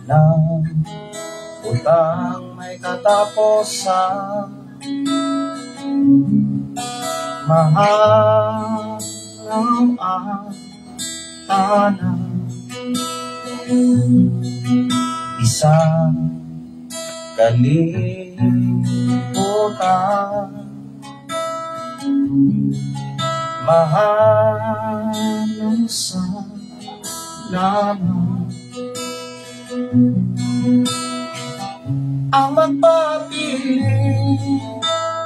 Nang utang may katapusan, mahal ang tanan, isang kalibutan, mahal sa lamang ang magpapili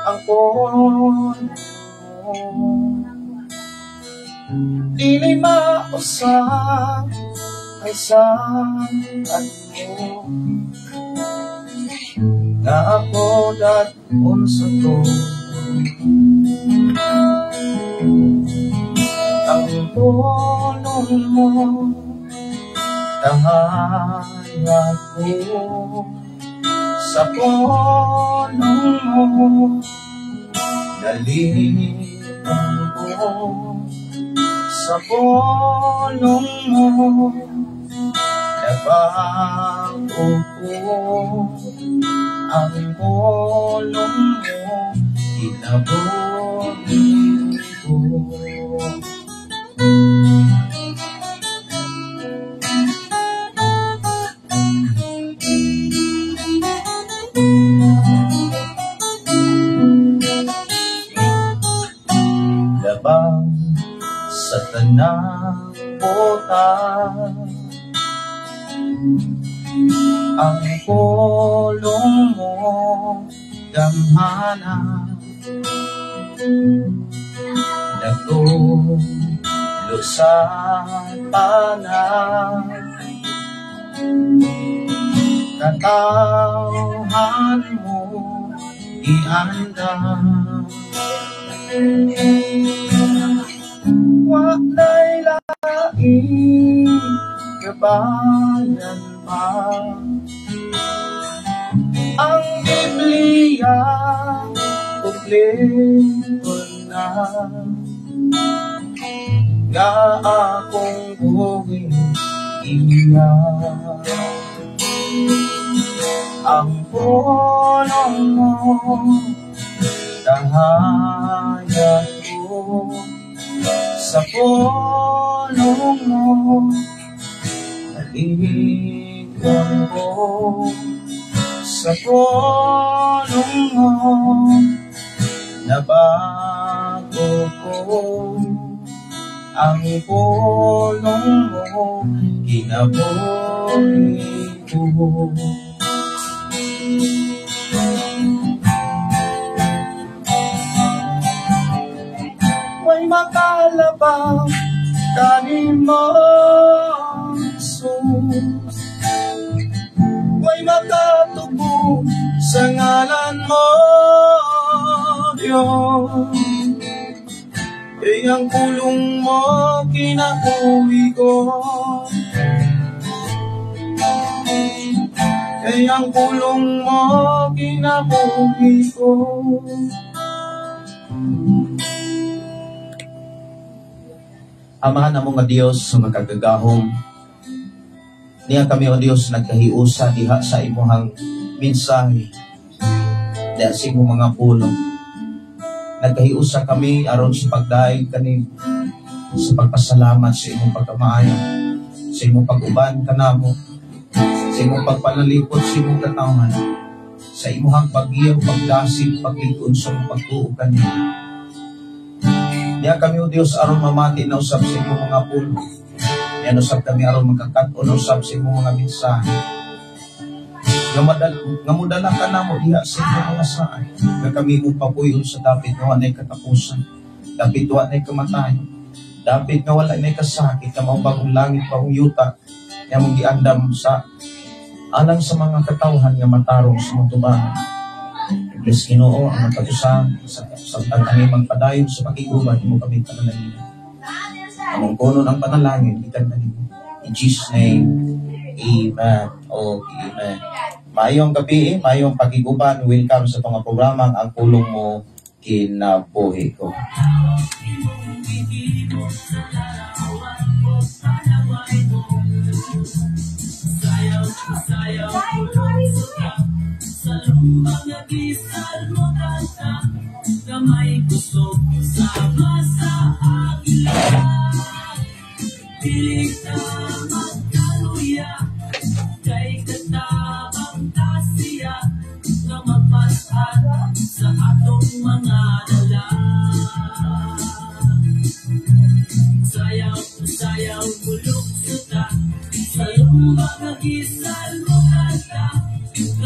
ang pulong mo. Dili mausap ay sa mo nga ako dat-on sa to ang pulong mo tangayat ko sa pulong mo nalipong ko sa pulong mo nabago ko ang pulong mo kinabuhi ko. Labang sa tanang butang ang pulong mo gamhana nagtulo sa tanan katawhan mo iandam wa na'y laing kabayan pa ang Biblia kumpleto na nga akong buhi iya ang pulong mo tahayat ko sa pulong mo nalikon ko sa pulong mo nabago ko ang pulong mo kinabuhi ko. Way makalabang kanimo Jesus, way makatubo sa ngalan mo Diyos. Kay ang pulong mo kinabuhi ko, kay ang pulong mo kinabuhi ko. Amahan namo nga Dios sa makagagahom, niya kami o Dios nagkahiusa diha sa imuhang mensahe, diha sa imong mga pulong. Nagkahiusa kami aron sa pagdaig kanin, sa pagpasalamat sa imong pagkamaayo, sa imong pag-uban kanamo, sa imong pagpanalipot sa imong katawhan, sa imuhang paggiya, pagdasig, paglig-on sa imong pagtuo kaniya. Niya kami o Dios aron mamati na usab sa imong mga pulong. Niya usab kami aron magkakat-on usab sa imong mga mensahe. Nga modala ka namo diha sa imong mga saay. Nga kami imong papuyon sa dapit wa nay katapusan, dapit wa nay kamatayon. Dapit nga wala may kasakit nga mao bagong langit, bagong yuta nga among giandam sa alang sa mga katawhan nga matarong sa imong atubangan. Bless, Ginoo, ang matag usa sa samtang kami magpadayon sa pakiguban, imo kami panalangin. Among kunon ang panalangin gikan kanimo. In Jesus' name, amen. O amen. Maayong gabi, maayong pakiguban. Welcome sa atong programa, Ang Pulong Mo Kinabuhi Ko.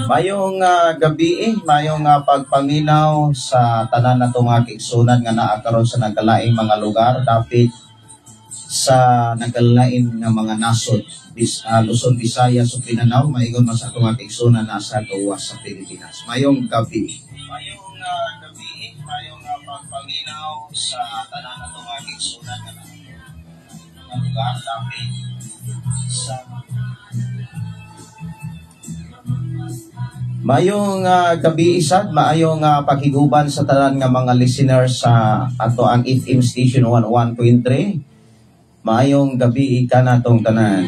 Mayong gabi, mayong pagpaminaw sa tanan nato mga kaigsunan nga naa karon sa nagkalaing mga lugar dapit sa nagkalain nga mga nasod, Luzon, Visayas ug Mindanao, maingon man sa atong mga kaigsunan nasa gawas sa Pilipinas. Mayong gabi. Mayong gabi, mayong pagpaminaw sa tanan nato mga kaigsunan nga naa mga lugar dapit sa. Mayong gabi isad, maayong pakiguban sa tanan nga mga listeners sa ato ang FM station 101.3. Maayong gabi kanatong tanan.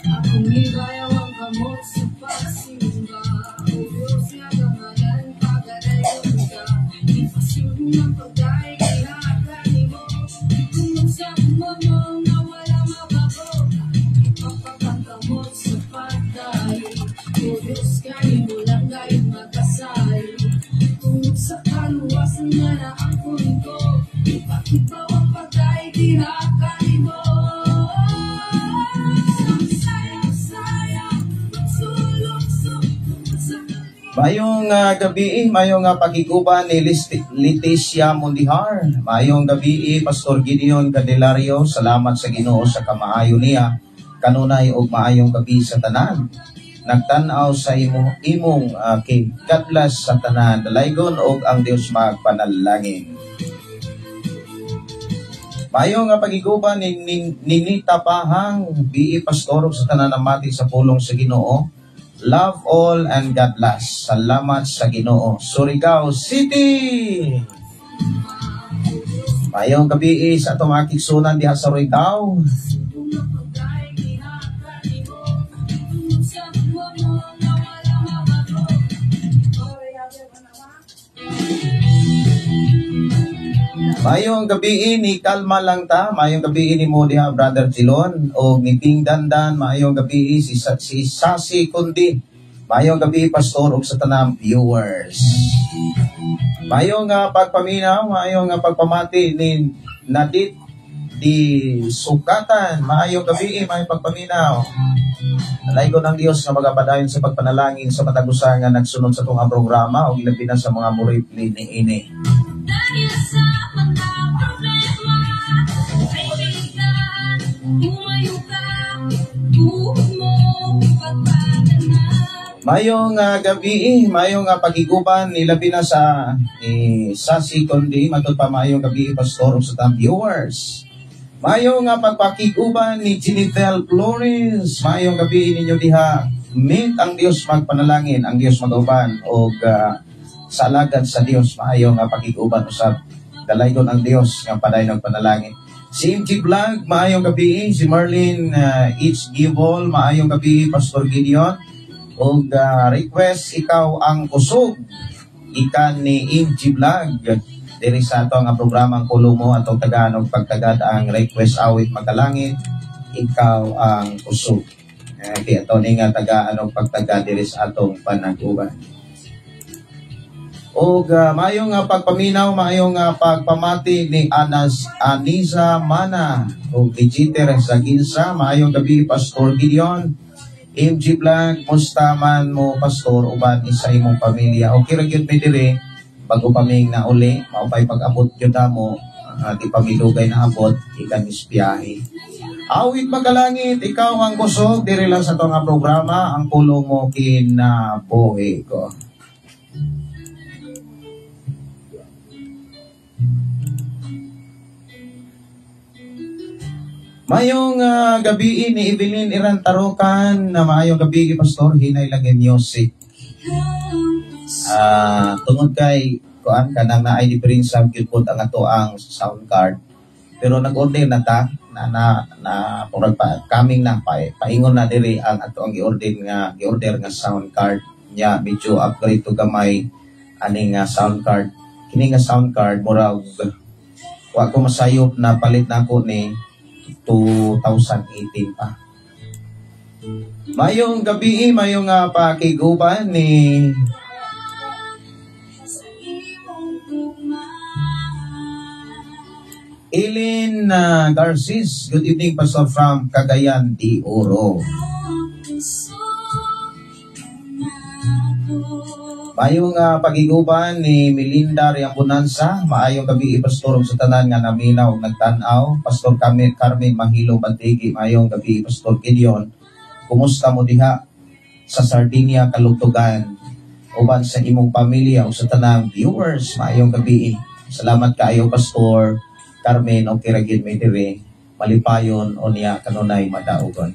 Akong ibayaw ang kamot sa pagsimba, O Diyos nga kamalan, pagadayon ka. Ipasyon ng pagdaig, ihagan nimo. Tungod sa kumamo nga wala mabago, Ipapakangkamot sa pagdaig. O Diyos, kanimo lang gayud makasali. Tungod sa kaluwasan nga naangkon ko, Ipakibaw ang pagdaig, ihagan nimo. Sayaw, lukso, tungod sa Mayong gabi, mayong pagiguban ni Leticia Mondihar. Mayong gabi, Pastor Gideon Candelario. Salamat sa Ginoo sa kamaayo niya. Kanunay og maayong gabi sa tanan. Nagtan-aw sa imong kay God bless sa tanan. Dalaygon og ang Dios magpanalangin. Mayong nga pagiguban ni Ninita Pahang, BE Pastor og sa tanan namati sa pulong sa Ginoo. Love all and God bless. Salamat sa Ginoo. Surigao City. Mayong gabi sa atong mga kigsunan diha sa Surigao. Mayong gabi ni kalma lang ta, mayong gabi ni mo diha Brother Jilon o ni Ping Dandan, mayong gabi si Sasi Kundi. Mayong gabi pastor ug sa tanang viewers. Mayong pagpaminaw, mayong pagpamati ni Nadit di Sukatan, maayong gabi, maayong pagpaminaw. Dalaygon ang Dios nga magapadayon sa pagpanalangin sa matag usa nga nagsunod sa atong programa ug ilabi na sa mga mo-replay niini. Dahil sa mga problema, kaibigan, tumayo ka, tuhod mo, pagpaganap. Mayong gabi, mayong pagiguban, ilabi na sa Sasi Kundi, matod pa mayong gabi, pastor ug sa tanang viewers. Mayong pagpakiguban ni Jennifer Flores, mayong gabi ninyo diha. Meet ang Dios magpanalangin, ang Dios mag-uban og sa alagad sa Dios, maayong pakiguban usab. Dalaygon ang Dios nga padayon og panalangin. Si MG Vlog, maayong gabi. Si Marlene H. Gibol, maayong gabi, Pastor Gideon. Og request, ikaw ang kusog. Ikan ni MG Vlog. Diri sa ato ang programang Pulong Mo, atong tagaan og pagtagad ang request awit magalangit, ikaw ang kusog. Okay, ato ni nga tagaan og pagtagad diri sa atong panag-uban. Og maayong pagpaminaw, maayong pagpamati ni Anas Anisa Mana og ni Jeter Saginsa. Maayong gabi, Pastor Gideon. MG Vlog, musta man mo, Pastor, uban isa imong pamilya? Okay ra gyud mi diri, bago pa ming nauli, maupay pag-abot gyud mo, di pa midugay na abot, ikan biyahe. Awit Magalangit, ikaw ang kusog, diri lang sa itong programa, ang pulong mo kinabuhi ko. Mayong gabi ni Evelyn Iran Tarukan, na maayong gabi Pastor, hinay lang yung music. Tungod kay kuan kanang naay diferensya gyud pud ang ato ang sound card. Pero nag-order na ta na na, na purag pa coming na pa, paingon na diri ang ato ang giorder nga sound card nya, medyo upgrade to gamay aning sound card. Kini nga sound card murag wa ko masayop na palit nako ni 2018 pa. Mayong gabi, mayong pakiguban ni Eileen Garcis. Good evening, Pastor, from Cagayan de Oro. Mayong pagiguban ni Melinda Riambonanza. Maayong gabi, Pastor, sa tanan nga naminaw nagtan-aw. Pastor Carmen Mahilo Bandigi, maayong gabi, Pastor Gideon. Kumusta mo diha sa Sardinia, Kalutugan? Uban sa imong pamilya o sa tanang viewers, maayong gabi. Salamat kaayo, Pastor Carmen, o kiragid may dire, malipayon o niya kanunay madaugon.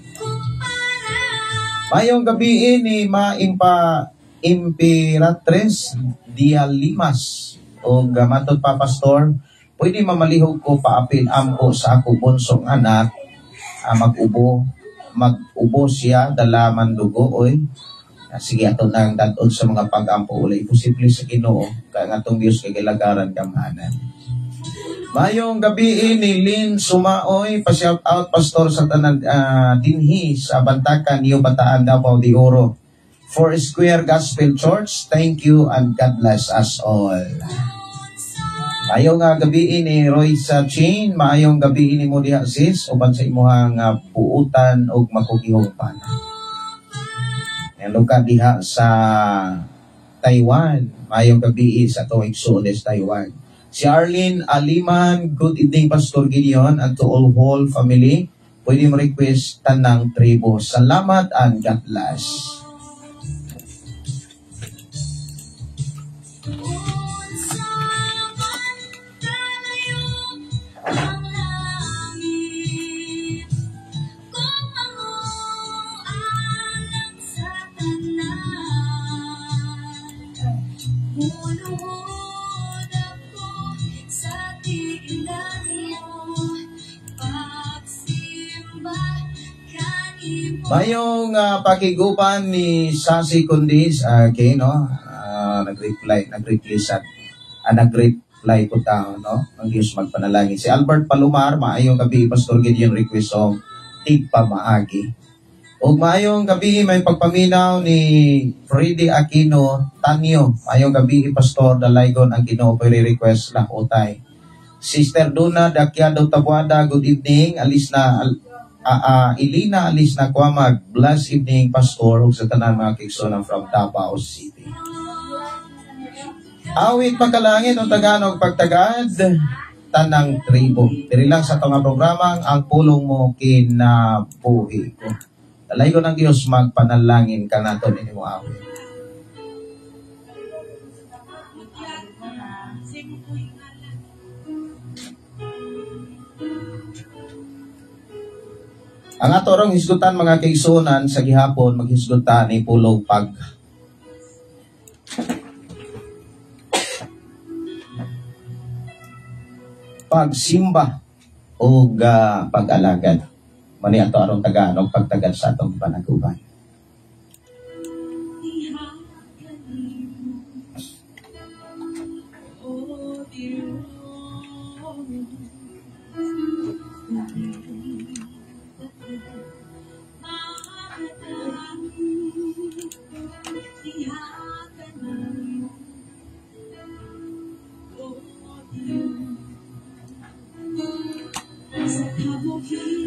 Mayong gabi ni Maimpa Imperatres Dialimas o gamatod pa, Pastor, pwede mamalihog ko paapil ampo sa ako bunsong anak, mag-ubo siya, dalaman dugo, oy. Sige, ato nang dadon sa mga pag-ampo ulay. Imposible sa Ginoo, kaya nga itong Diyos kay gilagaran kamhanan. Mayong gabi ni Lynn Sumaoy, pa-shout out, Pastor, sa tanan dinhi sa Bantakan, New Bataan, Davao de Oro. Four Square Gospel Church, thank you and God bless us all. Maayong gabi ni Roy sa Chin, maayong gabi ni mo diha sis, uban sa imuhang puutan og makugihong pana. Hello ka diha sa Taiwan, maayong gabi sa atong igsoon sa Taiwan. Si Arlene Aliman, good evening Pastor Gideon and to all whole family. Pwede mo request tanang tribo. Salamat and God bless. Mayong pakigupan ni Sasi Kundis, okay, no? Nag-reply ko tao, no? Ang Diyos magpanalangin. Si Albert Palomar, maayong gabi, Pastor Gideon, request song, Tigpamaagi. Ug maayong gabi, may pagpaminaw ni Freddy Aquino Tanyo. Maayong gabi, Pastor Dalaygon, ang Ginoo request lang utay. Sister Duna Dakyado Tabuada, good evening. Alis na Ilina Alis na Kwamag, blessed evening, Pastor, ug sa tanan mga kaigsoon from Davao City. Awit Pagkalangit o Tagalog pagtagad, tanang tribo. Diri lang sa itong programa, ang pulong mo kinabuhi ko. Dalay ko ng Diyos, magpanalangin ka nato ninyo awit. Ang ato rong hisgutan mga kaigsuonan sa gihapon, maghisgutan ni pulong pag pagsimba o pag-alagad. Mani ato aron tagaan og pagtagal sa atong panaguban.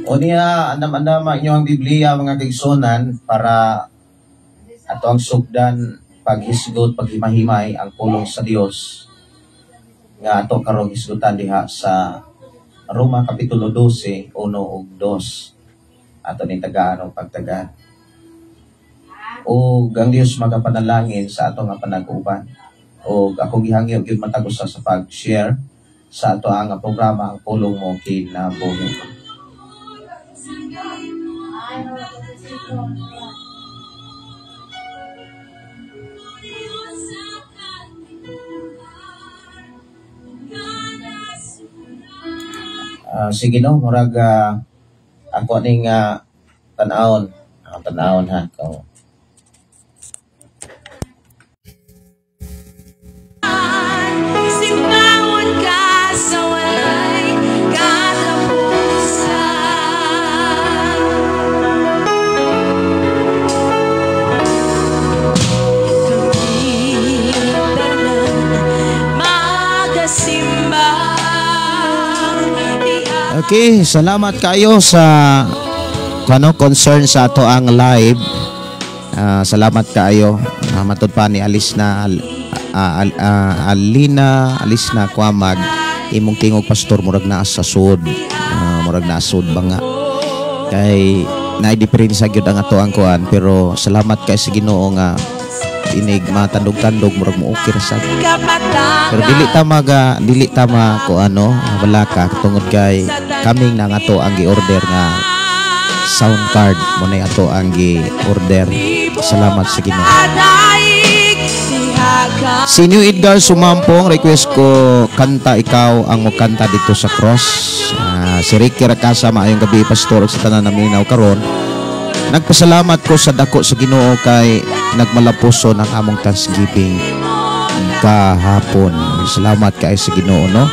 O niya, andam-andam ang inyong Biblia, mga kaigsunan, para ato ang sugdan, paghisgot, paghimahimay ang pulong sa Dios nga ato karong hisgutan diha sa Roma Kapitulo 12, 1 ug 2. Ato ning tagaan og pagtagaan. O ang Dios magapanalangin sa ato nga panag-uban. O ako gihangyo gyud matag usa sa pag-share sa ato ang programa, Ang Pulong Mo Kinabuhi. Sige no, murag ako ning tan-awon. Tan-awon ha. Kung Simbahon ka sa walay katapusan. Kami tanan magasimba. Okay, salamat kayo sa kano concern sa ato ang live. Salamat kaayo. Matud pa ni Alice na Alina Alice na Kwamag, imong tingog pastor murag naa sa sud. Murag naa sud ba nga. Kay naay diferensya gyud ang ato ang kuan, pero salamat kay sa Ginoo nga inig matandog-tandog murag mo okay ra sad. Pero dili ta ma ko ano, wala ka tungod kay kaming na nga ato ang gi-order nga sound card mo na ato ang gi-order. Salamat sa Ginoo. Si New Edgar Sumampong, request ko kanta Ikaw ang Mokanta dito sa cross. Si Ricky Rakasa, maayong gabi pastor sa tanan naminaw karon. Nagpasalamat ko sa dako sa Ginoo kay nagmalapuso ng among Thanksgiving kahapon. Salamat kay sa Ginoo no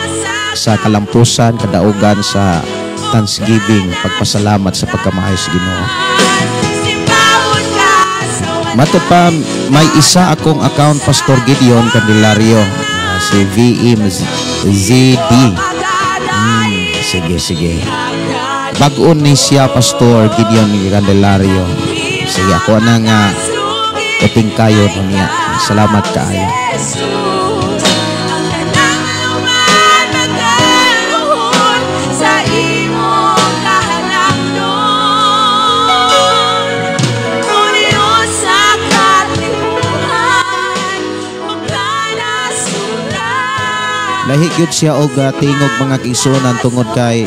sa kalampusan, kadaugan sa Thanksgiving, pagpasalamat sa pagkamaayo sa Ginoo. Mato pa, may isa akong account, Pastor Gideon Candelario, si VMZD. Sige, sige. Bag-on ni siya, Pastor Gideon Candelario. Sige, ako na nga uting kayo niya. Salamat kaayo. Lahi gyud siya og tingog mga kaigsuonan tungod kay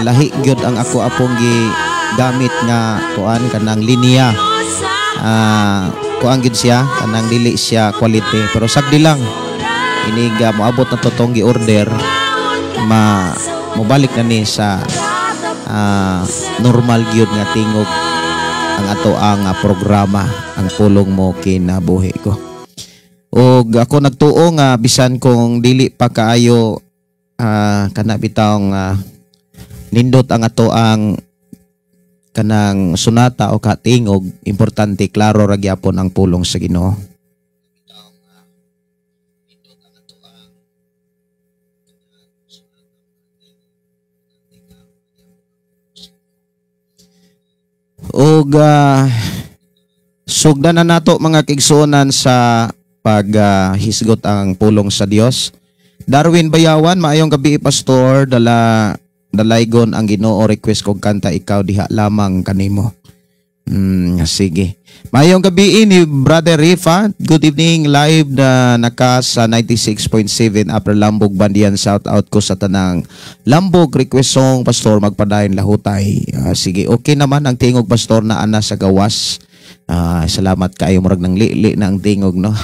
lahi gyud ang ako apong gigamit nga kuan kanang linya. Kuan gyud siya kanang dili siya quality, pero sagdi lang inig moabot na totong gi-order, ma mobalik na ni sa normal gyud nga tingog ang ato ang programa, Ang Pulong Mo Kinabuhi Ko. Og ako nagtuo nga bisan kung dili pa kaayo kana bitawng nindot ang ato ang kanang sunata o katingog, importante klaro ra gyapon ang pulong sa Ginoo. Og sugdan na nato mga kaigsuonan sa paghisgot ang pulong sa Dios. Darwin Bayawan, maayong gabi pastor, dalaygon ang Ginoo, request kog kanta Ikaw Diha Lamang Kanimo. Sige. Maayong gabi ni Brother Rifa. Good evening, live na naka sa 96.7 Upper Lambog Bandian. Shout out ko sa tanang Lambog, request song pastor magpadayon lahutay. Sige, okay naman ang tingog pastor na ana sa gawas. Salamat kayo, murag nang lili na ang tingog no.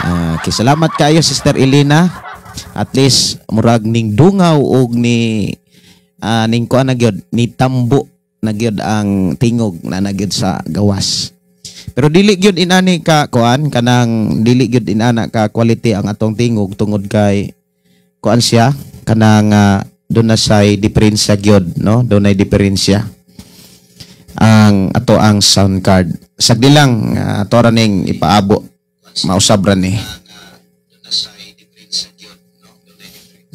Okay, salamat kayo Sister Elena. At least murag ning dungaw og ni ning kuan na gyud, ni tambo na gyud ang tingog na na gyud sa gawas. Pero dili gyud inani ka kuan kanang dili gyud inana ka quality ang atong tingog tungod kay kuan siya kanang doon na say diferensya gyud no, doon ay diferensya ang ato ang sound card. Sagdi lang ato ra ning ipaabo, mausab ra ni.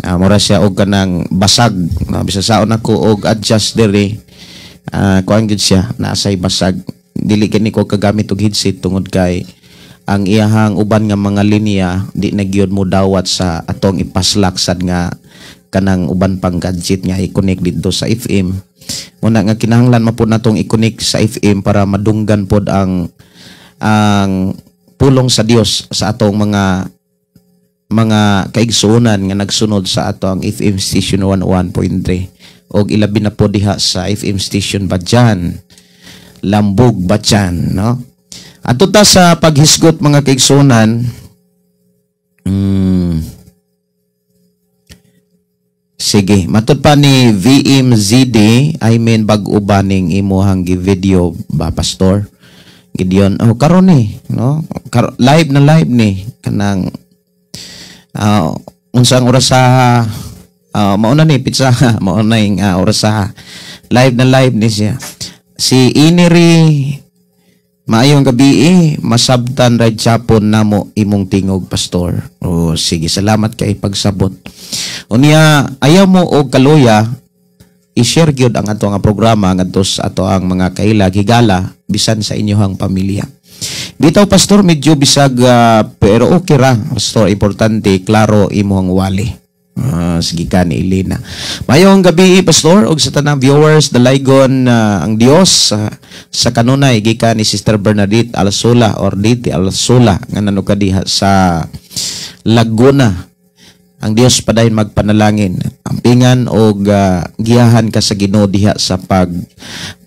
Mura siya og kanang basag, no? Bisa saon ako og adjust diri, kuan gyud siya, naasay basag. Dili kini ko kagamit og headset tungod kay ang iyahang uban nga mga linya di na gyud mo dawat sa atong ipaslak sad nga kanang uban pang gadget nga i-connect didto sa FM. Muna nga kinahanglan man pud natong i-connect sa FM para madunggan pod ang pulong sa Dios sa atong mga kaigsuonan nga nagsunod sa ato ang FM station 101.3 og ilabi na po diha sa FM station Batjan, Lambog, Batjan, no? Ato ta sa paghisgot, mga kaigsuonan. Sige, matud pa ni VMZD, I mean, bag-o ba ning imuhang gi-video ba, Pastor Gideon? Oh, karon ni, no? Live na live ni kanang unsang oras sa mauna ni pizza, mauna yung oras sa live na live ni siya. Si Iniri, "Maayong gabi eh, masabtan ra Japon namo imong tingog, Pastor." Oh, sige, salamat kay pagsabot. Unya, ayaw mo og kaluya, i-share gyud ang ato nga programa ngadto sa ato ang mga kaila, higala, bisan sa inyohang pamilya. Bitaw, Pastor, medyo bisag pero okay ra, Pastor, importante klaro imong wali. Sige ka ni Elena. Mayong gabi, Pastor, og sa tanang viewers, dalaygon ang Dios sa kanunay, gikan ni Sister Bernadette Alsola or Diti Alsola nga nanuka diha sa Laguna. Ang Dios padayon magpanalangin. Ampingan og giyahan ka sa Ginoo diha sa pag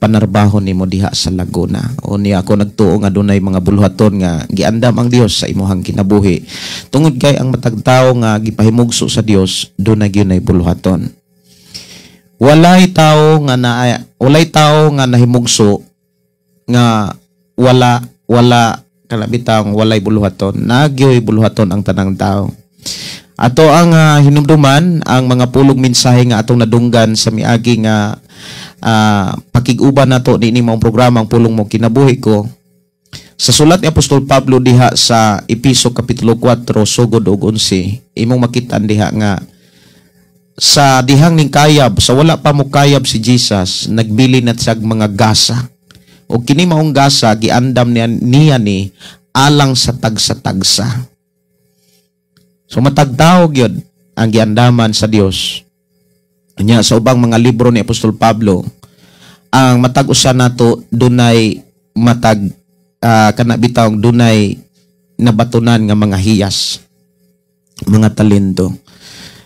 panarbaho nimo diha sa Laguna. O niya ako nagtuo nga dunay mga buluhaton nga giandam ang Dios sa imuhang kinabuhi. Tungod kay ang matag tawo nga gipahimugso sa Dios, dunay gyud buluhaton. Walay tawo nga nahimugso nga wala wala kalabitang walay buluhaton. Nagyoy buluhaton ang tanang tao. Ato ang hinumduman ang mga pulong mensahe nga atong nadunggan sa miagi nga pakig-uban nato niini maong programa, ang Pulong Mo Kinabuhi Ko. Sa sulat ni Apostol Pablo diha sa Epeso kapitulo 4 sugod og 11, imong makita diha nga sa dihang ning kayab, sa wala pa mo kayab si Jesus, nagbili na siya mga gasa. O kini maong gasa giandam niya ni alang sa tagsa-tagsa. So matag tao gyud ang giandaman sa Dios. Nya sa ubang mga libro ni Apostol Pablo, ang matag usa nato dunay matag kana bitawng dunay nabatunan nga mga hiyas, mga talento.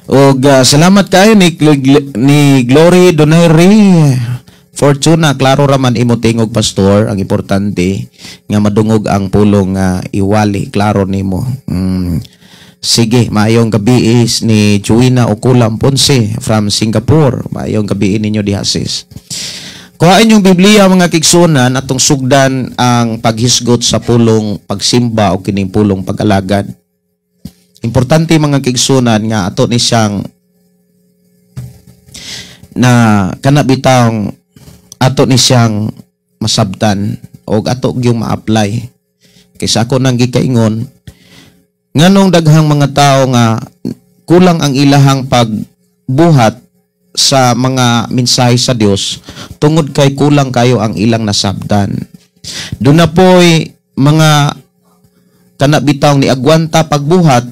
Og salamat kayo ni Glory Donayre Fortuna, klaro raman imo tingog, Pastor. Ang importante nga madungog ang pulong nga iwali, klaro nimo. Sige, maayong gabi is ni Juina Okulam Ponce from Singapore. Maayong gabi ninyo diha, sis. Kuhain yung Biblia, mga kaigsuonan, atong sugdan ang paghisgot sa pulong pagsimba o kining pulong pag-alagad. Importante, mga kaigsuonan, nga ato ni siyang na kana bitawng ato ni siyang masabtan o ato gyung ma-apply. Kaysa ako nang gikaingon, nganong daghang mga tao nga kulang ang ilahang pagbuhat sa mga mensahe sa Dios, tungod kay kulang kayo ang ilang nasabtan. Doon na po'y mga kana bitawng ni agwanta pagbuhat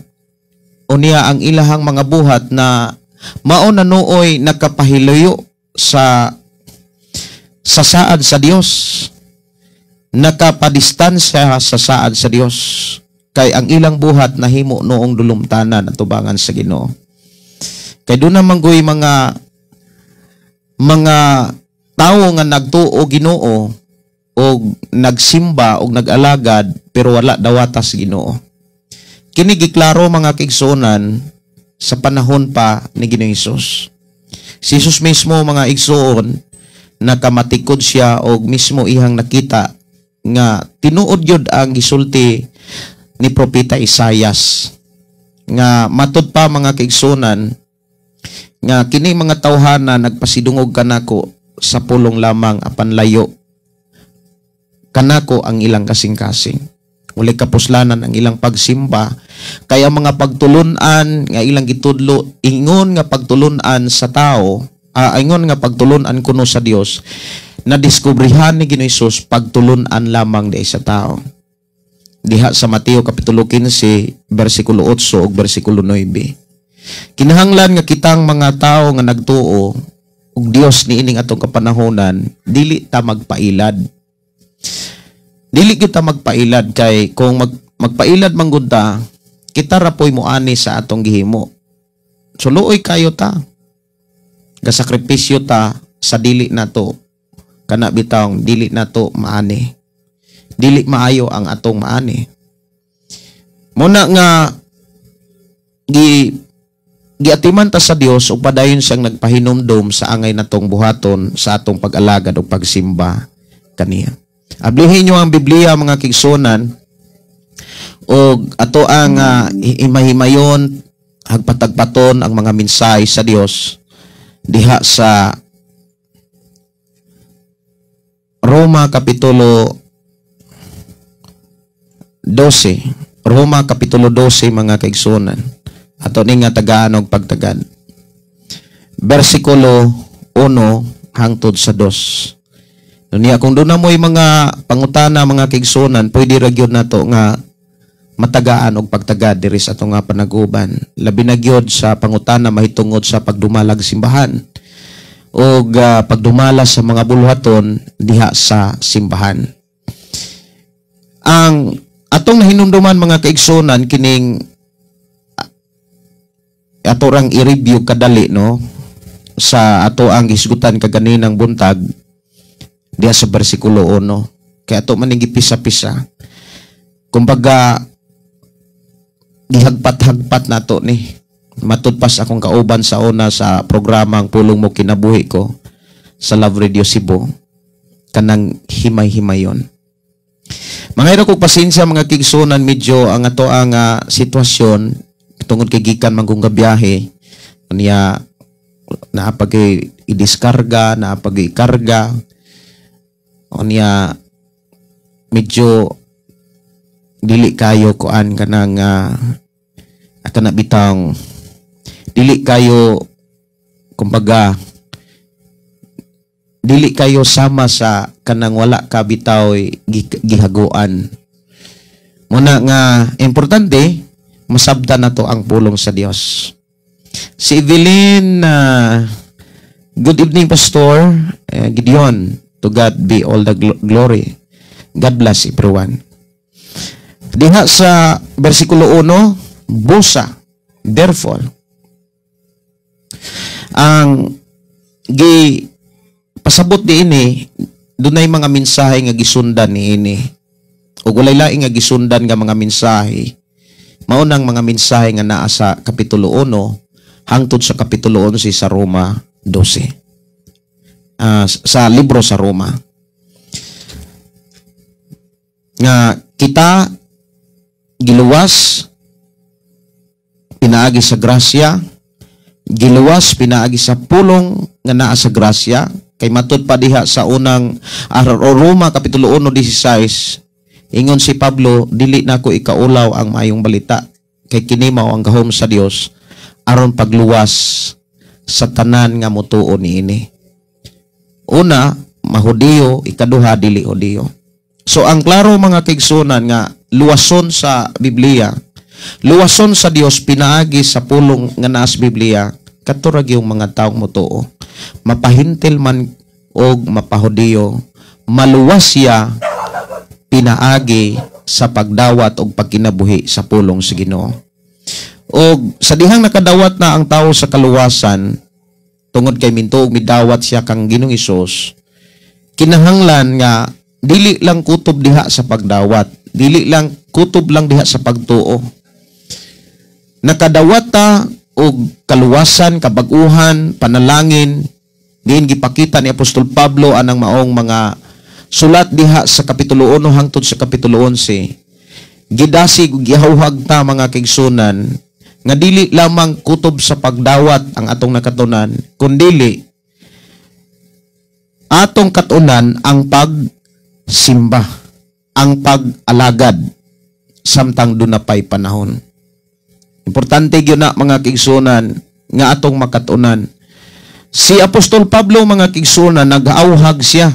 o niya ang ilahang mga buhat na mao na nooy nakapahilayo sa saad sa Dios, nakapadistansya sa saad sa Dios, kay ang ilang buhat nahimo noong dulumtanan at tubangan sa Ginoo. Kay doon naman goy mga tawo nga nagtuo Ginoo og nagsimba og nag-alagad pero wala dawata sa Ginoo. Kini giklaro, mga kaigsuonan, sa panahon pa ni Ginoong Hesus. Si Jesus mismo, mga igsuon, nakamatikod siya og mismo ihang nakita nga tinuod gyud ang gisulti ni Propeta Isayas nga matud pa, mga kaigsuonan, nga kini mga tawhana nagpasidungog kanako sa pulong lamang apan layo kanako ang ilang kasing-kasing. Walay kapuslanan ang ilang pagsimba. Kaya mga pagtulunan nga ilang gitudlo, ingon nga pagtulunan sa tao, ingon nga pagtulunan kuno sa Dios, na diskubrihan ni Ginoong Hesus pagtulunan lamang di sa tao. Diha sa Mateo kapitulo 15 bersikulo 8 ug bersikulo 9. Kinahanglan nga kitang mga tao nga nagtuo ug Dios niining atong kapanahonan, dili ta magpailad. Dili kita magpailad kay kung magpailad man gud ta, kita ra poy moani sa atong gihimo. So luoy kayo ta. Gasakripisyo ta sa dili nato kana bitawng dili nato maani. Dili maayo ang atong maani. Muna nga giatiman ta sa Dios ug padayon siyang nagpahinumdom sa angay natong buhaton sa atong pag-alagad ug pagsimba kaniya. Ablihin nyo ang Biblia, mga kigsunan, og ato ang himahimayon, hagpatagpaton ang mga mensahe sa Dios diha sa Roma kapitulo 12. Roma kapitulo 12, mga kaigsunan. Ato ni nga tagaan og pagtagad. Bersikulo 1 hangtod sa 2. Niya kung doon na mo'y mga pangutana, mga kaigsunan, pwede ra gyud nato nga matagaan og pagtagad diri sa atong nga panaguban. Labi na gyud sa pangutana mahitungod sa pagdumalag simbahan og pagdumala sa mga buluhaton diha sa simbahan. Ang atong nahinumduman, mga kaigsunan, kining ato rang i-review kadali, no, sa ato ang hisgutan kaganinang buntag diha sa bersikulo 1. Kaya ato man gipisa-pisa. Kumbaga gihagpat-hagpat nato ni. Matud pas akong kauban sa una sa programang Pulong Mo Kinabuhi Ko sa Love Radio Cebu, kanang himay-himayon. Mga kog pasensya, mga kigsunan, medyo ang ato ang sitwasyon tungod kay gikan man kong gabiyahe niya, naa pag i-diskarga, naa pag ikarga unya, medyo dili kayo kuan kanang kana bitang dili kayo, kumbaga dili kayo sama sa kanang wala ka bitaw gihaguan. Muna nga importante masabtan nato ang pulong sa Dios. Si Evelyn, good evening, Pastor Gideon. To God be all the glory. God bless everyone. Diha sa versikulo 1, busa, therefore, ang gi pasabot di ini, dunay mga mensahe nga gisundan ni ini. Ug walay laing nga gisundan nga mga mensahe. Mao nang mga mensahe nga naa sa kapitulo 1 hangtod sa kapitulo 11 sa Roma 12. Sa libro sa Roma. Nga kita giluwas pinaagi sa grasya, giluwas pinaagi sa pulong nga naa sa grasya, kay matud pa diha sa unang Roma kapitulo 1:16, ingon si Pablo, dili nako ikaulaw ang maayong balita kay kini mao ang gahom sa Dios aron pagluwas sa tanan nga motuo niini. Una, mahudiyo, ikaduha, dili Hudiyo. So ang klaro, mga kaigsunan, nga luwason sa Biblia, luwason sa Dios pinaagi sa pulong nga naa sa Biblia, kadto ra gyung mga taong motuo. Mapahintil man og mapahudiyo, maluwas siya pinaagi sa pagdawat og pagkinabuhi sa pulong sa Ginoo. Og sa dihang nakadawat na ang tao sa kaluwasan, tungod kay mintuog midawat siya kang Ginoong Hesus, kinahanglan nga dili lang kutob diha sa pagdawat, dili lang kutob lang diha sa pagtuo. Nakadawat ta og kaluwasan, kabag-uhan, panalangin, diin gipakita ni Apostol Pablo anang maong mga sulat diha sa kapitulo 1 hangtod sa kapitulo 11. Gidasig ug gihawhag ta, mga kaigsunan, nga dili lamang kutob sa pagdawat ang atong nakatunan, kundili atong katunan ang pagsimba, ang pag-alagad. samtang duna pay panahon. Importante gyud na, mga kaigsuonan, nga atong makatunan. Si Apostol Pablo, mga kaigsuonan, nag-auhag siya.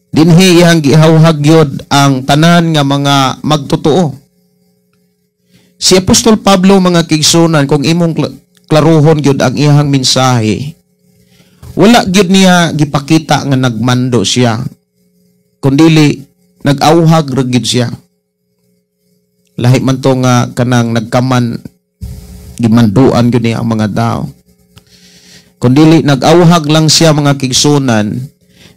Dinhi iyang gihawhag gyud ang tanan nga mga magtotoo. Si Apostol Pablo, mga kaigsuonan, kung imong klaruhon gyud ang iyang mensahe, wala gyud niya gipakita nga nagmando siya. Kundili nag-auhag ra gyud siya. Lahi man to nga kanang nagkaman, gimanduan gyud niya ang mga tao. Kundili nag-auhag lang siya, mga kaigsuonan,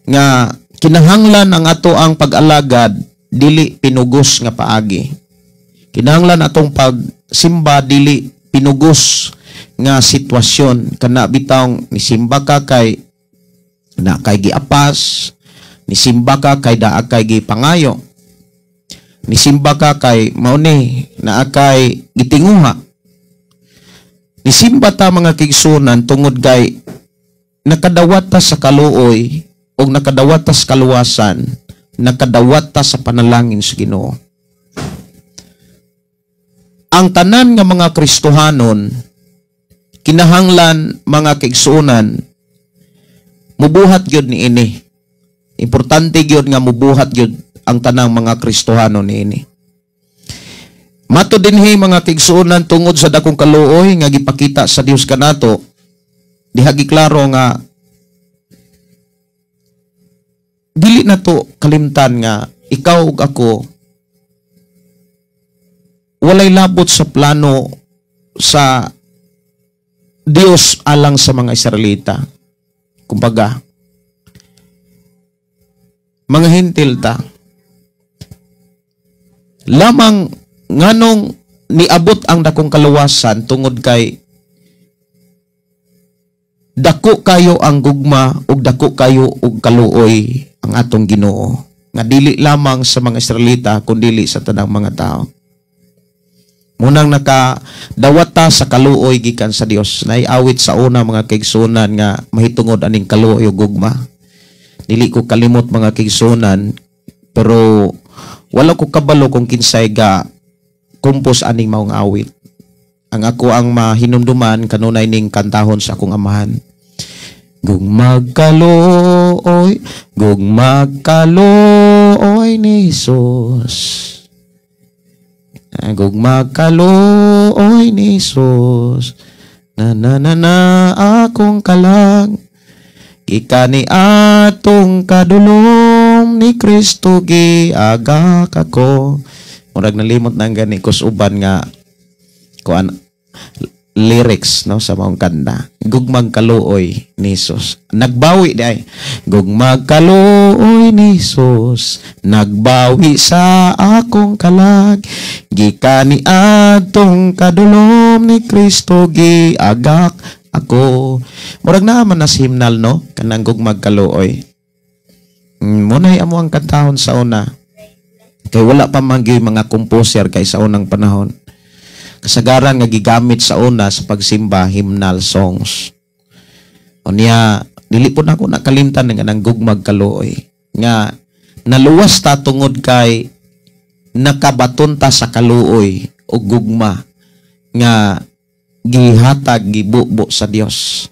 nga kinahanglan ang ato ang pag-alagad dili pinugos nga paagi. Kinahanglan atong pagsimba dili pinugos nga sitwasyon, kana bitawng nisimba ka kay na kay giapas, nisimba ka kay daa kay gipangayo, nisimba ka kay mao ni naa kay gitinguha. Nisimba ta, mga kaigsuonan, tungod kay nakadawat ta sa kaluoy o nakadawat ta sa kaluwasan, nakadawat ta sa panalangin sa Ginoo. Ang tanan nga mga Kristohanon kinahanglan, mga kaigsuonan, mubuhat gyud niini. Importante gyud nga mubuhat gyud ang tanang mga Kristohanon niini. Mato dinhi, mga kaigsuonan, tungod sa dakong kaluoy nga gipakita sa Dios kanato, diha giklaro nga dili na to kalimtan nga ikaw ug ako walay labot sa plano sa Dios alang sa mga Israelita. Kumbaga, mga Hentil ta. Lamang nganong niabot ang dakong kaluwasan, tungod kay dako kayo ang gugma ug dako kayo og kaluoy ang atong Ginoo nga dili lamang sa mga Israelita kundili sa tanang mga tao. Munang nakadawat ta sa kaluoy gikan sa Dios. Naiawit sa una, mga kaigsuonan, nga mahitungod aning kaluoy ug gugma. Dili ko kalimot, mga kaigsuonan, pero wala ko kabalo kung kinsay ga compose aning maong awit. Ang ako ang mahinumduman, kanunay ning kantahon sa akong amahan. Gugmag kaluoy, gugmag kaluoy ni Jesus. Gugmag kaluoy ni Jesus. Na na na na akong kalag. Gikan ni atong kadulom ni Kristo giagak ako. Murag nalimot na ang gani kus uban nga kuan lyrics, no, sa maong kanta. Gugmag kaluoy ni Jesus. Nagbawi di ay. Gugmag kaluoy ni Jesus. Nagbawi sa akong kalag. Gikan ni atong kadulom ni Kristo giagak ako. Murag naa man na hymnal, no, kanang gugmag kaluoy. Munay amo ang kantahon sa una. Kay wala pa man gyud mga composer kay sa unang panahon. Kasagaran nga gigamit sa una sa pagsimba, hymnal songs. Unya, dili po nako nakalimtan nga nang gugmag kaluoy nga naluwas ta tungod kay nakabaton ta sa kaluoy o gugma nga gihatag, gibubo sa Dios.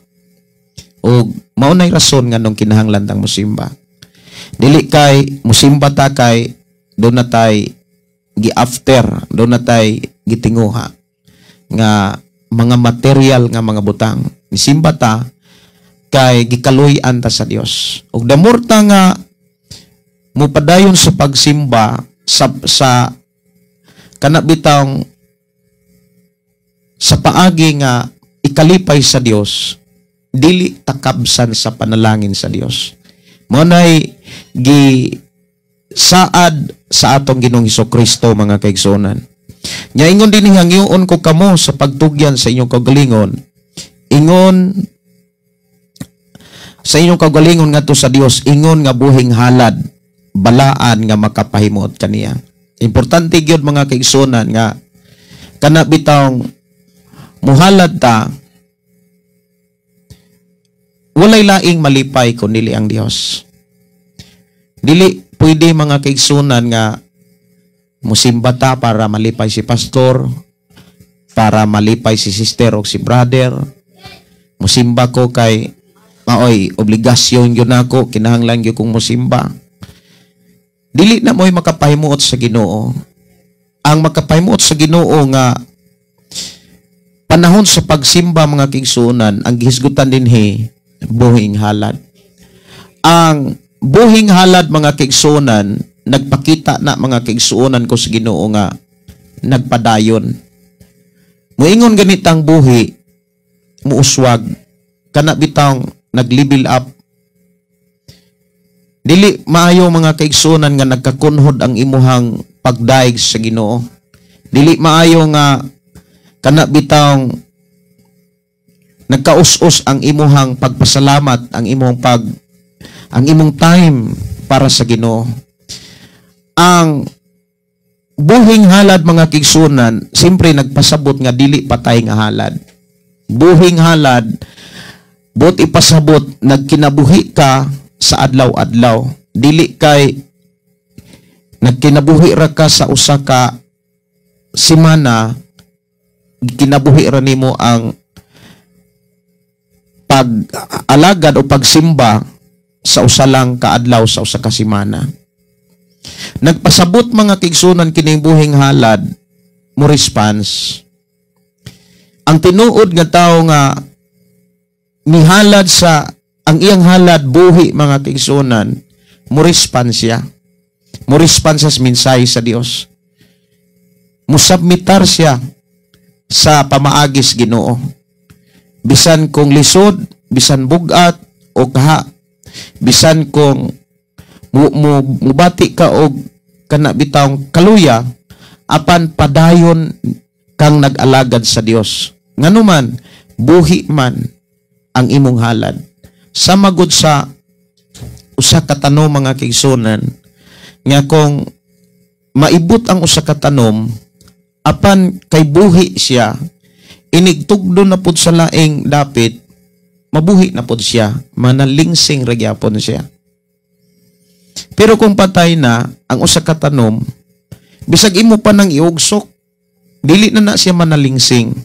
O mao nay rason nga nung kinahanglan tang musimba. Dili kay musimba ta kay duna tay gi-after, duna tay gitinguha nga mga material nga mga butang. Misimba ta kay gikaluy-an ta sa Dios. Ug the more ta nga mupadayon sa pagsimba sa kana bitawng sa paagi nga ikalipay sa Dios, dili takabsan sa panalangin sa Dios. Mao nay gi saad sa atong Ginoong Kristo, mga kaigsuonan. Nya ingon dinhi, hangyoon ko kamo sa pagtugyan sa inyong kaugalingon. Ingon sa inyong kaugalingon ngadto sa Dios, ingon nga buhing halad, balaan nga makapahimuot kaniya. Importante gyud, mga kaigsuonan, nga kana bitawng muhalad ta, walay laing malipay kun dili ang Dios. Dili pwede, mga kaigsuonan, nga Musimba ta para malipay si pastor, para malipay si sister o si brother. Musimba ko kay maoy obligasyon gyud nako, kinahanglan gyud kong musimba. Dili na mo'y makapahimuot sa Ginoo. Ang makapahimuot sa Ginoo nga panahon sa pagsimba, mga kaigsuonan, ang gihisgutan dinhi, buhing halad. Ang buhing halad, mga kaigsuonan, nagpakita na, mga kaigsuonan ko, sa Ginoo nga nagpadayon. Muingon ganitang buhi, muuswag, kana bitang nag-level up. Dili maayo, mga kaigsuonan, nga nagkakunhod ang imuhang pagdaig sa Ginoo. Dili maayo nga kana bitang nagkaus-us ang imuhang pagpasalamat, ang imong time para sa Ginoo. Ang buhing halad, mga kaigsuonan, siyempre nagpasabot nga dili patay nga halad. Buhing halad, buot ipasabot, nagkinabuhi ka sa adlaw-adlaw. Dili kay nagkinabuhi ra ka sa usa ka semana, kinabuhi ra nimo ang pag-alagad o pagsimba sa usa lang kaadlaw sa usa ka semana. Nagpasabot, mga kaigsuonan, kining buhing halad mo response. Ang tinuod nga tao nga nihalad sa ang iyang halad buhi, mga kaigsuonan, mo response siya. Mo response sa mensahe sa Dios. Musubmitar siya sa pamaagis Ginoo. Bisan kung lisod, bisan bugat o kaha, bisan kung mubati ka og kana bitawng kaluya, apan padayon kang nag-alagad sa Dios. Nganuman, buhi man ang imong halad. Sama gud sa usa ka tanom, mga kaigsuonan, nga kung maibot ang usa ka tanom, apan kay buhi siya, inigtugdo na pud sa laing dapit, mabuhi na pud siya, manalingsing ra gyapon siya. Pero kung patay na ang usa ka tanom, bisag imo pa nang iugsok, dili na na siya manalingsing.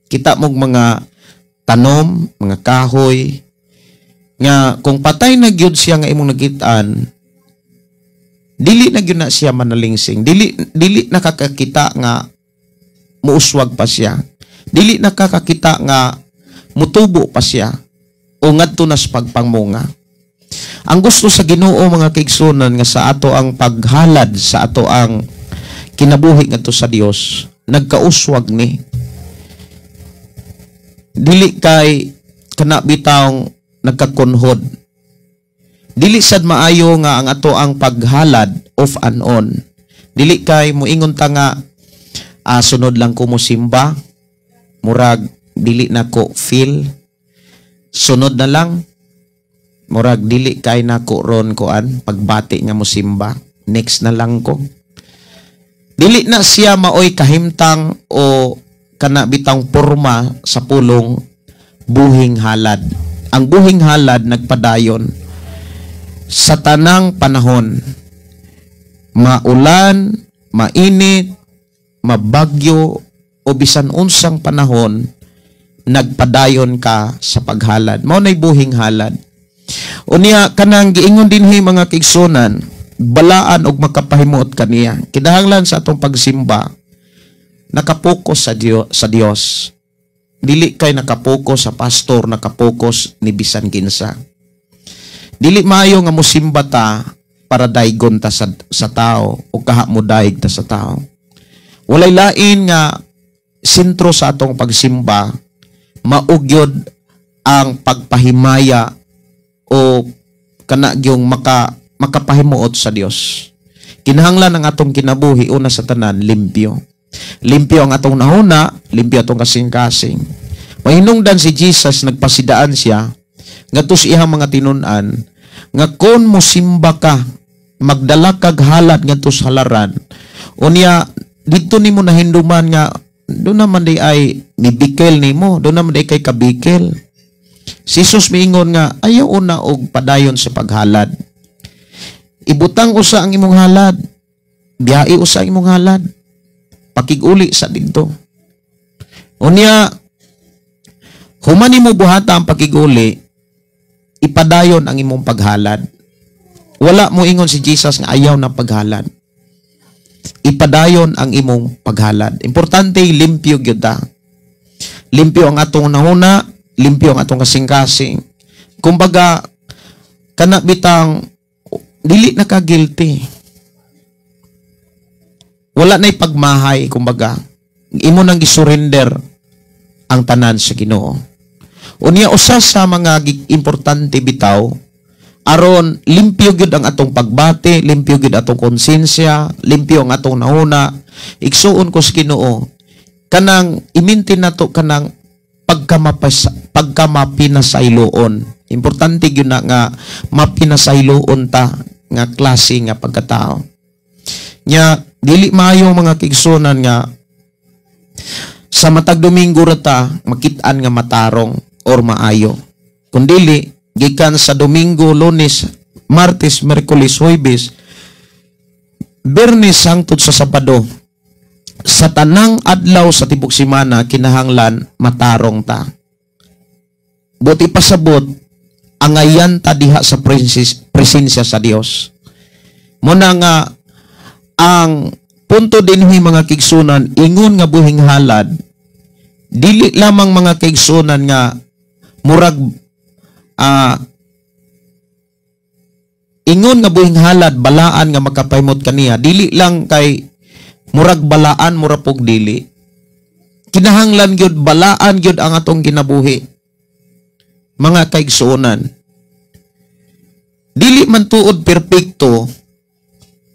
Kita mong mga tanom, mga kahoy, nga kung patay na gyud siya nga imong nakitaan, dili na gyud na siya manalingsing. Dili dili nakakakita nga muuswag pa siya. Dili nakakakita nga mutubo pa siya o ngadto na sa pagpangmunga. Ang gusto sa Ginoo, mga kaigsuonan, nga sa ato ang paghalad, sa ato ang kinabuhi ngadto sa Dios, nagkauswag ni. Dili kay kana bitawng nagkakunhod. Dili sad maayo nga ang ato ang paghalad off and on. Dili kay muingon ta nga sunod lang ko mosimba, murag dili na ko feel, sunod na lang, murag dili kay nako ron kuan pagbati nga mosimba, next na lang ko. Dili na siya maoy kahimtang o kana bitang porma sa pulong buhing halad. Ang buhing halad nagpadayon sa tanang panahon, maulan, mainit, mabagyo o bisan unsang panahon, nagpadayon ka sa paghalad. Mao nay buhing halad. Unya kanang giingon dinhi, mga kaigsuonan, balaan og makapahimuot kaniya. Kinahanglan sa atong pagsimba nakapokus sa Dios. Dili kay nakapokus sa pastor, nakapokus ni bisan kinsa. Dili maayo nga mosimba ta para daygon ta sa tao o kaha mo daig ta sa tao. Walay lain nga sentro sa atong pagsimba, mao gyud ang pagpahimaya o kana gyung makapahimuot sa Dios. Kinahanglan ang atong kinabuhi, una sa tanan, limpyo. Limpyo ang atong nahuna, limpyo atong kasing-kasing. Mahinungdan si Jesus, nagpasidaan siya ngadto sa iyang mga tinun-an nga kung mosimba ka, magdala kag halad ngadto sa halaran, unya didto nimo nahinduman nga do naman di ay nibikel nimo, do naman di kay kabikel. Si Jesus miingon nga ayaw una og padayon sa paghalad. Ibutang usa ang imong halad. Biyai usa imong halad. Pakiguli sa didto. Unya, human nimo buhata ang pakiguli, ipadayon ang imong paghalad. Wala mo ingon si Jesus nga ayaw na paghalad. Ipadayon ang imong paghalad. Importante, limpyo gyud ta. Limpyo ang atong nahuna, limpyo ang atong kasing-kasing. Kumbaga, kana bitang dili na ka guilty. Wala na'y pagmahay, kumbaga. Imo nang gisurrender ang tanan sa Ginoo. Unya, usa sa mga importante bitaw aron limpyo gyud ang atong pagbati, limpyo gyud atong konsensya, limpyo ang atong nahuna. Igsuon ko sa Ginoo, kanang i-maintain nato kanang pagkamapinasayloon. Importante gyud na nga mapinasayloon ta nga klase nga pagkatao. Nya dili maayo, mga kaigsuonan, nga sa matag Domingo ra ta makit-an nga matarong or maayo. Kung dili, gikan sa Domingo, Lunes, Martes, Miyerkules, Huwebes, Biyernes hangtod sa Sabado, sa tanang adlaw sa tibok simana, kinahanglan matarong ta. Buti pasabot, angayan ta diha sa presensya sa Dios. Muna nga ang punto dinhi, mga kaigsuonan, ingon nga buhing halad, dili lamang, mga kaigsuonan, nga murag ingon nga buhing halad balaan nga makapahimot kaniya, dili lang kay murag balaan, mura pog dili. Kinahanglan gyud balaan gyud ang atong kinabuhi, mga kaigsuonan. Dili man tuod perpekto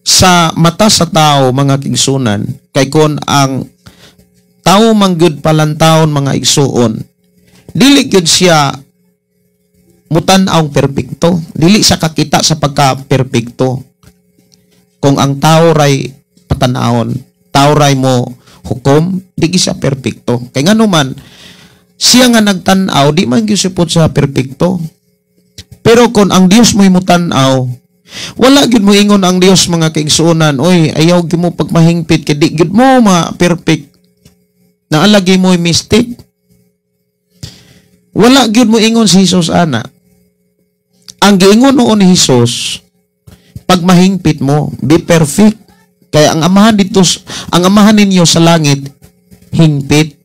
sa mata sa tao, mga kaigsuonan, kay kon ang tao man gyud palantawon, mga igsuon, dili gyud siya mutan-awng perpekto, dili siya kakita sa pagka-perpekto. Kung ang tao ray patan-awon, tao ray mo hukom, di gyud siya perpekto, kay ngano man siya nga nagtan-aw, di man gyud siya sa perpekto. Pero kung ang Dios mo'y mutan-aw, wala gyud mo ingon ang Dios, mga kaigsuonan, "Oy, ayaw gyud mo pagmahingpit kay di gyud mo ma perfect. Naalagi mo mistake." Wala gyud mo ingon si Jesus ana. Ang giingon noon ni Jesus, pagmahingpit mo, be perfect. Kaya ang amahan dito, ang amahan ninyo sa langit, hingpit.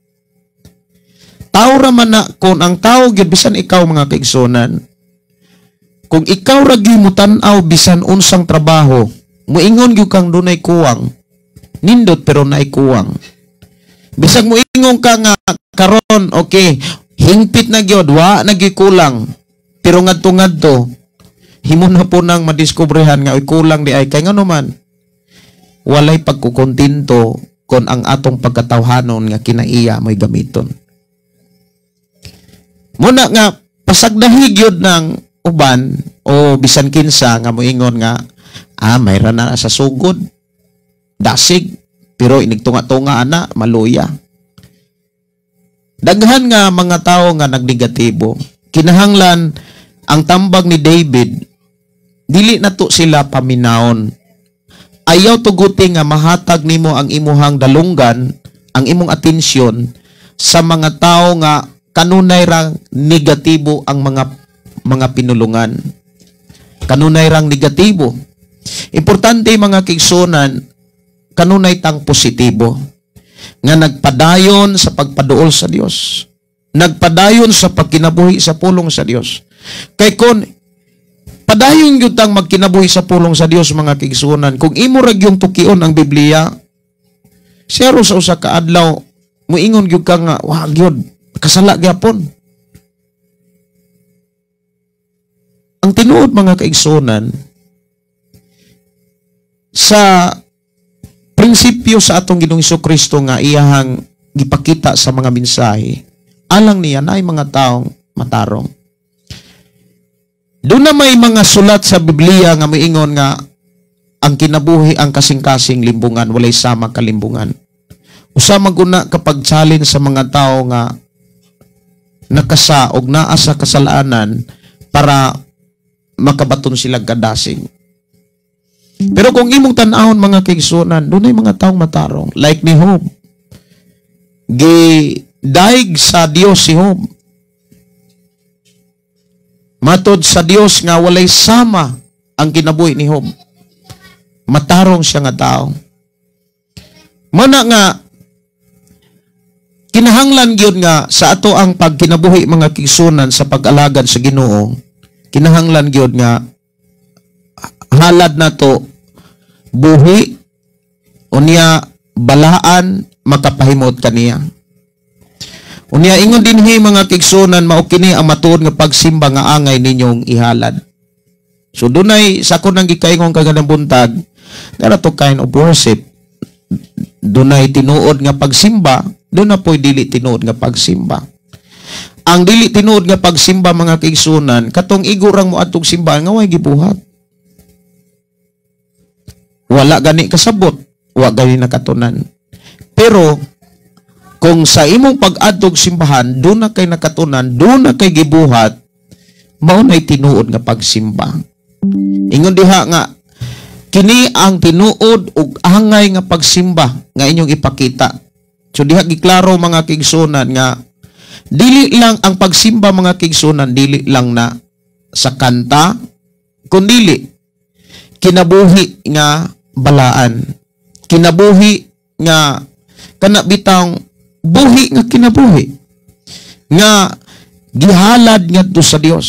Tao ra man na, kung ang tao gyud, bisan ikaw, mga kaigsuonan, kung ikaw ra gyud mo tan-aw bisan unsang trabaho, muingon gyud kang dunay kuwang. Nindot pero naay kuwang. Bisag muingon ka nga karon okay, hingpit na gyud, wa na gyud kulang. Pero ngadto-ngadto, himo na po nang madiskubrehan nga, "Uy, kulang di ay," kay ngano man walay pagkukontento kon ang atong pagkatawhanon nga kinaiya mo'y gamiton. Muna nga pasagdahi gyud ng uban o bisan kinsa nga moingon nga mayra na sa sugod, dasig, pero inigtunga-tunga ana maluya. Daghan nga mga tao nga nagnegatibo. Kinahanglan ang tambag ni David, dili na to sila paminawon. Ayaw tuguti nga mahatag nimo ang imuhang dalunggan, ang imong atensyon sa mga tao nga kanunay rang negatibo ang mga pinulungan. Kanunay rang negatibo. Importante, mga kaigsuonan, kanunay tang positibo nga nagpadayon sa pagpaduol sa Dios. Nagpadayon sa pagkinabuhi sa pulong sa Dios. Kay kon padayon gyud tang magkinabuhi sa pulong sa Dios, mga kaigsuonan, kung imo ra gyung tukion ang Biblia, sero sa usa ka adlaw muingon gyud ka nga wa gyud kasala gyapon. Ang tinuod, mga kaigsuonan, sa prinsipyo sa atong Ginoong Kristo nga iyahang gipakita sa mga mensahe, alang niya na ay mga taong matarong. Doon na may mga sulat sa Biblia nga moingon nga ang kinabuhi, ang kasing-kasing limbungan, walay sama kalimbungan. Usa maguna kapag challenge sa mga tao nga nakasa og naa sa kasalanan para makabaton sila kadasig. Pero kung imong tan-awon, mga kaigsuonan, dunay mga taong matarong like ni Job. Gidaig sa Dios si Job. Matod sa Dios nga walay sama ang kinabuhi ni Job. Matarong siya nga tao. Mana nga kinahanglan gyud nga sa ato ang pagkinabuhi, mga kaigsuonan, sa pag-alagad sa Ginoo, kinahanglan gyud nga halad nato buhi, unya balaan, makapahimuot kaniya. Unya ingon dinhi, mga kaigsuonan, mao kini ang matuod nga pagsimba nga angay ninyong ihalad. So dunay, sa ako nang gikaingon kaganang buntag, there are two kind of worship. Dunay tinuod nga pagsimba, duna po'y dili tinuod nga pagsimba. Ang dili tinuod nga pagsimba, mga kaigsuonan, katong igo rang moadtog simbahan nga way gibuhat. Wala gani kasabot, wa gani nakatunan. Pero kung sa imong pag-adtog simbahan, duna kay nakatunan, duna kay gibuhat, mao nay tinuod nga pagsimba. Ingon diha nga kini ang tinuod ug angay nga pagsimba nga inyong ipakita. So diha giklaro, mga kaigsuonan, nga dili lang ang pagsimba, mga kaigsuonan, dili lang na sa kanta, kundili kinabuhi nga balaan. Kinabuhi nga kana bitang buhi nga kinabuhi nga gihalad ngadto sa Dios.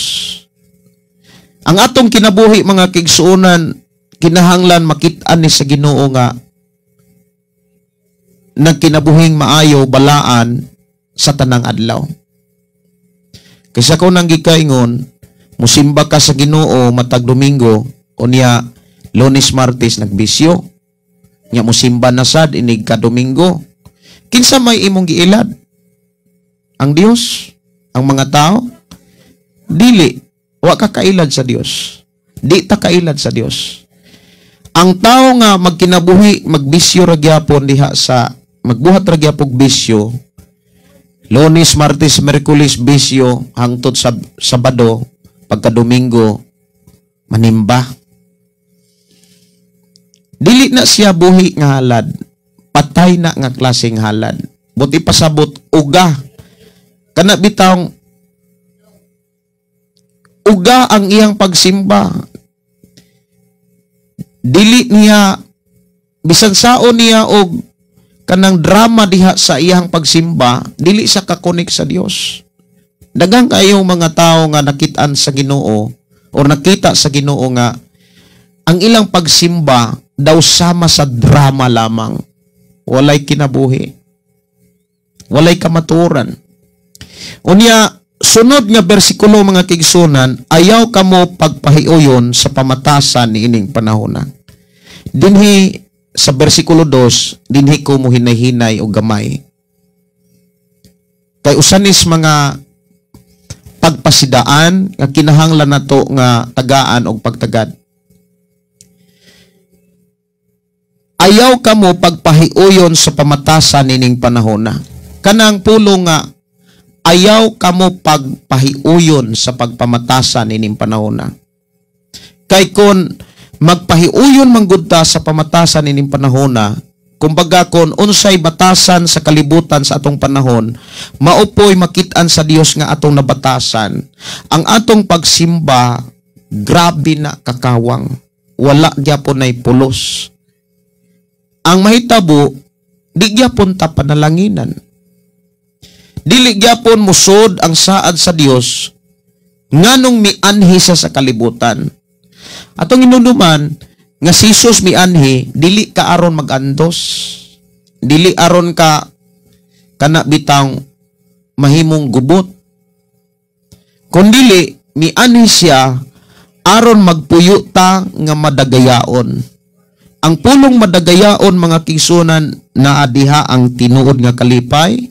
Ang atong kinabuhi, mga kaigsuonan, kinahanglan makit-an ni sa Ginoo nga nagkinabuhing maayo, balaan sa tanang adlaw. Kaysa ko nang gikaingon, musimba ka sa Ginoo matag Domingo, unya Lunes, Martes nagbisyo. Nya musimba na sad inig ka Domingo. Kinsa may imong giilad? Ang Dios? Ang mga tao? Dili. Wa ka kailad sa Dios. Di ta kailad sa Dios. Ang tao nga magkinabuhi, magbisyo ra gyapon diha sa magbuhat ra gyapon bisyo, Lunes, Martes, Miyerkules bisyo hangtod sa Sabado, pagka Domingo manimba. Dili na siya buhi nga halad. Patay na nga klaseng halad. Buot ipasabot, uga. Kana bitang uga ang iyang pagsimba. Dili niya, bisan saon niya og kanang drama diha sa iyang pagsimba, dili siya ka-connect sa Dios. Daghang kayong mga tao nga nakit-an sa Ginoo or nakita sa Ginoo nga ang ilang pagsimba daw sama sa drama lamang. Walay kinabuhi. Walay kamatuoran. Unya, sunod nga bersikulo, mga kaigsuonan, "Ayaw kamo pagpahiuyon sa pamatasan ni ining panahona." Dinhi sa bersikulo 2, dinhi ko mo hinay-hinay og gamay. Kay usa nis mga pagpasidaan nga kinahanglan nato nga tagaan og pagtagad. Ayaw kamo pagpahiuyon sa pamatasan nining panahona. Kanang pulong nga "ayaw kamo pagpahiuyon sa pagpamatasan nining panahona." Kay kon magpahiuyon manggud ta sa pamatasan nining panahona, kumbaga kon unsay batasan sa kalibutan sa atong panahon, mao poy makit-an sa Dios nga atong nabatasan, ang atong pagsimba grabe na kakawang. Wala gyapon nay pulos. Ang mahitabo, di gyapon ta panalanginan. Dili gyapon musod ang saad sa Dios nganong mianhi siya sa kalibutan. Atong hinumduman nga si Jesus mianhi dili ka aron magandos. Dili aron ka kana bitang mahimong gubot. Kundili mianhi siya aron magpuyo ta nga madagayaon. Ang pulong madagayaon, mga kaigsuonan, naa diha ang tinuod nga kalipay,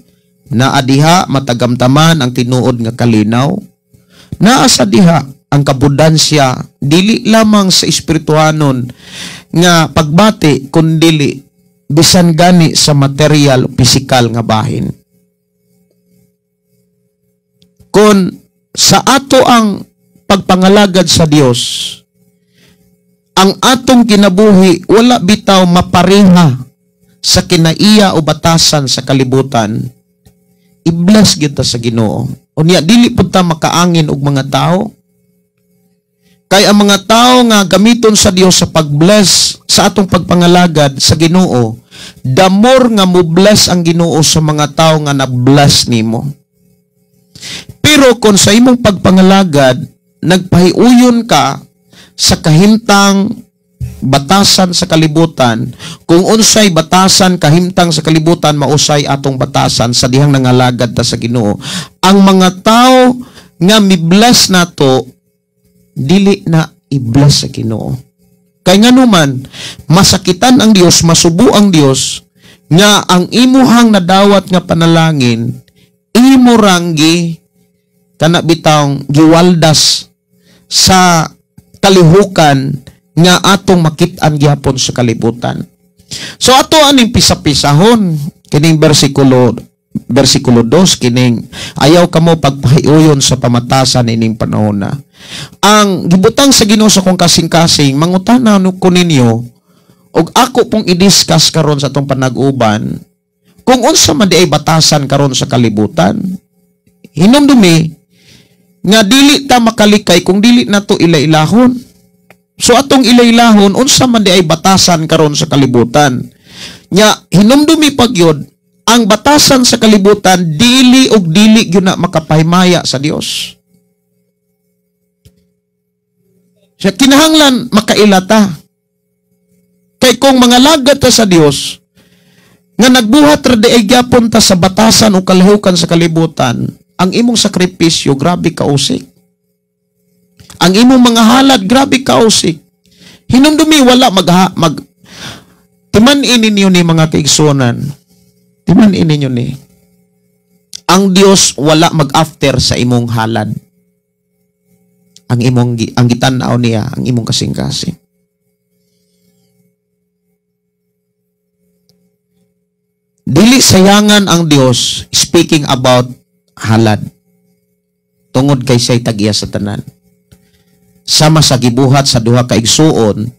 naa diha matagamtaman ang tinuod nga kalinaw, naa sa diha ang kabudansya, dili lamang sa espirituhanon nga pagbati, kundili bisan gani sa material o pisikal nga bahin. Kung sa ato ang pagpangalagad sa Dios, Ang atong kinabuhi wala bitaw mapareha sa kinaiya o batasan sa kalibutan, i-bless gyud ta sa Ginoo. Unya dili pud ta makaangin og mga tao. Kay ang mga tao nga gamiton sa Dios sa pag-bless sa atong pagpangalagad sa Ginoo, the more nga mo-bless ang Ginoo sa mga tao nga na-bless nimo. Pero kung sa imong pagpangalagad nagpahiuyon ka sa kahimtang batasan sa kalibutan, kung unsay batasan kahimtang sa kalibutan, mausay atong batasan sa dihang nangalagad ta sa Ginoo. Ang mga tao nga mi-bless nato, dili na i-bless sa Ginoo. Kay nganuman, masakitan ang Dios, masubo ang Dios nga ang imuhang nadawat nga panalangin imo ranggi kana bitawng giwaldas sa kalihukan nga atong makit-an gihapon sa kalibutan. So ato aning pisa-pisahon kining bersikulo 2, kining ayaw kamo pagpahiuyon sa pamatasan ining panahon na. Ang gibutang sa Ginoo sa kong kasing-kasing, mangutana ko ninyo og ako pong i-discuss karon sa atong panag-uban kung unsa man di ay batasan karon sa kalibutan. Hinumdumi nga dili ta makalikay kung dili nato ilailahon. So atong ilailahon unsa man di ay batasan karon sa kalibutan. Nya hinumdumi pagyod ang batasan sa kalibutan dili og dili gyud na makapahimaya sa Dios. Siya kinahanglan makaila ta. Kay kung mangalagad ta sa Dios nga nagbuhat ra di ay gyapon ta sa batasan o kalihukan sa kalibutan, ang imong sakripisyo grabe kausik. Ang imong mga halad grabe kausik. Hinumdumi wala mag timan-in ninyo ni mga kaigsuonan. Timan-in ninyo ni. Ang Dios wala mag-after sa imong halad. Ang imong ang gitan-aw niya ang imong kasing-kasing. Dili sayangan ang Dios speaking about halad. Tungod kay siya'y tag-iya sa tanan. Sama sa gibuhat sa duha ka igsuon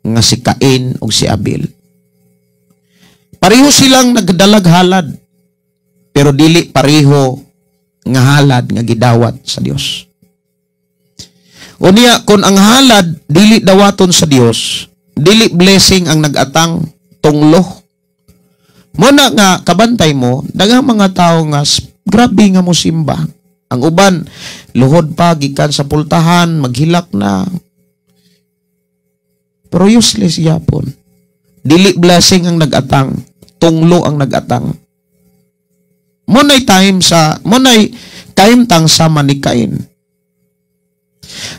nga si Cain ug si Abel. Pareho silang nagdalag halad, pero dili pareho nga halad nga gidawat sa Dios. Unya kung ang halad dili dawaton sa Dios, dili blessing ang nagatang, tunglo. Muna nga kabantay mo, daghang mga tao nga grabe nga mo simba. Ang uban luhod pa gikan sa pultahan, maghilak na. Pero useless gyapon. Dili blessing ang nagatang, tunglo ang nagatang. Munay time sa munay kahimtang sama ni Cain.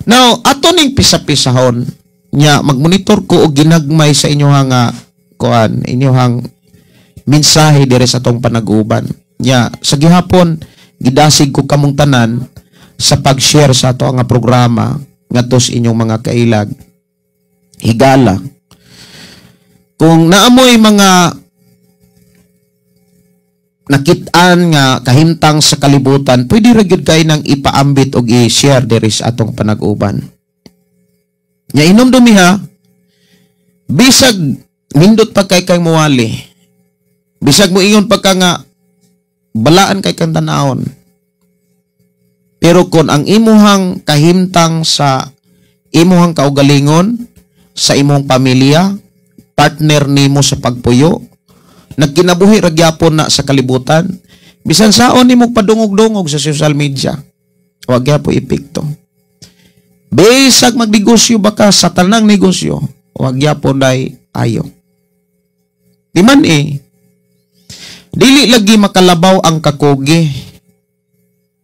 Now, ato ning pisa-pisahon nya magmonitor ko og ginagmay sa inyohang nga kuan, inyohang mensahe dire sa atong panag-uban. Nya sa gihapon gidasig ko kamong tanan sa pag-share sa ato nga programa ngadto sa inyong mga kailag. Higala. Kung naamoy mga nakit-an nga kahimtang sa kalibutan, pwede ra gyud kay nang ipaambit og i-share diri sa atong panag-uban. Nya inomdumi ha, bisag nindot pa kay kang muwali, bisag mo ingon pa ka nga balaan kay kang tan-awon, pero kung ang imuhang kahimtang sa imuhang kaugalingon, sa imong pamilya, partner nimo sa pagpuyo, nagkinabuhi ra gyapon na sa kalibutan, bisan saon nimo padungog-dungog sa social media, wa gyapon epekto. Bisag magnegosyo ba ka sa tanang negosyo, wa gyapon day ayo. Di man eh, dili lagi makalabaw ang kakugi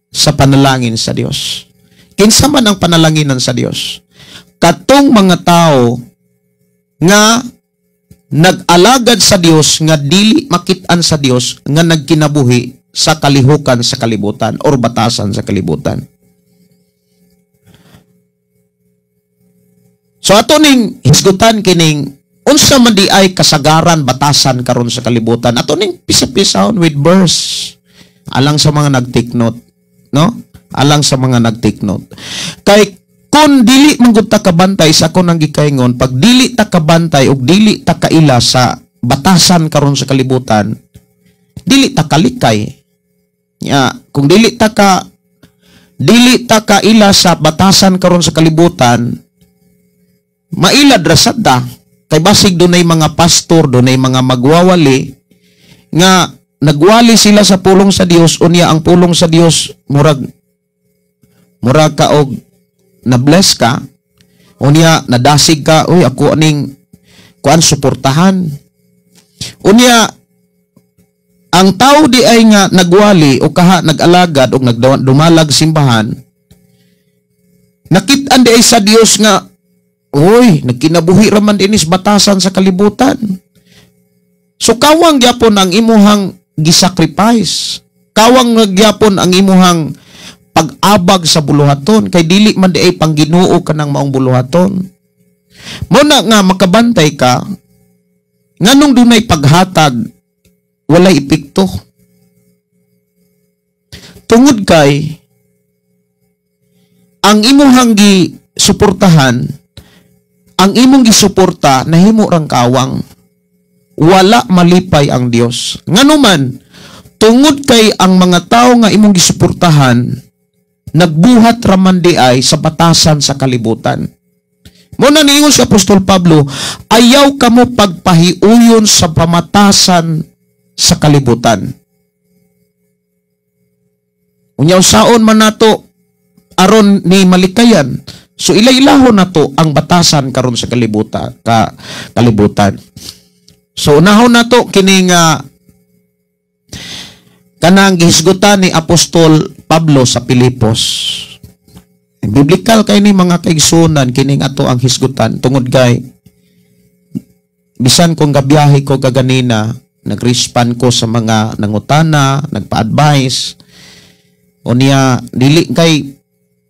sa panalangin sa Dios. Kinsa man ang panalanginan sa Dios? Katong mga tao nga nag-alagad sa Dios, nga dili makit-an sa Dios, nga nagkinabuhi sa kalihukan sa kalibutan or batasan sa kalibutan. So ato ning hisgutan kining unsa man di ay kasagaran batasan karon sa kalibutan. Ato ning pisa-pisahon with verse alang sa mga nag-take note, no? Alang sa mga nag-take note. Kay Kung dili man gud ta kabantay sa ako nang gikaingon, pag dili ta kabantay og dili ta kaila sa batasan karon sa kalibutan, dili ta kalikay. Ya, kung dili ta kaila sa batasan karon sa kalibutan, mailad ra sad ta. Kay basig dunay mga pastor, dunay mga magwawali nga nagwali sila sa pulong sa Dios, unya ang pulong sa Dios murag murag ka og na-bless ka, unya nadasig ka, "Uy, ako aning kuan suportahan." Unya ang tao di ay nga nagwali o kaha nag-alagad o nagdumalag simbahan, nakit-an di ay sa Dios nga, uy, nagkinabuhi raman dinis batasan sa kalibutan. So kawang gyapon ang imuhang gisacrifice. Kawang gyapon ang imuhang pag-abag sa buluhaton kay dili man di ay pangginoo kanang maong buluhaton. Muna nga makabantay ka nganong dunay paghatag walay epekto. Tungod kay ang imuhang gi suportahan, ang imong gisuporta nahimo rang kawang. Wala malipay ang Dios. Nganuman, tungod kay ang mga tao nga imong gisuportahan nagbuhat raman di ay sa batasan sa kalibutan. Muna niingon si Apostol Pablo, "Ayaw kamo pagpahiuyon sa pamatasan sa kalibutan." Unya usaon man nato aron ni malikayan? So ila-ilahon nato ang batasan karon sa kalibutan. So unahon nato kining kanang gihisgutan ni Apostol Pablo sa Pilipos. Biblical kay ni, mga kaigsunan, kining ato ang hisgutan tungod kay bisan kung gabiyahe ko kaganina, nag-respond ko sa mga nangutana, nagpa-advise. Unya dili kay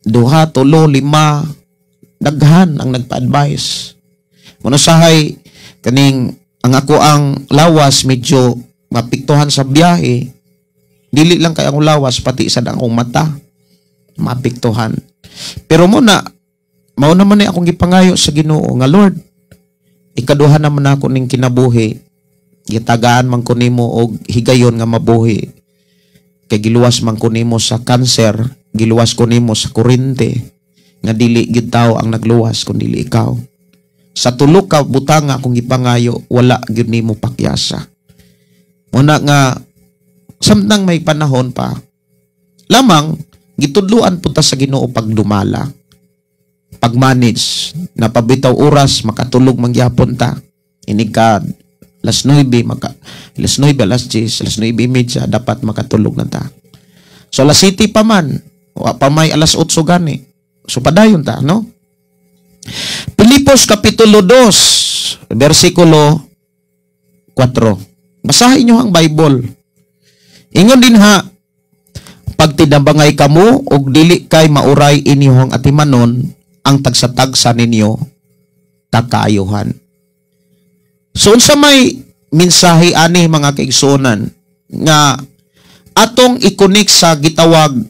duha, tulo, lima, daghan ang nagpa-advise. Muna sahay kaning ang ako ang lawas medyo mapiktuhan sa biyahe. Dili lang kay ang lawas, pati sa akong mata mapiktuhan. Pero muna, mao naman ni akong gipangayo sa Ginoo nga, "Lord, ikaduha naman ako ning kinabuhi. Gitagaan man ko nimo og higayon nga mabuhi. Kay giluwas man ko nimo sa cancer, giluwas ko nimo sa kurente, nga dili gyud tao ang nagluwas kun dili ikaw. Sa tulo ka butanga akong gipangayo, wala gyud nimo pakyasa." Muna nga samtang may panahon pa lamang, gitudluan punta sa Ginoo pagdumala, pag-manage, napabitaw oras, makatulog man gyapon ta. Inig ka alas 9, maka alas 9, alas 10, alas 9:30, dapat makatulog na ta. So alas 7 pa man, wa pa may alas 8 gani. So padayon ta, no? Pilipos Kapitulo 2, versikulo 4. Basahin nyo ang Bible. Ingon din ha, "Pagtinabangay kamo og dili kay mauray inyong atimanon ang tagsa-tagsa ninyo kakaayuhan." So unsa may mensahe ani, mga kaigsuonan, nga atong i-connect sa gitawag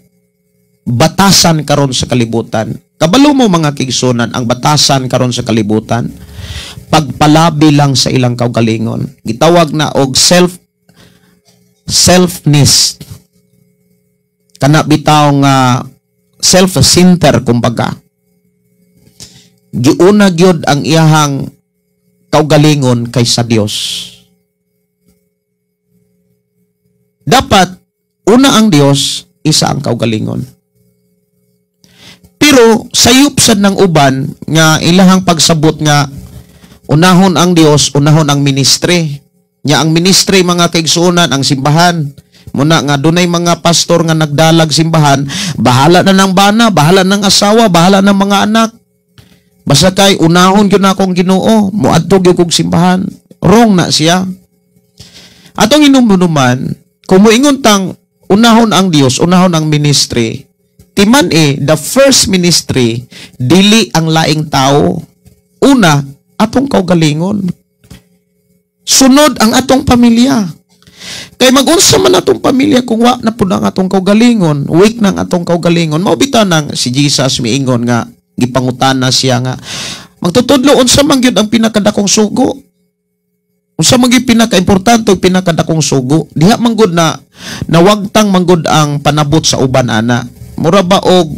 batasan karon sa kalibutan? Kabalo mo, mga kaigsuonan, ang batasan karon sa kalibutan pagpalabi lang sa ilang kaugalingon. Gitawag na og selfness. Kana bitaw nga self-center kumbaga. Giuna gyud ang iyahang kaugalingon kaysa Dios. Dapat una ang Dios, isa ang kaugalingon. Pero sayop sad ng uban nga ilahang pagsabot nga unahon ang Dios, unahon ang ministry. Nya ang ministry, mga kaigsuonan, ang simbahan. Muna nga dunay mga pastor nga nagdalag simbahan, bahala na ng bana, bahala ng asawa, bahala ng mga anak. Basta kay unahon gyud na akong Ginoo, moadto gyud kog simbahan. Wrong na siya. Atong hinumduman, kung moingon tang unahon ang Dios, unahon ang ministry, timan eh, the first ministry, dili ang laing tao. Una, atong kaugalingon. Sunod ang atong pamilya. Kay magunsa man atong pamilya kung wa na pud ang atong kaugalingon, weak nang atong kaugalingon. Mao bitaw nang si Jesus miingon nga Gipangutana siya nga, magtutudlo, unsa man gyud ang pinakadakong sugo? Unsa man gyud pinakaimportante ug pinakadakong sugo? Diha man gud na nawagtang man gud ang panabot sa uban ana. Mura ba og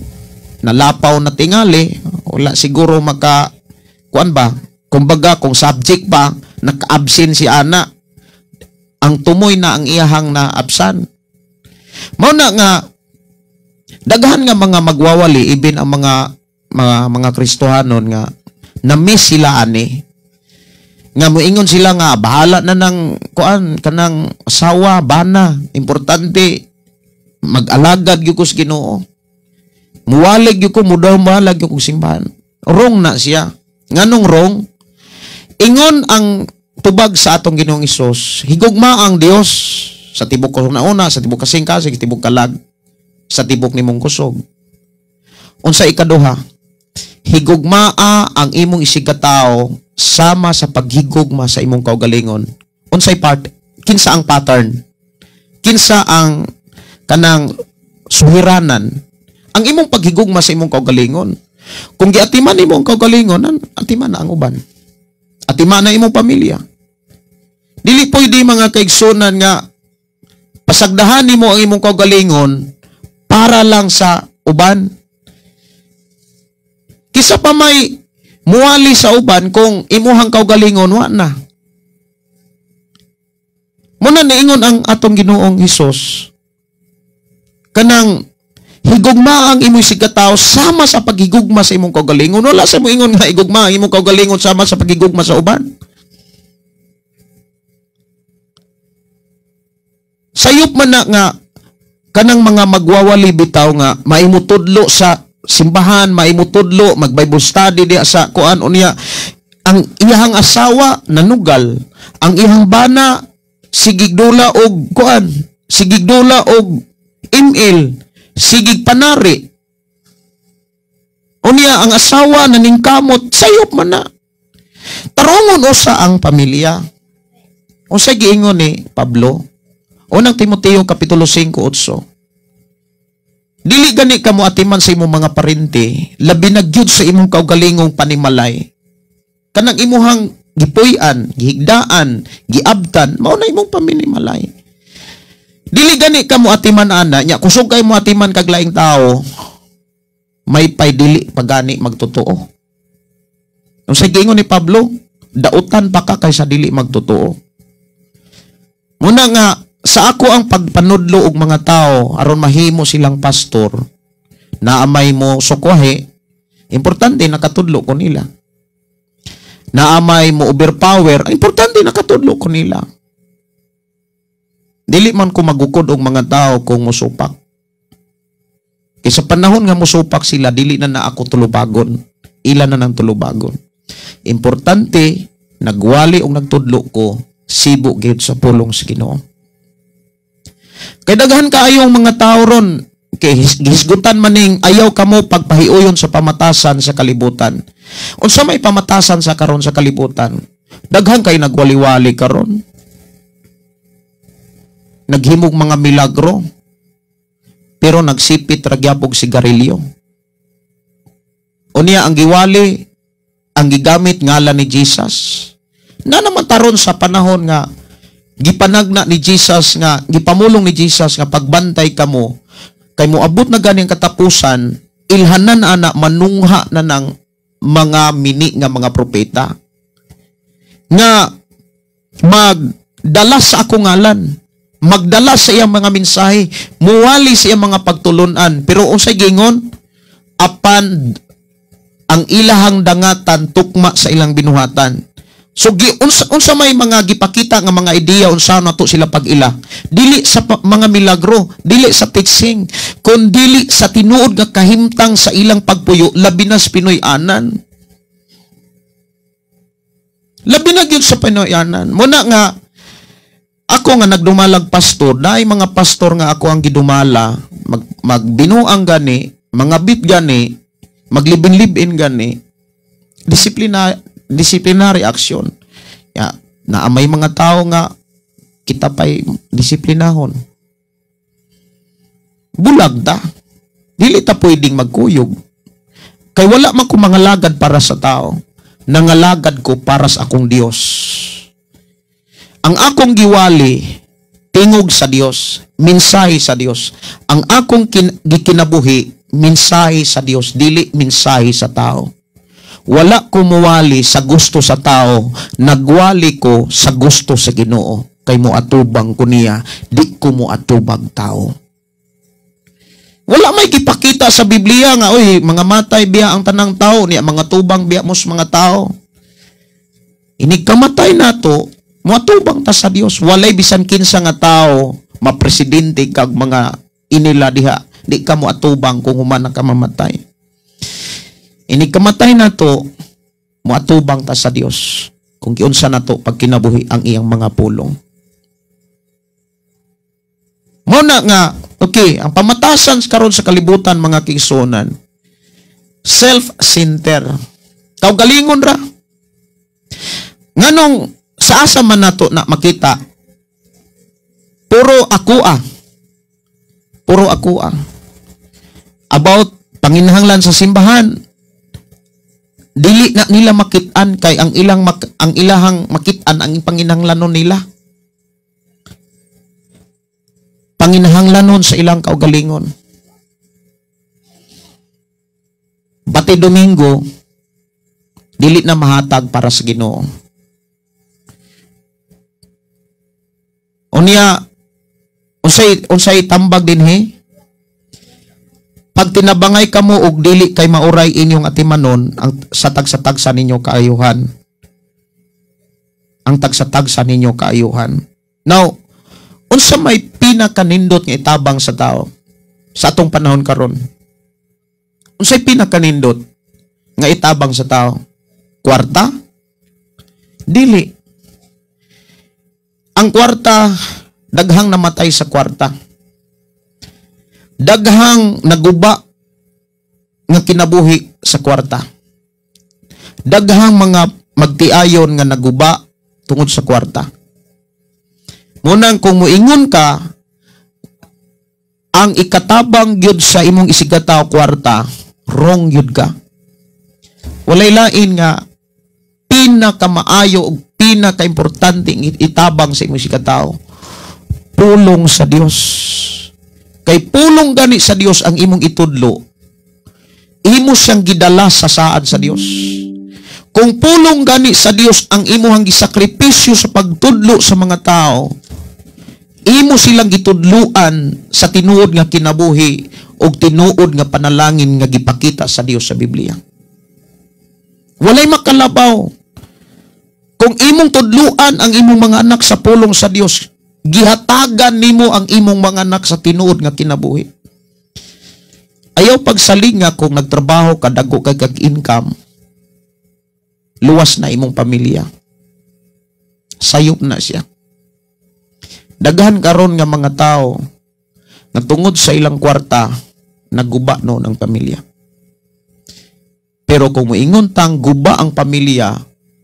nalapaw na tingali, wala siguro maka kuan ba? Kumbaga kung subject pa naka-absent si ana, ang tumoy na ang iyahang na-absan. Mao na nga daghan nga mga magwawali, ibin ang mga Kristohanon nga na-miss sila ani. Nga moingon sila nga bahala na ng kuan kanang asawa, bana, importante mag-alagad gyud ko sa Ginoo. Muwalig gyud ko, mudaw-malag gyud ko simbahan. Wrong na siya. Nganong wrong? Ingon ang tubag sa atong Ginoong Hesus, higugma ang Dios sa tibok kauna-una, sa tibok kasing-kasing, sa tibok kalag, sa tibok nimong kusog. Unsa ikaduha? Higugmaa ang imong isigkatawo sama sa paghigugma sa imong kaugalingon. Unsay part? Kinsa ang pattern? Kinsa ang kanang suhiranan? Ang imong paghigugma sa imong kaugalingon. Kung giatiman nimo ang kaugalingon, atiman na ang uban. Atiman na imong pamilya. Dili pwede, mga kaigsunan, nga pasagdahan nimo ang imong kaugalingon para lang sa uban. Kisa pa may muwali sa uban kung imuhang kaugalingon wa na. Muna niingon ang atong Ginoong Hesus, kanang higugma ang imong isigkatawo sama sa paghigugma sa imong kaugalingon. Wala sa moingon nga higugma ang imong kaugalingon sama sa paghigugma sa uban. Sayop man na nga kanang mga magwawali bitaw nga maimutudlo sa simbahan, maimutudlo mag Bible study diha sa kuan, unya ang iyahang asawa nanugal, ang iyahang bana sigigdula og kuan, sigigdula og ML, sigig panari. Unya ang asawa naningkamot, sayop man na. Tarungon usa ang pamilya. Unsa giingon ni Pablo? Unang Timoteo kapitulo 5:8. Dili gani kamo atiman sa imong mga parente, labi na gyud sa imong kaugalingong panimalay. Kanang imuhang gipuy-an, gihigdaan, giabtan, mao na imong paminimalay. Dili gani kamo atiman ana, nya kusog kay mo atiman kag laing tawo, may pay dili pagani magtotoo. Unsa giingon ni Pablo? Dautan pa ka kaysa dili magtotoo. Muna nga sa ako ang pagpanudlo og mga tao aron mahimo silang pastor, naamay mo sukwahe, importante nakatudlo ko nila. Naamay mo overpower, importante nakatudlo ko nila. Dili man ko magukod og mga tao kung musupak. Kay sa panahon nga musupak sila, dili na na ako tulubagon. Ila na nang tulubagon. Importante, nagwali og nagtudlo ko, sibo gyud sa pulong sa Ginoo. Kay daghan kaayong mga tao ron, kay gihisgutan maning ayaw kamo pagpahiuyon sa pamatasan sa kalibutan. Unsa may pamatasan sa karon sa kalibutan? Daghan kay nagwali-wali karon. Naghimog mga milagro, pero nagsipit ra gyapog sigarilyo. Unya ang giwali, ang gigamit ngalan ni Jesus. Na naman taron sa panahon nga gipanagna ni Jesus, nga gipamulong ni Jesus nga pagbantay kamo kay moabot na gani ang katapusan, ilhanan ana manungha na ng mga mini nga mga propeta nga magdala sa akong ngalan, magdala sa iyang mga mensahe, muwali sa iyang mga pagtulunan. Pero unsay giingon? Apan ang ilahang dangatan tukma sa ilang binuhatan. So unsa may mga gipakita nga mga ideya unsa nato sila pag-ila? Dili sa mga milagro, dili sa teaching, kun dili sa tinuod nga kahimtang sa ilang pagpuyo, labi na sa Pinoy-anan. Labi na gyud sa Pinoy-anan. Muna nga ako nga nagdumalag pastor, naay mga pastor nga ako ang gidumala, magbinuang gani, mga bit gani, maglibin-libin gani, disciplinary action. Ya, na may mga tao nga kita pa'y disiplinahon. Bulag ta. Dili ta pwedeng magkuyog. Kay wala man ko mangalagad para sa tao. Nangalagad ko para sa akong Dios. Ang akong giwali, tingog sa Dios, mensahe sa Dios. Ang akong gikinabuhi, mensahe sa Dios, dili mensahe sa tao. Wala ko muwali sa gusto sa tao, nagwali ko sa gusto sa Ginoo. Kay moatubang ko niya, di ko moatubag tao. Wala may gipakita sa Biblia nga, oy, mga matay biya ang tanang tao, niya mga tubang biya mos mga tao. Inig kamatay nato, moatubang ta sa Dios. Walay bisan kinsa nga tao, mapresidente kag mga inila diha, di ka moatubang kung human ka mamatay. Inig kamatay nato, moatubang ta sa Dios kung giunsa nato pagkinabuhi ang iyang mga pulong. Mao na nga, okay, ang pamatasan karon sa kalibutan mga kaigsuonan, self-center. Kaugalingon ra. Nganong sa asa man nato na makita, puro ako ah. Puro ako ah. About panginahanglan sa simbahan, dili na nila makit-an kay ang ilang ang ilahang makit-an ang panginahanglanon nila. Panginahanglanon sa ilang kaugalingon. Pati Domingo, dili na mahatag para sa Ginoo. Unya, unsay tambag dinhi? Pag tinabangay kamo og dili kay mauray inyong atimanon, ang sa tagsa-tagsa ninyo kaayuhan. Ang tagsa-tagsa ninyo kaayuhan. Now, unsa may pinakanindot nga itabang sa tao sa atong panahon karon? Unsay pinakanindot nga itabang sa tao? Kwarta? Dili. Ang kwarta, daghang namatay sa kwarta. Daghang naguba nga kinabuhi sa kwarta. Daghang mga magtiayon nga naguba tungod sa kwarta. Munang kung muingon ka, ang ikatabang gyud sa imong isigataw kwarta, wrong gyud ka. Walay lain nga pinakamaayo ug pinakaimportante itabang sa imong isigataw, pulong sa Dios. Kay pulong gani sa Dios ang imong itudlo, imo siyang gidala sa saad sa Dios. Kung pulong gani sa Dios ang imuhang gisakripisyo sa pagtudlo sa mga tao, imo silang gitudluan sa tinuod nga kinabuhi o tinuod nga panalangin nga gipakita sa Dios sa Biblia. Walay makalabaw. Kung imong tudluan ang imong mga anak sa pulong sa Dios, gihatagan nimo ang imong mga anak sa tinuod nga kinabuhi. Ayaw pagsalinga kung nagtrabaho ka, dago kay kag income, luwas na imong pamilya. Sayop na siya. Daghan karon nga mga tao nga tungod sa ilang kwarta naguba no ng pamilya. Pero kung moingon tang guba ang pamilya,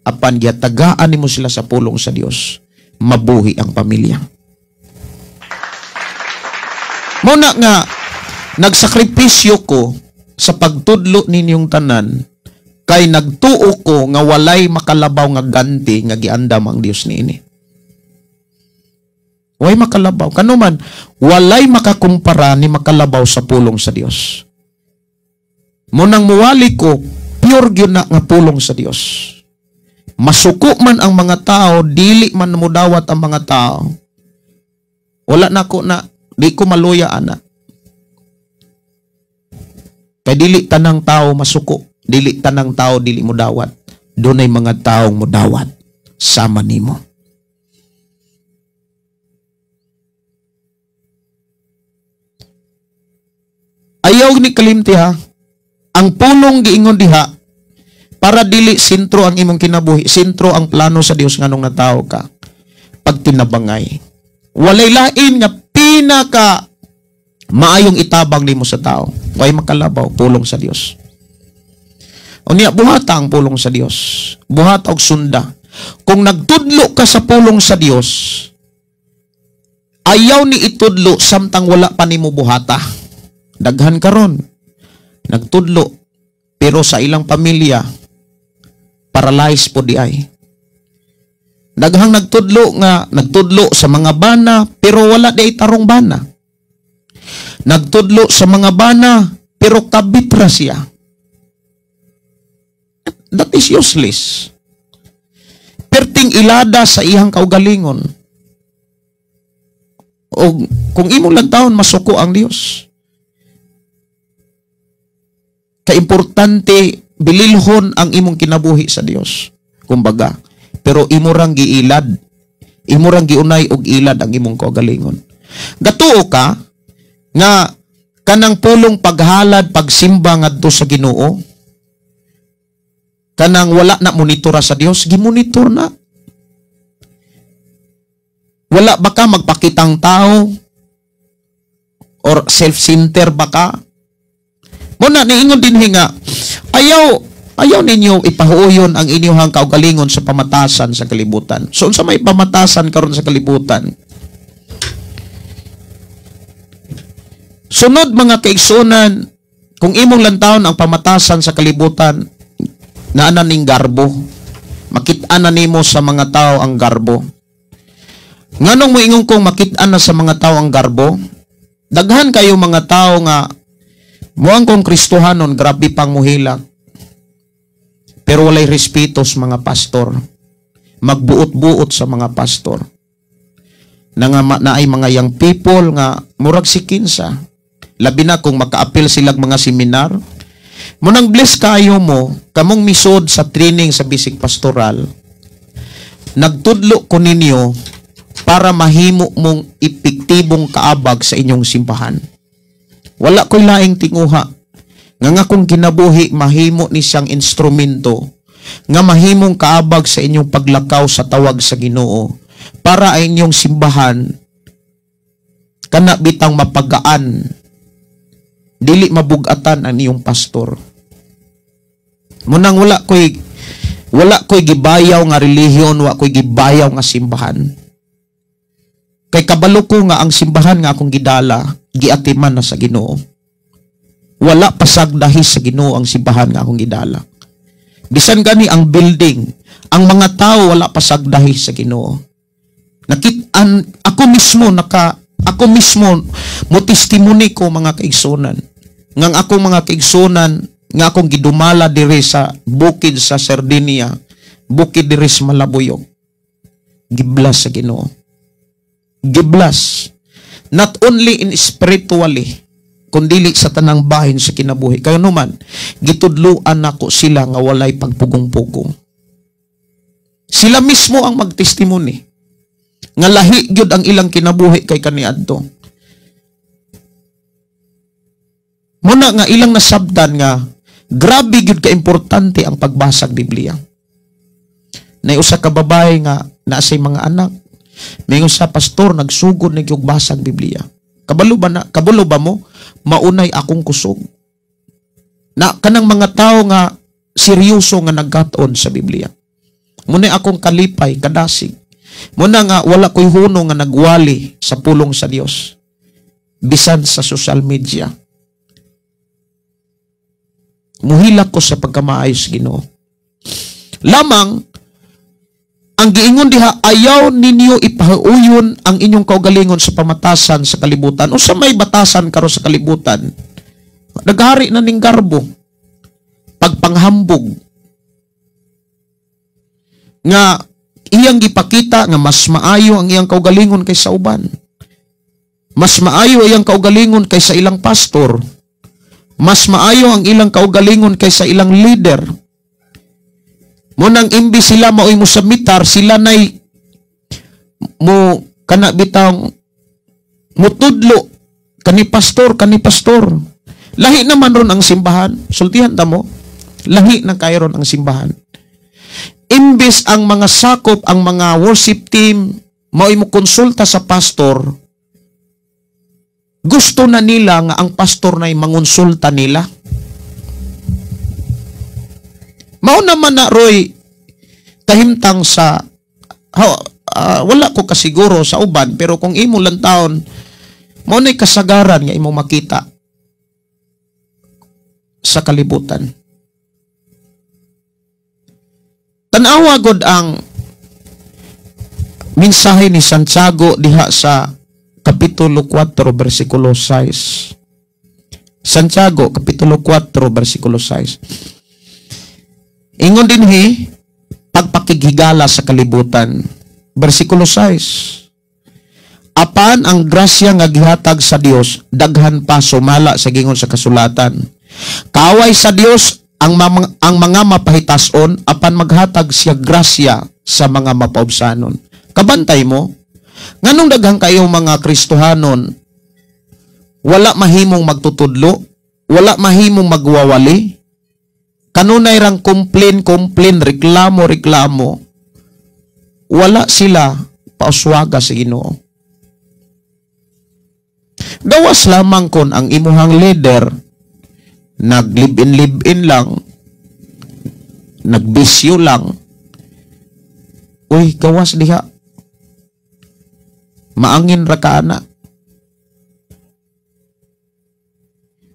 apan gihatagaan nimo sila sa pulong sa Dios, mabuhi ang pamilya. Muna nga nagsakripisyo ko sa pagtudlo ninyong tanan, kay nagtuo ko nga walay makalabaw nga ganti nga giandam ang Dios niini. Walay makalabaw. Kanuman, walay makakumpara ni makalabaw sa pulong sa Dios. Munang muwali ko, pure gyud na nga pulong sa Dios. Masuko man ang mga tao, dili man mudawat ang mga tao. Wala na ko na, di ko maluya ana. Kay dili tanang tao masuko, dili tanang tao dili mudawat. Dunay mga taong mudawat sama nimo. Ayaw ni kalimti ha. Ang pulong giingon diha para dili sentro ang imong kinabuhi, sentro ang plano sa Dios nganong natawo ka. Pagtinabangay, walay lain nga pinaka maayong itabang nimo sa tao. Way makalabaw pulong sa Dios. Unya buhata ang pulong sa Dios. Buhata og sunda. Kung nagtudlo ka sa pulong sa Dios, ayaw ni itudlo samtang wala pa nimo buhata. Daghan karon nagtudlo Pero sa ilang pamilya, paralyzed po di ay. Daghang nagtudlo nga nagtudlo sa mga bana pero wala di ay tarong bana. Nagtudlo sa mga bana pero kabit ra siya. That is useless. Perting ilada sa iyang kaugalingon. O kung imong lang taon, masuko ang Dios. Kaimportante bililhon ang imong kinabuhi sa Dios. Kumbaga, pero imo rang giilad, imo rang giunay og ilad ang imong kaugalingon. Gatuo ka nga kanang pulong paghalad, pagsimba ngadto sa Ginoo, kanang wala na monitora sa Dios, gimonitor na. Wala ba ka magpakitang tao or self-center ba ka? Muna niingon din nga ayaw ayaw ninyo ipahuyon ang inyong kaugalingon sa pamatasan sa kalibutan. So unsa may pamatasan karon sa kalibutan? Sunod, mga kaigsunan, kung imong lantawon ang pamatasan sa kalibutan, naa na ning garbo. Makit-an na nimo sa mga tao ang garbo. Nganong moingon kong makit-an na sa mga tao ang garbo? Daghan kayo mga tao nga muang kong Kristohanon, grabe pang muhilak. Pero walay respeto sa mga pastor. Magbuot-buot sa mga pastor. Na nga naay mga young people nga murag si kinsa. Labi na kung makaapil silag mga seminar. Munang bless kayo mo, kamong misod sa training sa basic pastoral, nagtudlo ko ninyo para mahimo mong epektibong kaabag sa inyong simbahan. Wala ko'y laing tinguha. Nga nga kung kinabuhi, mahimo ni siyang instrumento nga mahimong kaabag sa inyong paglakaw sa tawag sa Ginoo para ang inyong simbahan kana bitang mapagaan, dili mabugatan ang iyong pastor. Munang wala ko'y gibayaw nga relihiyon, wa ko'y gibayaw nga simbahan. Kay kabalo ko nga ang simbahan nga akong gidala, giatiman na sa Ginoo. Wala pasagdahi sa Ginoo ang simbahan nga akong gidala. Bisan gani ang building, ang mga tao wala pasagdahi sa Ginoo. Nakit-an ako mismo mo testimony ko, mga kaigsunan. Ngang akong mga kaigsunan nga akong gidumala diri sa bukid sa Sardinia, bukid diri sa Malabuyok. Giblas sa Ginoo. Giblas. Not only in spiritually, kundili sa tanang bahin sa kinabuhi. Kaya naman, gitudluan nako sila nga walay pagpugong-pugong. Sila mismo ang magtestimony nga lahi gyud ang ilang kinabuhi kay kaniadto. Muna nga ilang nasabtan nga grabe gyud ka importante ang pagbasag Biblia. Nay usa ka babae nga naa say mga anak. Mingon sa pastor, nagsugod na gyud basag Biblia. Kabalo ba na, kabalo ba mo maunay akong kusog? Na kanang mga tao nga seryoso nga nagkat-on sa Biblia. Muna akong kalipay, kadasig. Muna nga wala ko'y huno nga nagwali sa pulong sa Dios. Bisan sa social media. Muhilak ko sa pagkamaayos Ginoo. Lamang ang giingon diha, ayaw ninyo ipahuyon ang inyong kaugalingon sa pamatasan sa kalibutan. O sa may batasan karon sa kalibutan, naghari na ning garbo, pagpanghambog, nga iyang gipakita nga mas maayo ang iyang kaugalingon kaysa uban. Mas maayo iyang kaugalingon kaysa ilang pastor. Mas maayo ang ilang kaugalingon kaysa ilang leader. Munang imbi sila maoy mo submitar, sila nay mo kana bitang mutudlo kani pastor, kani pastor. Lahi naman ron ang simbahan. Sultihan ta mo. Lahi na kayo ron ang simbahan. Imbis ang mga sakop, ang mga worship team, maoy mo konsulta sa pastor, gusto na nila nga ang pastor na'y mangonsulta nila. Mao naman na, Roy, kahimtang sa, wala ko kasiguro sa uban, pero kung imo lang taon, mao na'y kasagaran nga imo makita sa kalibutan. Tanawa gud ang mensahe ni Santiago diha sa Kapitulo 4, versikulo 6. Santiago, Kapitulo 4, versikulo 6. Ingon dinhi, pagpakighigala sa kalibutan. Versikulo 6. Apan ang grasya nga gihatag sa Dios daghan pa sumala sa gingon sa kasulatan. Kaway sa Dios ang mga mapahitason, apan maghatag siya grasya sa mga mapaubsanon. Kabantay mo, nganong daghan kayo mga Kristohanon, wala mahimong magtutudlo, wala mahimong magwawali, kanunay rang complain, complain, reklamo, reklamo, wala sila pauswaga sa Ginoo. Gawas lamang kon ang imuhang leader nag-live-in lang, nagbisyo lang, uy, gawas diha, maangin ra ka ana.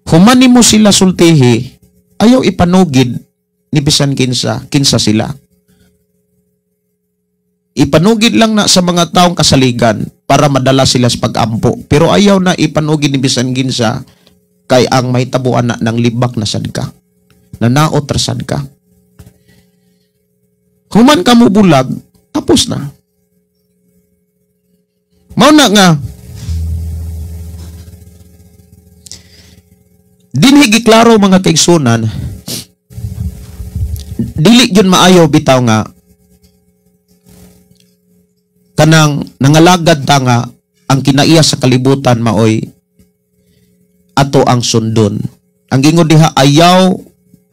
Humani mo sila sultihi, ayaw ipanugid ni bisan kinsa, kinsa sila. Ipanugid lang na sa mga taong kasaligan para madala sila sa pag-ampo. Pero ayaw na ipanugid ni bisan kinsa kay ang mahitabuan na ng libak na sad ka. Nanaot ra sad ka. Human ka mo bulag, tapos na. Mao na nga dinhi giklaro mga kaigsunan, dili gyud maayo bitaw nga kanang nangalagad ta nga ang kinaiya sa kalibutan maoy ato ang sundon. Ang gingon diha, ayaw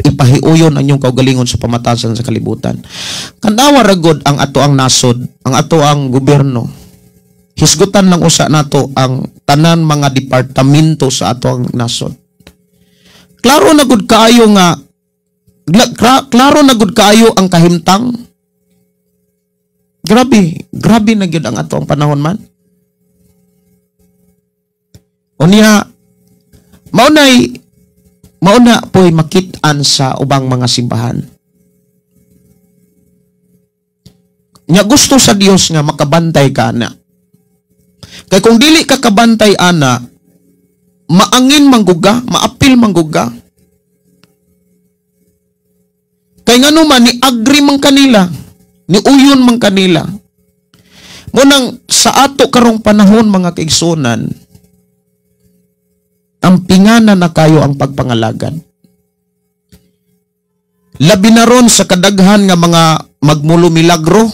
ipahiuyon ang inyong kaugalingon sa pamatasan sa kalibutan. Kanawa ra gud ang ato ang nasod, ang ato ang gobyerno. Hisgutan lang usa nato ang tanan mga departamento sa ato ang nasod. Klaro na gud kaayo nga klaro na gud kaayo ang kahimtang. Grabe, grabe na gyud ang ato ang panahon man. Unya mauna po'y makit-an sa ubang mga simbahan. Nya gusto sa Dios nga makabantay ka ana. Kay kung dili ka kabantay ana, maangin mangguga, maapil mangguga. Kay ngano man ni agree man kanila, ni uyon man kanila. Munang sa ato karong panahon mga kaigsunan, ang pingana na kayo ang pagpangalagan. Labi na ron sa kadaghan nga mga magmulumilagro,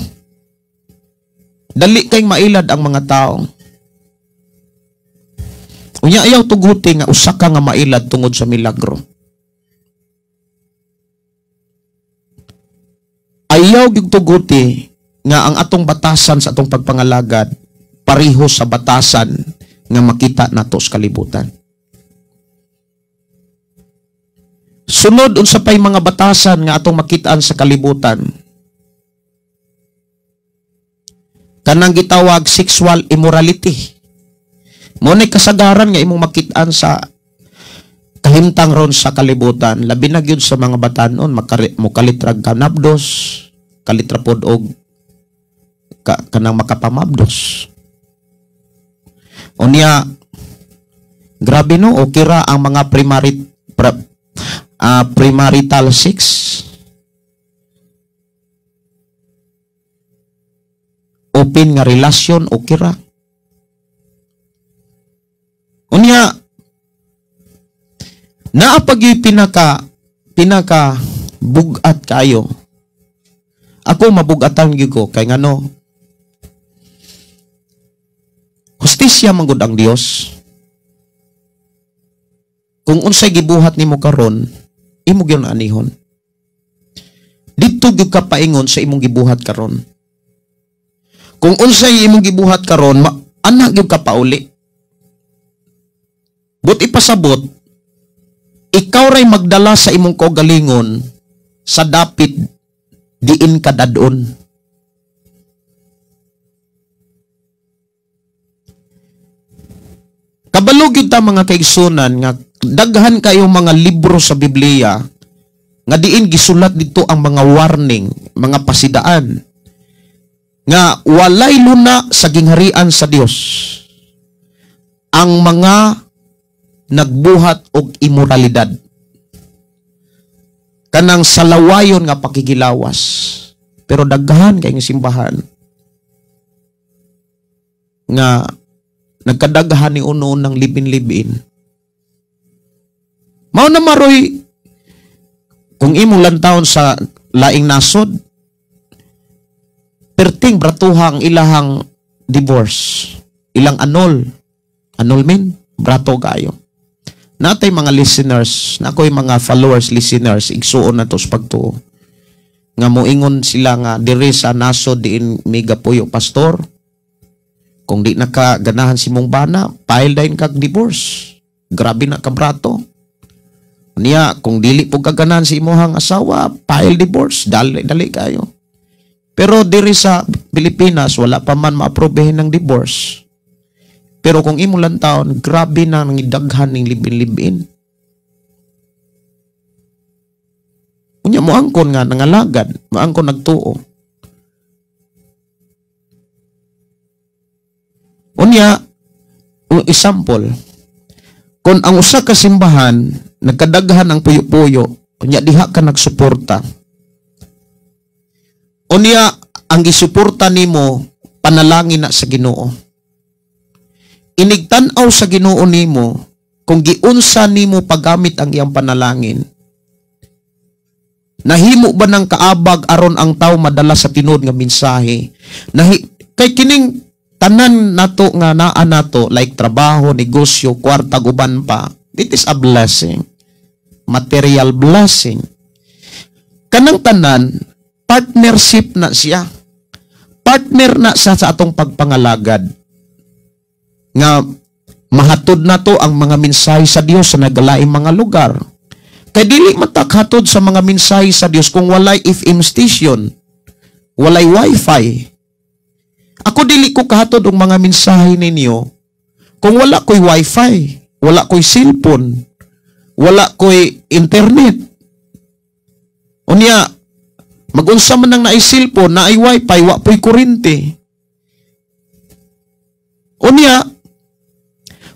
dali kay mailad ang mga tao. Unya ayaw tuguti nga usa ka nga mailad tungod sa milagro. Ayaw gyud tuguti nga ang atong batasan sa atong pagpangalagad pareho sa batasan nga makita nato sa kalibutan. Sunod unsa pay mga batasan nga atong makitaan sa kalibutan. Kanang gitawag sexual immorality. Mo ni kasagaran nga imong makitaan sa kahimtang ron sa kalibutan, labi na gyud sa mga batanon mokalitrag kanabdos, kalitra pod og kanang makapamabdos. Unya grabe no, okay ra ang mga premarital sex. Open nga relasyon, okay ra. Unya naa pag pinaka bugat kayo. Ako mabugatan gyud ko kay ngano, hustisya man gud ang Dios. Kung unsay gibuhat nimo karon, imo gyud anihon. Didto gyud ka paingon sa imong gibuhat karon. Kung unsay imong gibuhat karon, ana gyud ka pauli. But ipasabot, ikaw ray magdala sa imong kaugalingon sa dapit diin ka dadon. Kabalo gyud ta mga kaigsunan nga daghan kayo mga libro sa Biblia Nga diin gisulat dito ang mga warning, mga pasidaan nga walay luna sa gingharian sa Dios ang mga nagbuhat og imoralidad, kanang salawayon nga pakigilawas. Pero daghan kay simbahan nga nagkadaghan ni uno ng libin-libin. Mao na maroy kung imong lantawon sa laing nasod, perting bratuhang ilahang divorce, ilang annulment, brato kayo. Natay mga listeners, nakoy mga followers, listeners, igsuon na to sa pagtuo. Nga moingon sila nga diri sa nasod diin migapuyo, pastor, kung di nakaganahan si mong bana, file dayon kag divorce. Grabe na kabrato. Niya, kung dili po kaganahan si imuhang asawa, file divorce, dali, dali kayo. Pero diri sa Pilipinas, wala pa man maaprobehin ng divorce. Pero kung imo lang taon, grabe na nang idaghan ning libin-libin. Unya moangkon nga nangalagad, moangkon nagtuo. Unya, example, kung ang usa ka simbahan nagkadaghan ang puyo-puyo, unya diha ka nagsuporta. Unya ang gisuporta nimo panalangin na sa Ginoo. Inigtan-aw sa Ginoo nimo kung giunsa nimo paggamit ang iyang panalangin. Nahimo ba ng kaabag aron ang tao madala sa tinuod nga mensahe? Kay kining tanan nato nga naa nato, like trabaho, negosyo, kwarta, guban pa, it is a blessing. Material blessing. Kanang tanan, partnership na siya. Partner na siya sa atong pagpangalagad. Nga mahatod na to ang mga mensahe sa Dios sa nagalaing mga lugar. Kay dili matakhatod sa mga mensahe sa Dios kung walay FM station, walay wifi. Ako dili ko kahatod og mga mensahe ninyo kung wala ko'y wifi, wala ko'y cellphone, wala ko'y internet. Unya, magunsa man nang naay cellphone, naay wifi, wa po'y kurente. Unya,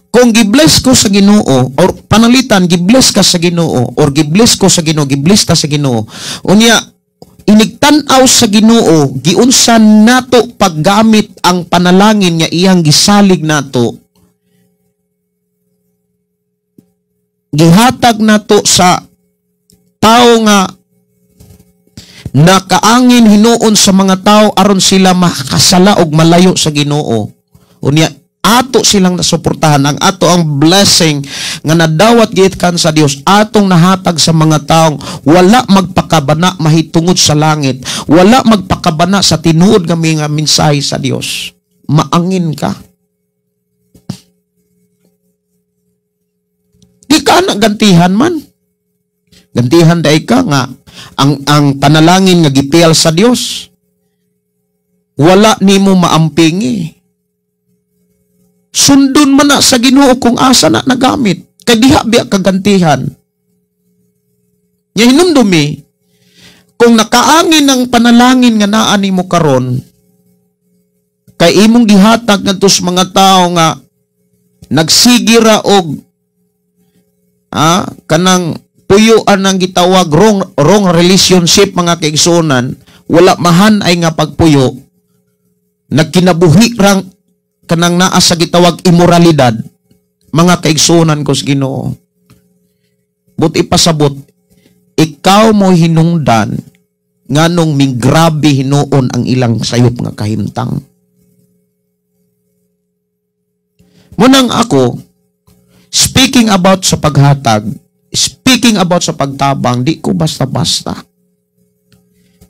kung gibless ko sa Ginoo or panalitan gibless ka sa Ginoo or gibless ko sa Ginoo, gibless ta sa Ginoo. Unya, inigtan-aw sa Ginoo, giunsa nato paggamit ang panalangin nga iyang gisalig nato. Gihatag nato sa tao nga nakaangin hinuon sa mga tao aron sila makasala og malayo sa Ginoo. Unya, ato silang nasuportahan. Ang ato ang blessing nga nadawat gikan sa Dios atong nahatag sa mga taong wala magpakabana mahitungod sa langit, wala magpakabana sa tinuod nga mga mensahe sa Dios. Maangin ka. Di ka na gantihan man. Gantihan dai ka nga ang panalangin nga gipiyal sa Dios wala nimo maampingi. Sundon man na sa Ginoo kung asa na nagamit. Kay diha biya kagantihan. Nya hinumdumi, kung nakaangin ang panalangin nga naa nimo karon, kay imong gihatag ngadto sa mga tawo nga nagsigira og kanang puyuan ang gitawag wrong relationship, mga kaigsuonan, wala mahan ay nga pagpuyo, nagkinabuhi rang kanang naa sa gitawag imoralidad, mga kaigsuonan ko sa Ginoo. But ipasabot, ikaw mo hinungdan nganong minggrabe hinuon ang ilang sayop nga kahimtang. Munang ako, speaking about sa paghatag, speaking about sa pagtabang, di ko basta-basta.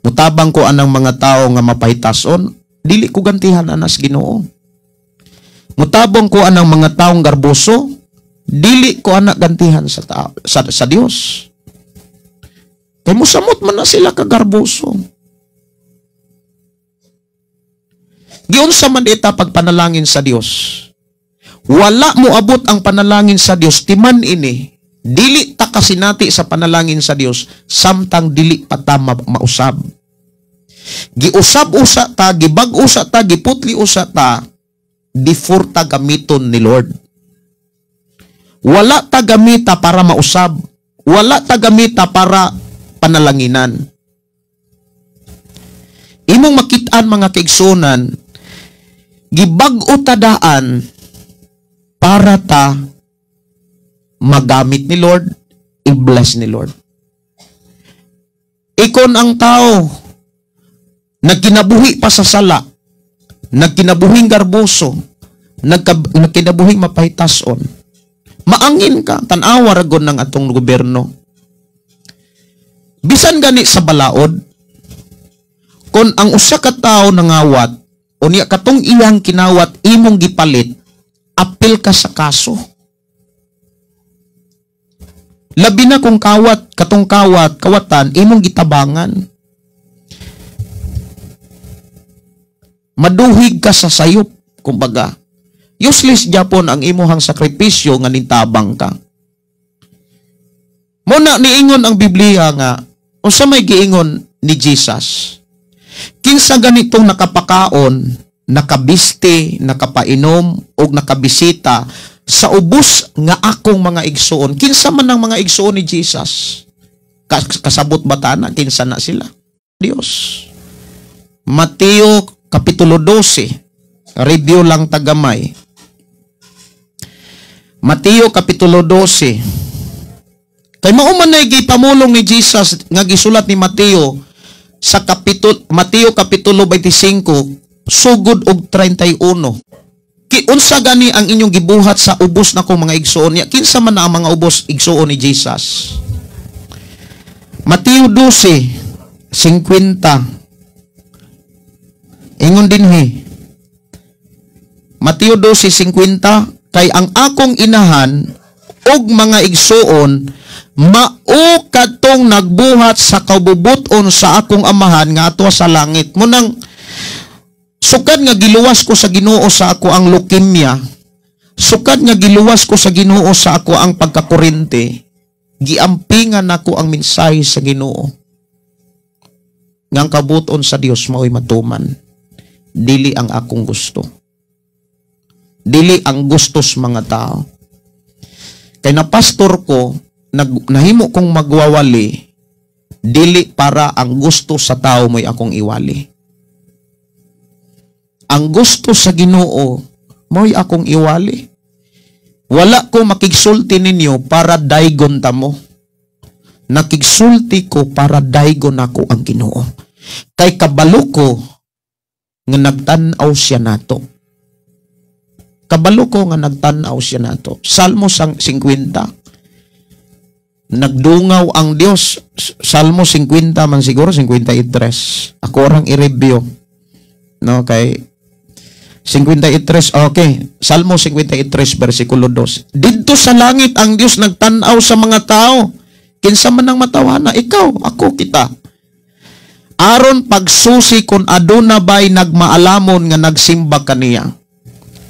Mutabang ko anang mga tao nga mapahitason, dili ko gantihan anas Ginoo. Mutabang ko anang mga taong garboso, dili ko anak gantihan sa Dios. Kay musamot man na sila kagarboso. Giunsa man ita pagpanalangin sa Dios. Wala mo abot ang panalangin sa Dios, timan ini. Dili ta kasinati sa panalangin sa Dios samtang dili pa ta mausab. Giusab usa ta, gibag usa ta, giputli usa ta before ta gamiton ni Lord. Wala ta gamita para mausab. Wala ta gamita para panalanginan. Imong makit-an, mga kaigsunan, gibag-o ta daan para ta magamit ni Lord, i-bless ni Lord. Ikon ang tao nagkinabuhi pa sa sala, nagkinabuhing garboso, nagkinabuhing mapahitason, maangin ka, tan-awa ragon ng atong gobyerno. Bisan gani sa balaod, kung ang usa ka tawo nangawat, unya katong iyang kinawat imong gipalit, apil ka sa kaso. Labi na kung kawat, katong kawat, kawatan, imong gitabangan. Maduhig ka sa sayop, kumbaga. Useless japon ang imuhang sakripisyo nga nintabang ka. Muna niingon ang Biblia nga, unsa may giingon ni Jesus? Kinsa ganitong nakapakaon, nakabiste, nakapainom, o nakabisita sa ubos nga akong mga igsuon? Kinsa man ang mga igsuon ni Jesus? Kasabot ba ta na? Kinsa na sila? Dios. Mateo Kapitulo 12, review lang tagamay. Mateo Kapitulo 12. Kay mao man nay gipamulong ni Jesus nga gisulat ni Mateo sa kapitulo, Mateo Kapitulo 25 sugod og 31. Unsa gani ang inyong gibuhat sa ubos na kong mga igsuon niya? Kinsa man na ang mga ubos igsuon ni Jesus? Mateo 12:50. Ingon dinhi. Mateo 12:50, kay ang akong inahan og mga igsuon mao kadtong nagbuhat sa kaububuton sa akong amahan nga ato sa langit. Munang sukad nga giluwas ko sa Ginoo sa ako ang leukemia, sukad nga giluwas ko sa Ginoo sa ako ang pagkakurente, giampingan nako ang mensahe sa Ginoo nga ang kabuton sa Dios mao'y matuman. Dili ang akong gusto. Dili ang gustos mga tao. Kay na pastor ko, nahimo kong magwawali, dili para ang gusto sa tao mo'y akong iwali. Ang gusto sa Ginoo mo'y akong iwali. Wala ko makigsulti ninyo para daygon ta mo. Nakigsulti ko para daygon ako ang Ginoo. Kay kabalo ko nga nagtan-aw siya nato. Kabalo ko nga nagtan-aw siya nato. Salmo 50. Nagdungaw ang Dios. Salmo 50 man siguro, 53. Ako orang i-review. No, kay 53, okay. Salmo 53, versikulo 2. Didto sa langit ang Dios nagtan-aw sa mga tao. Kinsa man ang matawana, ikaw, ako, kita. Aron pagsusi kung aduna bay nagmaalamon nga nagsimba kaniya.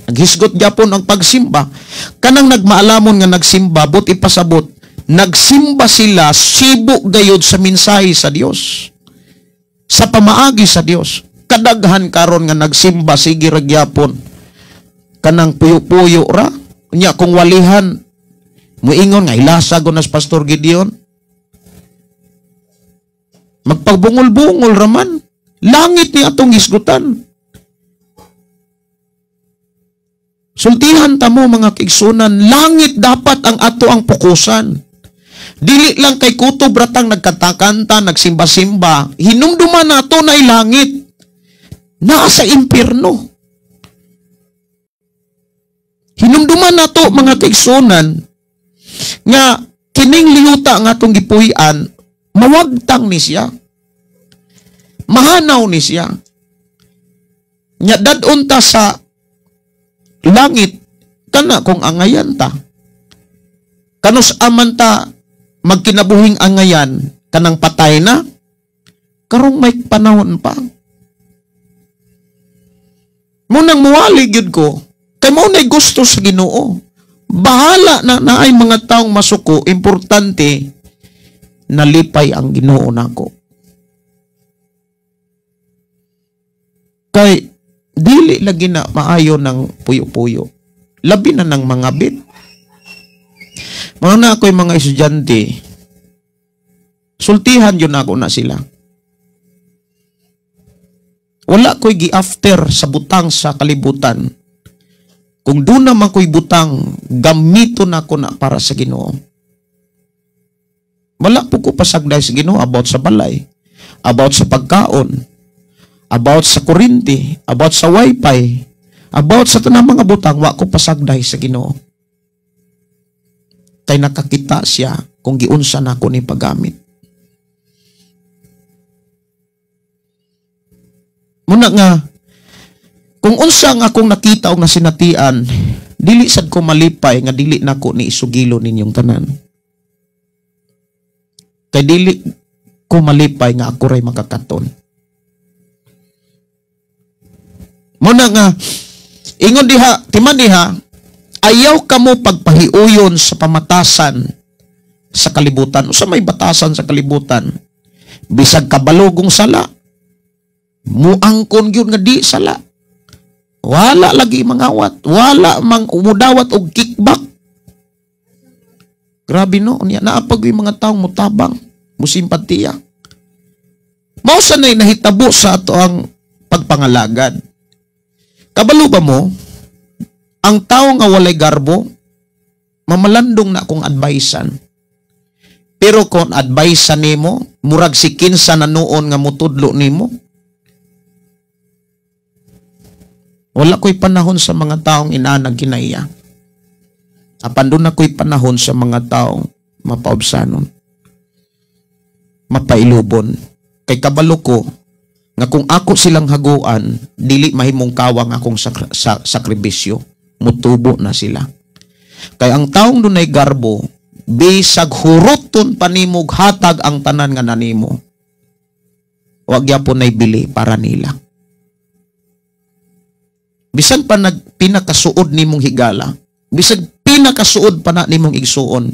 Naghisgot gyapon ang pagsimba. Kanang nagmaalamon nga nagsimba, but ipasabot, nagsimba sila sibo gayod sa mensahe sa Dios. Sa pamaagi sa Dios. Kadaghan karon nga nagsimba sige ra gyapon. Kanang puyo-puyo ra. Unya kung walihan muingon nga ilasa go nas Pastor Gideon. Magpagbungol-bungol raman. Langit ni atong hisgutan. Sultihan ta mo mga kaigsunan, langit dapat ang ato ang pukusan. Dili lang kay kutob ratang nagkantakanta, nagsimba-simba, hinumduman nato na ilangit. Naa sa impierno. Hinumduman nato mga kaigsunan nga kining liyuta nga atong gipuy-an, mawagtang ni siya. Mahanaw ni siya. Nya dad-on ta sa langit kana kung angayan ta. Kanus aman ta magkinabuhing angayan kanang patay na karong may panahon pa. Munang muwali gyud ko kay mao nay gusto sa Ginoo. Bahala na naay mga taong masuko, importante nalipay ang Ginoo nako. Kay dili lagi na maayo ng puyo-puyo. Labi na ng mga bit. Mga na ako'y mga estudyante, sultihan yun ako na sila. Wala ko'y gi-after sa butang sa kalibutan. Kung doon naman ko'y butang, gamiton ako na para sa Ginoo. Wala po ko pasagday sa Ginoo about sa balay, about sa pagkaon, about sa kuryente, about sa wifi, about sa tanang mga butang, wa ko pasagday sa Ginoo. Kay nakakita siya kung giunsa na ako ni paggamit. Muna nga, kung unsa nga akong nakita o nasinatian, dili sad ko malipay nga dili nako ni isugilo ninyong tanan. Kay dili ko malipay nga ako ray makakaton. Muna nga, ingon diha, timan diha, ayaw kamo pagpahiuyon sa pamatasan sa kalibutan. Usa may batasan sa kalibutan. Bisag kabalogong sala, muangkon gyud nga di sala. Wala lagi mangawat, wala mang mudawat og kickback. Grabe no, unya naapag yung mga taong mutabang, musimpatiya. Mao sa nay nahitabo sa ato ang pagpangalagad. Kabalo ba mo, ang tao nga walay garbo, mamalandong na akong advisean. Pero kung advisean nimo, murag si kinsa na noon nga mutudlo nimo. Wala ko'y panahon sa mga taong inaanag kinaiya. Apan doon ako'y panahon sa mga taong mapaubsanon, mapailubon. Kay kabalo ko, nga kung ako silang haguan, dili mahimong kawang akong sakripisyo, mutubo na sila. Kay ang taong dunay garbo, bisag huruton panimog hatag ang tanan nga nanimo, wag gyapon nay bili para nila. Bisan pa nagpinakasuod nimong higala, bisag pinakasuod pa na nimong igsuon,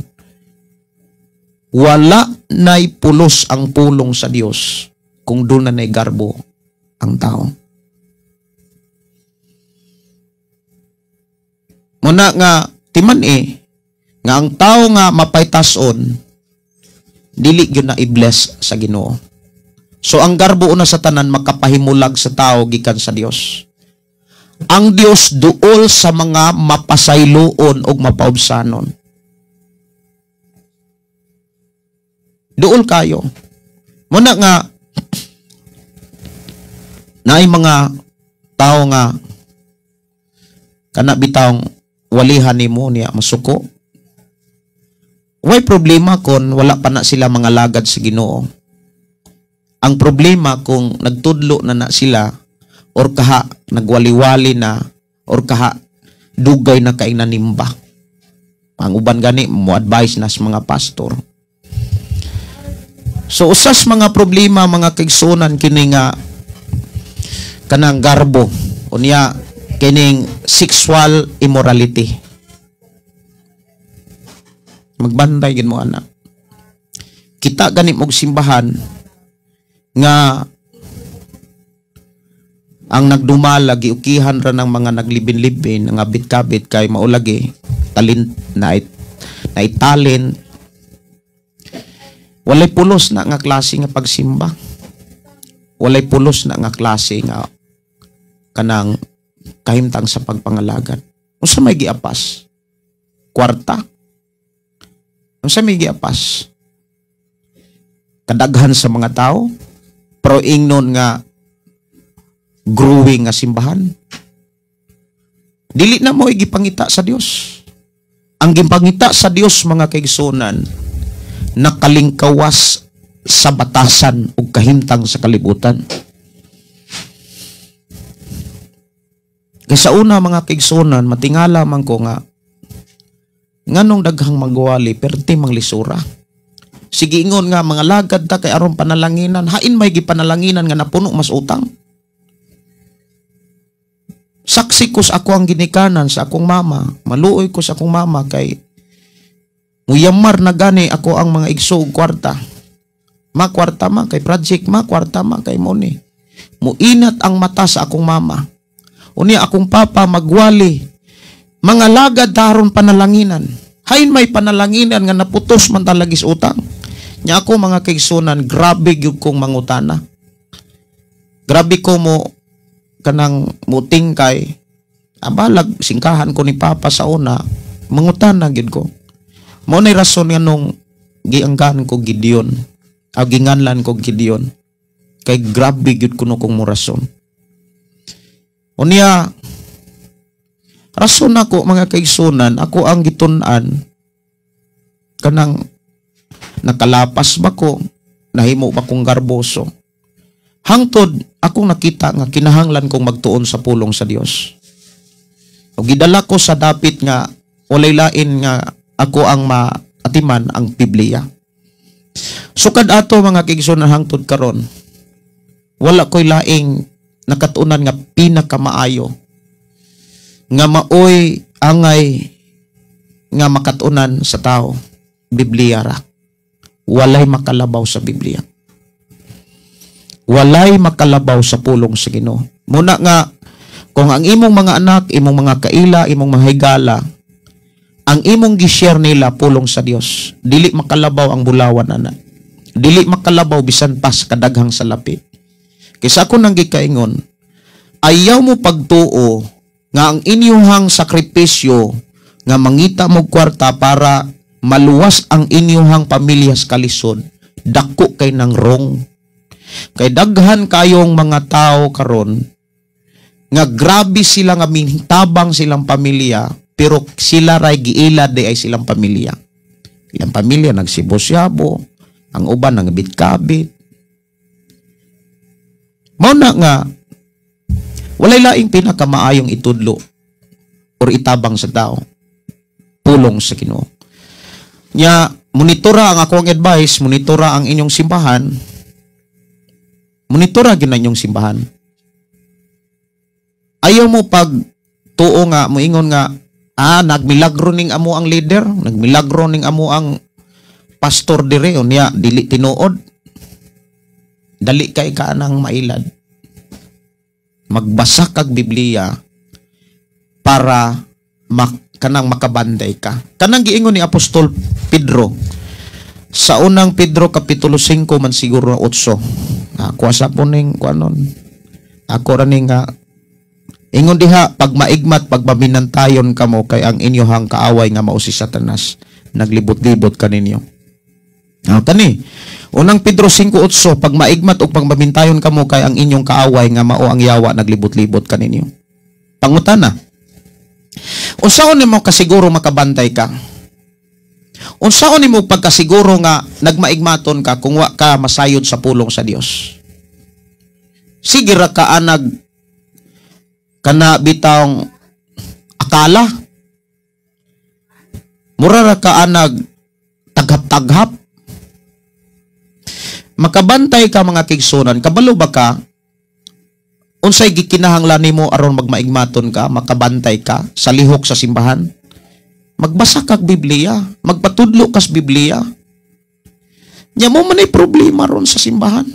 wala nay pulos ang pulong sa Dios kung doon na nay garbo ang tao. Muna nga timan nga ang tao nga mapaytason, dili gyud na i-bless sa Ginoo. So ang garbo una sa tanan makapahimulag sa tao gikan sa Dios. Ang Dios duol sa mga mapasayloon og mapaubsanon. Duol kayo. Muna nga naay mga tao nga kana bitawng walihan nimo niya masuko. Way problema kon wala pa na sila mga lagad sa Ginoo. Ang problema kung nagtudlo na na sila or kaha nagwaliwali na or kaha dugay na kay nanimba. Ang uban gani mo advice na sa mga pastor. So usas mga problema mga kaigsuonan kini nga kanang garbo unya kining sexual immorality. Magbantay gid mo anak. Kita gani og simbahan nga ang nagdumala giukihan ra ng mga naglibin-libin nga abit-kabit kay maulagi talent na talent. Walay pulos na nga klase nga pagsimba. Walay pulos na nga klase nga kanang kahimtang sa pagpangalagad. Unsa may giapas? Kwarta. Unsa may giapas? Kadaghan sa mga tao, pero ingnon nga growing nga simbahan. Dili na mo gipangita sa Dios. Ang gipangita sa Dios mga kaigsuonan, nakalingkawas sa batasan ug kahimtang sa kalibutan. Kay sa una mga kaigsuonan, matingala man ko nga nganong daghang magwali perti mang lisura. Sige ingon nga mga lagad ta kay aron panalanginan, hain may gipanalanginan nga napuno mas utang. Saksi ko sa ako ang ginikanan sa akong mama. Maluoy ko sa akong mama kay muyamar na gani ako ang mga igso og kwarta. Ma kwarta ma kay project, ma kwarta ma kay money. Muinat ang mata sa akong mama. Unya akong papa magwali. Mga lagad daron panalanginan. Hain may panalanginan nga naputos man talagis utang. Nya ako mga kaigsunan, grabe gyud kong mangutana. Grabe ko mo kanang muting kay abalag singkahan ko ni papa sa una, mangutana gyud ko. Mao nay rason nga nung giangkan ko Gideon, aw ginganlan ko Gideon, kay grabe gyud kuno kong morason. Unya rason nako mga kaigsunan, ako ang gitun-an kanang nakalapas ba ko, nahimo ba kong garboso. Hangtod akong nakita nga kinahanglan kong magtuon sa pulong sa Dios. O gidala ko sa dapit nga walay lain nga ako ang maatiman ang Biblia. Sukad ato mga kaigsunan hangtod karon, wala ko'y laing nakatunan nga pinakamaayo nga maoy angay nga makatunan sa tao, Biblia ra. Walay makalabaw sa Biblia. Walay makalabaw sa pulong sa Ginoo. Muna nga kung ang imong mga anak, imong mga kaila, imong mga higala, ang imong gi-share nila pulong sa Dios, dili makalabaw ang bulawan ana. Dili makalabaw bisan pa sa kadaghang salapi. Kaysa ako nang gikaingon, ayaw mo pagtuo nga ang inyuhang sakripisyo nga mangita mo kwarta para maluwas ang inyuhang pamilya sa kalisod, dako kay nang wrong. Kay daghan kayong mga tao karon nga grabe sila nga mintabang silang pamilya, pero sila ray giilad di ay silang pamilya. Ilang pamilya nagsibos-yabo, ang uban nangabit-kabit. Mao na nga walay laing pinakamaayong itudlo or itabang sa tao, pulong sa Ginoo. Nya monitora ang akong advice, monitora ang inyong simbahan. Monitora gyud na inyong simbahan. Ayaw mo pag tuo nga moingon nga nagmilagro ning amo ang leader, nagmilagro ning amo ang pastor dire, unya dili tinuod. Dali kay ka nang mailad. Magbasa kag Biblia para kanang makabanday ka. Kanang giingon ni Apostol Pedro sa unang Pedro kapitulo 5 man siguro 8. Ako sa puning kuanon. Ako ra ning nga ingon diha, pag maigmat, pag maminantayon kamo kay ang inyohang kaaway nga mao si Satanas naglibot-libot kaninyo. Kani unang Pedro 5:8, pag maigmat o pag mamintayon kamo kay ang inyong kaaway nga mao ang yawa naglibot-libot kaninyo. Pangutana, unsaon nimo kasiguro makabantay ka? Unsaon nimo pagkasiguro nga nagmaigmaton ka kung wa ka masayod sa pulong sa Dios? Sige ra ka anag kana bitawng akala. Mura ra ka anag taghap-taghap. Makabantay ka mga kigsunan, kabalo ba ka unsay gikinahanglan nimo aron magmaigmaton ka, makabantay ka sa lihok sa simbahan? Magbasa kag Biblia, magpatudlo kas Biblia. Nya mo man ay problema ron sa simbahan.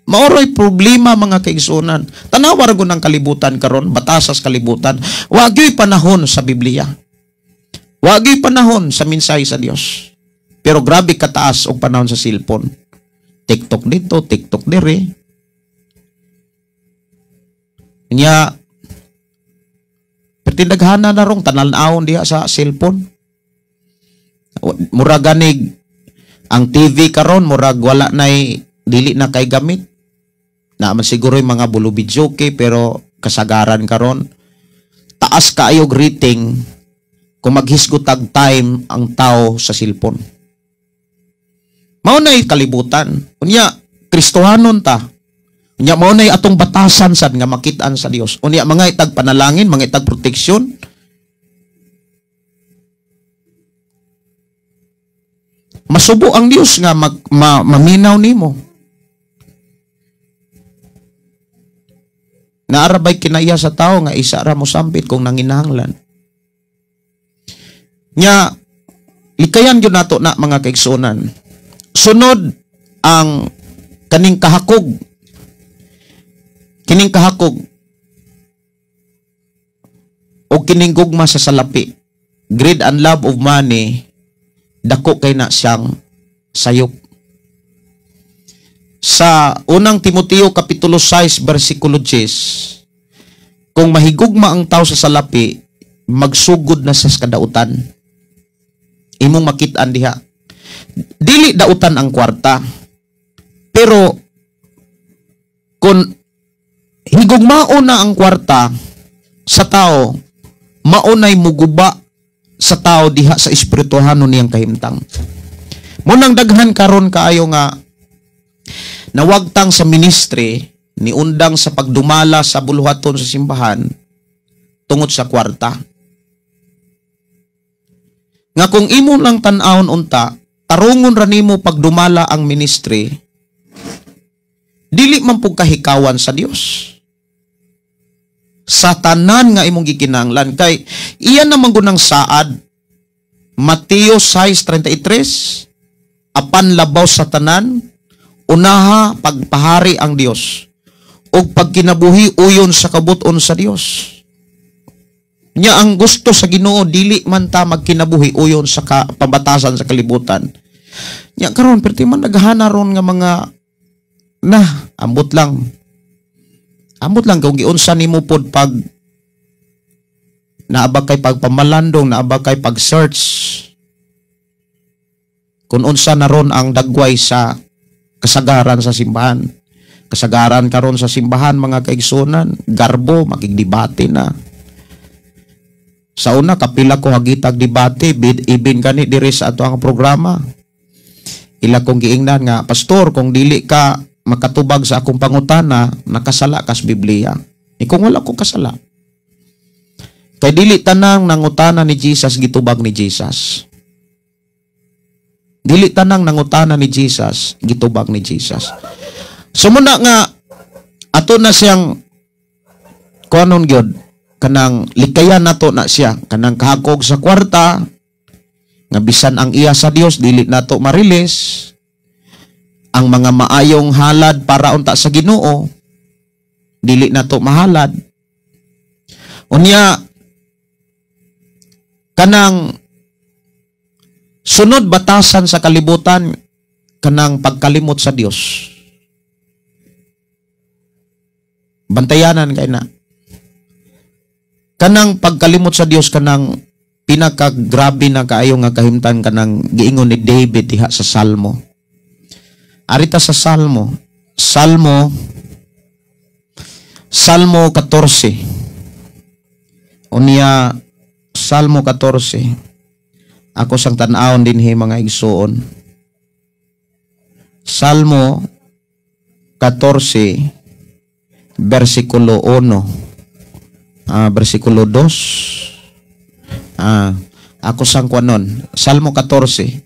Maoroy problema mga kaigsunan. Tanawa ra gud ang kalibutan karon, batasas kalibutan. Wa gyoy panahon sa Biblia. Wa gyoy panahon sa mensahe sa Dios. Pero grabe kataas og panahon sa cellphone. TikTok dito, TikTok dire. Nya pertindaghana na rong tanan-awon diha sa cellphone. Mura ganig ang TV karon, murag wala nay dili na kay gamit. Na man siguro yung mga bulubidyoke, pero kasagaran karon taas kaayog rating kung maghisgutag time ang tao sa cellphone. Mao nay kalibutan. Unya Kristohanon ta. Unya mao nay atong batasan sad nga makit-an sa Dios. Unya mga itag panalangin, mga itag proteksyon. Masubo ang Dios nga maminaw nimo. Naarabay kinaya sa tao nga isa ra mo sampit kung nanginahanglan. Nya likayan gyud nato na, mga kaigsuonan. Sunod ang kaning kahakog. Kining kahakog o kining gugma sa salapi. Greed and love of money, dako kay na siyang sayop. Sa Unang Timoteo kapitulo 6 bersikulo 10, kung mahigugma ang tao sa salapi, magsugod na sa kadautan. Imong makit-an diha. Dili dautan ang kwarta. Pero kung higugmaon na ang kwarta sa tao, maunay muguba sa tao diha sa espirituhanon niyang kahimtang. Munang daghan karon kaayo nga nawagtang sa ministry, niundang sa pagdumala sa buluhaton sa simbahan tungod sa kwarta. Nga kung imo lang tan-awon unta, tarungon ra nimo pagdumala ang ministry, dili man pug kahikawan sa Dios. Sa tanan nga imong gikinahanglan kay iya naman gunang saad Mateo 6:33, apan labaw sa tanan, unaha pagpahari ang Dios ug pagkinabuhi uyon sa kabut-on sa Dios. Nya ang gusto sa Ginoo, dili man ta magkinabuhi uyon sa pabatasan sa kalibutan. Nya karon perti man naghana ron nga mga na ambot lang. Ambot lang kung giunsa nimo pod pag naaba kay pagpamalandong, naaba kay pag-search kung unsa na ron ang dagway sa kasagaran sa simbahan. Kasagaran karon sa simbahan, mga kaigsunan, garbo, makigdebate na. Sa una, kapila ko hagitag debate, ibin kani diri sa ato ang programa. Ila kong giingnan nga, "Pastor, kung dili ka makatubag sa akong pangutana, nakasala kas Biblia." E kung wala ko kasala. Kay dili tanang nangutana ni Jesus, gitubag ni Jesus. Dili tanang nangutana ni Jesus, gitubag ni Jesus. So muna nga, ato na siyang, kuanon gyud, kanang likayan nato na siya, kanang kahakog sa kwarta, nga bisan ang iya sa Dios dili nato marilis, ang mga maayong halad para unta sa Ginoo, dili nato mahalad. Unya, kanang sunod batasan sa kalibutan, kanang pagkalimot sa Dios. Bantayanan kay na. Kanang pagkalimot sa Dios, kanang pinakagrabe na kaayo nga kahimtan, kanang giingon ni David diha sa Salmo. Arita sa Salmo, Salmo 14. Unya Salmo 14. Ako sang tan-awon dinhi, mga igsuon. Salmo 14 versikulo 1. Versikulo 2. Ako sang kwanon. Salmo 14.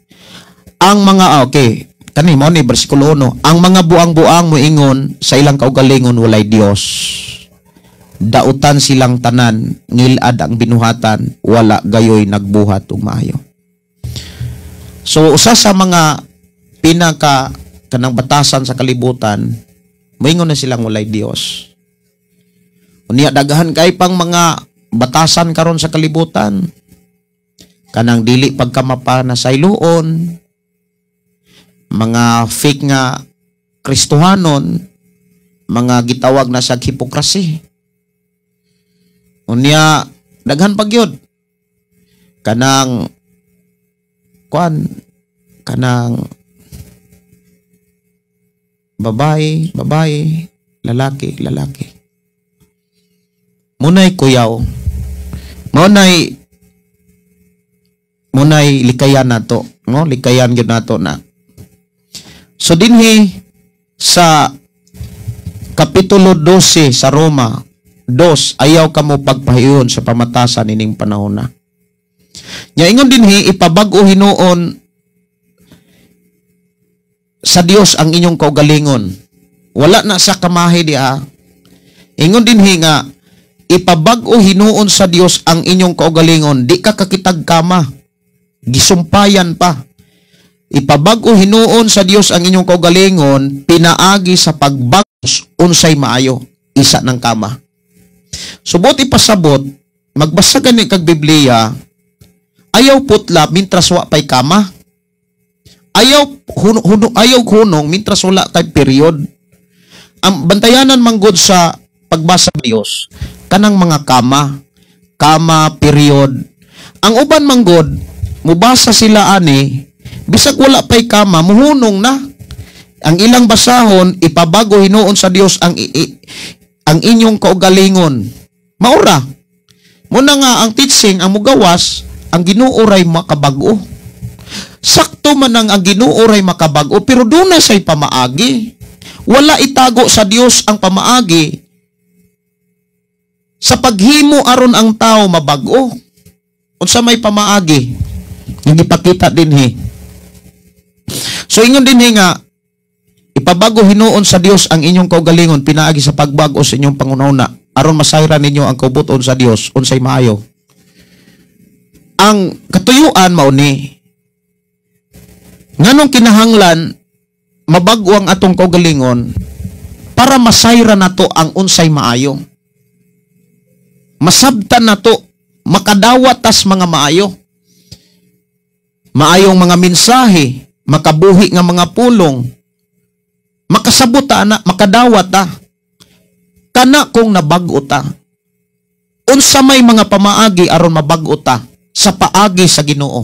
Ang mga okay, kani mo ni versikulo 1, ang mga buang-buang moingon sa ilang kaugalingon, "Walay Dios." Dautan silang tanan, ngilad ang binuhatan, wala gayoy nagbuhat og maayo. So usa sa mga pinaka kanang batasan sa kalibutan, moingon na silang walay Dios. Unya daghan kay pang mga batasan karon sa kalibutan. Kanang dili pagkamapa na sayloon, mga fake nga Kristohanon, mga gitawag na sa hipokrasi. Unya daghan pa gyud. Kanang kuan, kanang babae, babae, lalaki, lalaki. Munay kuyaw. Munay likayan nato, no? Likayan gyud nato na. So dinhi sa kapitulo 12 sa Roma, 2, ayaw kamo pagpahiyon sa pamatasan ining panahon na. Nya ingon dinhi, ipabag-o hinuon sa Dios ang inyong kaugalingon. Wala na sa kamahi diha. Ingon dinhi nga ipabag-o hinuon sa Dios ang inyong kaugalingon, di ka kakitag kama, gisumpayan pa. Ipabag-o hinuon sa Dios ang inyong kaugalingon pinaagi sa pagbag-o unsay maayo, isa ng kama. Subot ipasabot, magbasa gani kag Biblia, ayaw putla mintras wa pay kama. Ayaw ayaw hunong mintras wala kay period. Ang bantayanan manggod sa pagbasa sa Dios kanang mga kama, kama period. Ang uban manggod mubasa sila ani bisag wala pay kama, muhunong na. Ang ilang basahon, ipabago hinuon sa Dios ang ang inyong kaugalingon. Maura. Muna nga ang teaching ang mugawas, ang Ginoo ray makabag-o. Sakto man ang Ginoo ray makabag-o, pero doon na siya'y pamaagi. Wala itago sa Dios ang pamaagi sa paghimo aron ang tao mabag-o. Unsa may pamaagi? Yung ipakita dinhi. So ingon dinhi nga ipabago hinuon sa Dios ang inyong kaugalingon pinaagi sa pagbag-o sa inyong pangunahuna aron masayran ninyo ang kaubuton sa Dios unsay maayo. Ang katuyuan mao ni nganong kinahanglan mabag-o ang atong kaugalingon para masayran nato ang unsay maayo. Masabtan nato, makadawat tas mga maayo. Maayong mga mensahe, makabuhi nga mga pulong, makasabot ta ana, makadawat ta. Kana kung nabag-o ta. Unsa may mga pamaagi aron mabag-o ta sa paagi sa Ginoo.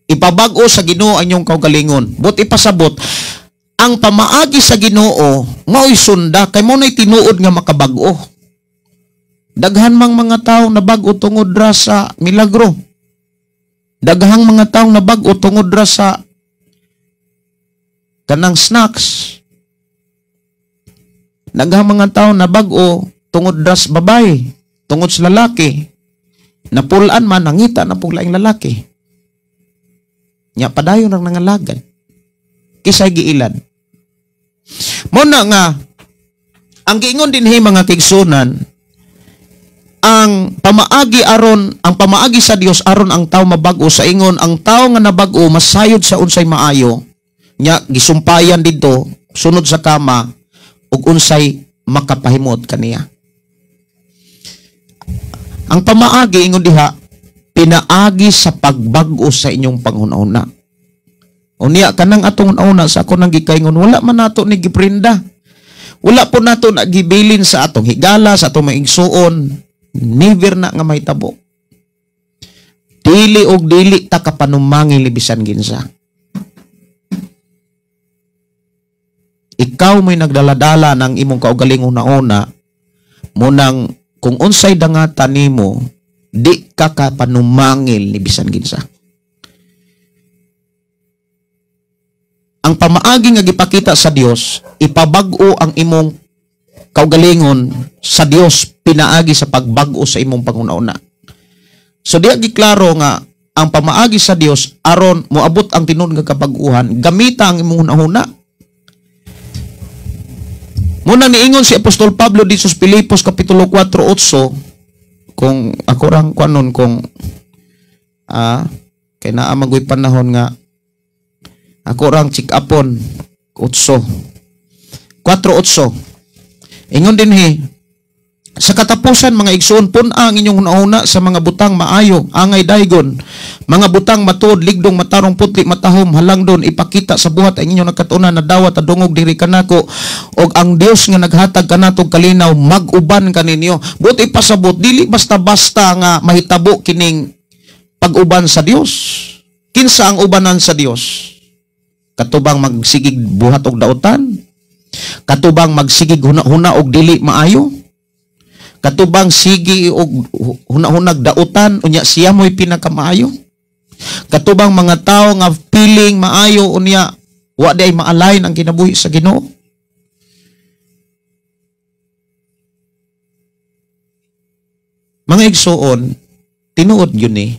Ipabag-o sa Ginoo ang inyong kaugalingon. But ipasabot, ang pamaagi sa Ginoo mao'y sunda kay mo na'y tinuod nga makabag-o. Daghan mang mga tao nabag-o tungod ra sa milagro. Daghang mga tao nabag-o tungod ra sa kanang snacks. Daghang mga tao nabag-o tungod ra sa babae, tungod sa lalaki. Napulaan man, nangita na pong laing lalaki. Nya padayon ang nangalagan. Kisay giilan. Muna nga, ang giingon dinhi mga kigsunan, ang pamaagi aron, ang pamaagi sa Dios aron ang tao mabag-o, sa ingon ang tao nga nabag-o masayod sa unsay maayo, nya gisumpayan didto sunod sa kama ug unsay makapahimot kaniya. Ang pamaagi ingon diha pinaagi sa pagbag-o sa inyong panghuna-huna. Unya kanang atong una sa ako nang gikaingon, wala man nato ni giprinda. Wala po nato na gibilin sa atong higala, sa atong maigsuon. Never na nga mahitabo. Dili og dili ta kapanumangil bisan kinsa. Ikaw mo'y nagdaladala ng imong kaugalingong nauna, munang kung unsay dangatan nimo, di ka kapanumangil ni bisan kinsa. Ang pamaagi nga gipakita sa Dios, ipabag-o ang imong kaugalingon sa Dios pinaagi sa pagbag-o sa imong panghuna-una. So diya giklaro nga ang pamaagi sa Dios aron moabot ang tinuod nga kabag-uhan, gamita ang imong hunahuna. Muna niingon si Apostol Pablo dito sa Filipos kapitulo 4:8, kung ako rang kuanon kung kay naa magoy panahon nga ako rang check upon 8 4:8. Ingon dinhi, sa katapusan mga igsoon, pun-a ang inyong hunahuna sa mga butang maayo, angay daygon, mga butang matuod, ligdong, matarong, putli, matahom, halangdon, ipakita sa buhat ang inyong nagkatunan na dawat at dungog diri kanako, og ang Dios nga naghatag kanatog kalinaw mag-uban kaninyo. Buot ipasabot, dili basta-basta nga mahitabo kining pag-uban sa Dios. Kinsa ang ubanan sa Dios? Katubang magsigig buhat og dautan? Katubang magsigig huna-huna og dili maayo? Katubang sige og hunahunag dautan unya siya mo'y pinakamaayo? Katubang mga tao nga feeling maayo unya wa di ay maalain ang kinabuhi sa Ginoo? Mga igsoon, tinuod yun eh.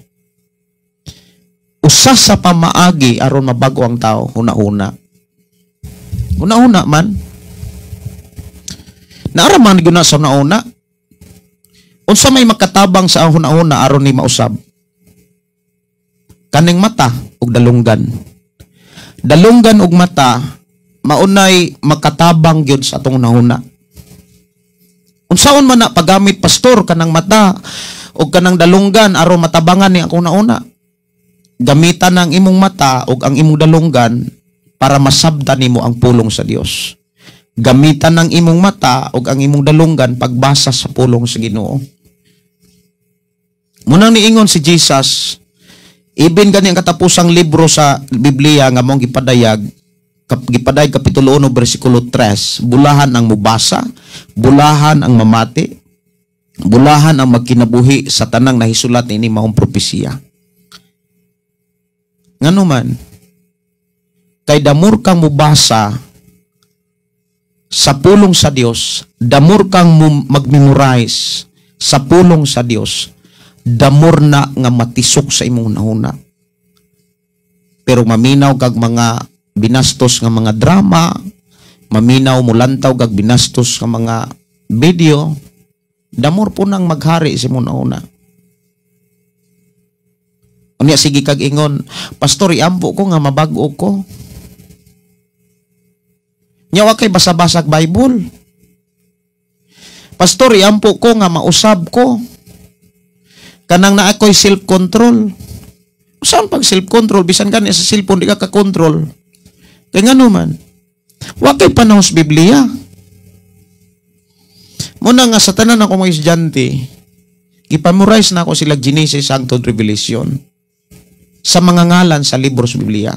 Usa sa pamaagi aron mabago ang tao, huna-huna. Huna-huna man. Naa ra man gyud na sa huna-huna. Unsa may makatabang sa huna-huna aron ni mausab? Kaning mata ug dalunggan. Dalunggan ug mata maunay makatabang gyud sa atong huna-huna. Unsaon man na paggamit, pastor, kanang mata ug kanang dalunggan aron matabangan ni akong huna-huna? Gamitan ang imong mata ug ang imong dalunggan para masabtan nimo ang pulong sa Dios. Gamitan ang imong mata ug ang imong dalunggan pagbasa sa pulong sa Ginoo. Munang niingon si Jesus, even gani ang katapusang libro sa Biblia nga mong gipadayag, gipadayag kapitulo 1 bersikulo 3, bulahan ang mubasa, bulahan ang mamati, bulahan ang magkinabuhi sa tanang nahisulat niini maong propesiya. Ngano man, kay damur kang mubasa sa pulong sa Dios, damur kang mag-memorize sa pulong sa Dios, damur na nga matisok sa imong hunahuna. Pero maminaw kag mga binastos nga mga drama, maminaw mulantaw kag binastos nga mga video, damur po nang maghari sa imong hunahuna. Unya sige kag ingon, "Pastor, iampo ko nga mabag-o ko." Nya wa kay basa-basag Bible. "Pastor, iampo ko nga mausab ko. Kanang naa ko'y self-control." Saan pag self-control? Bisan gani sa cellphone, di ka ka-control. Kaya ngano man, wa kay panahon sa Biblia. Muna nga sa tanan ako mga estudyante, gipamorize na ako sila Genesis hangtod Revelation sa mga ngalan sa libro sa Biblia.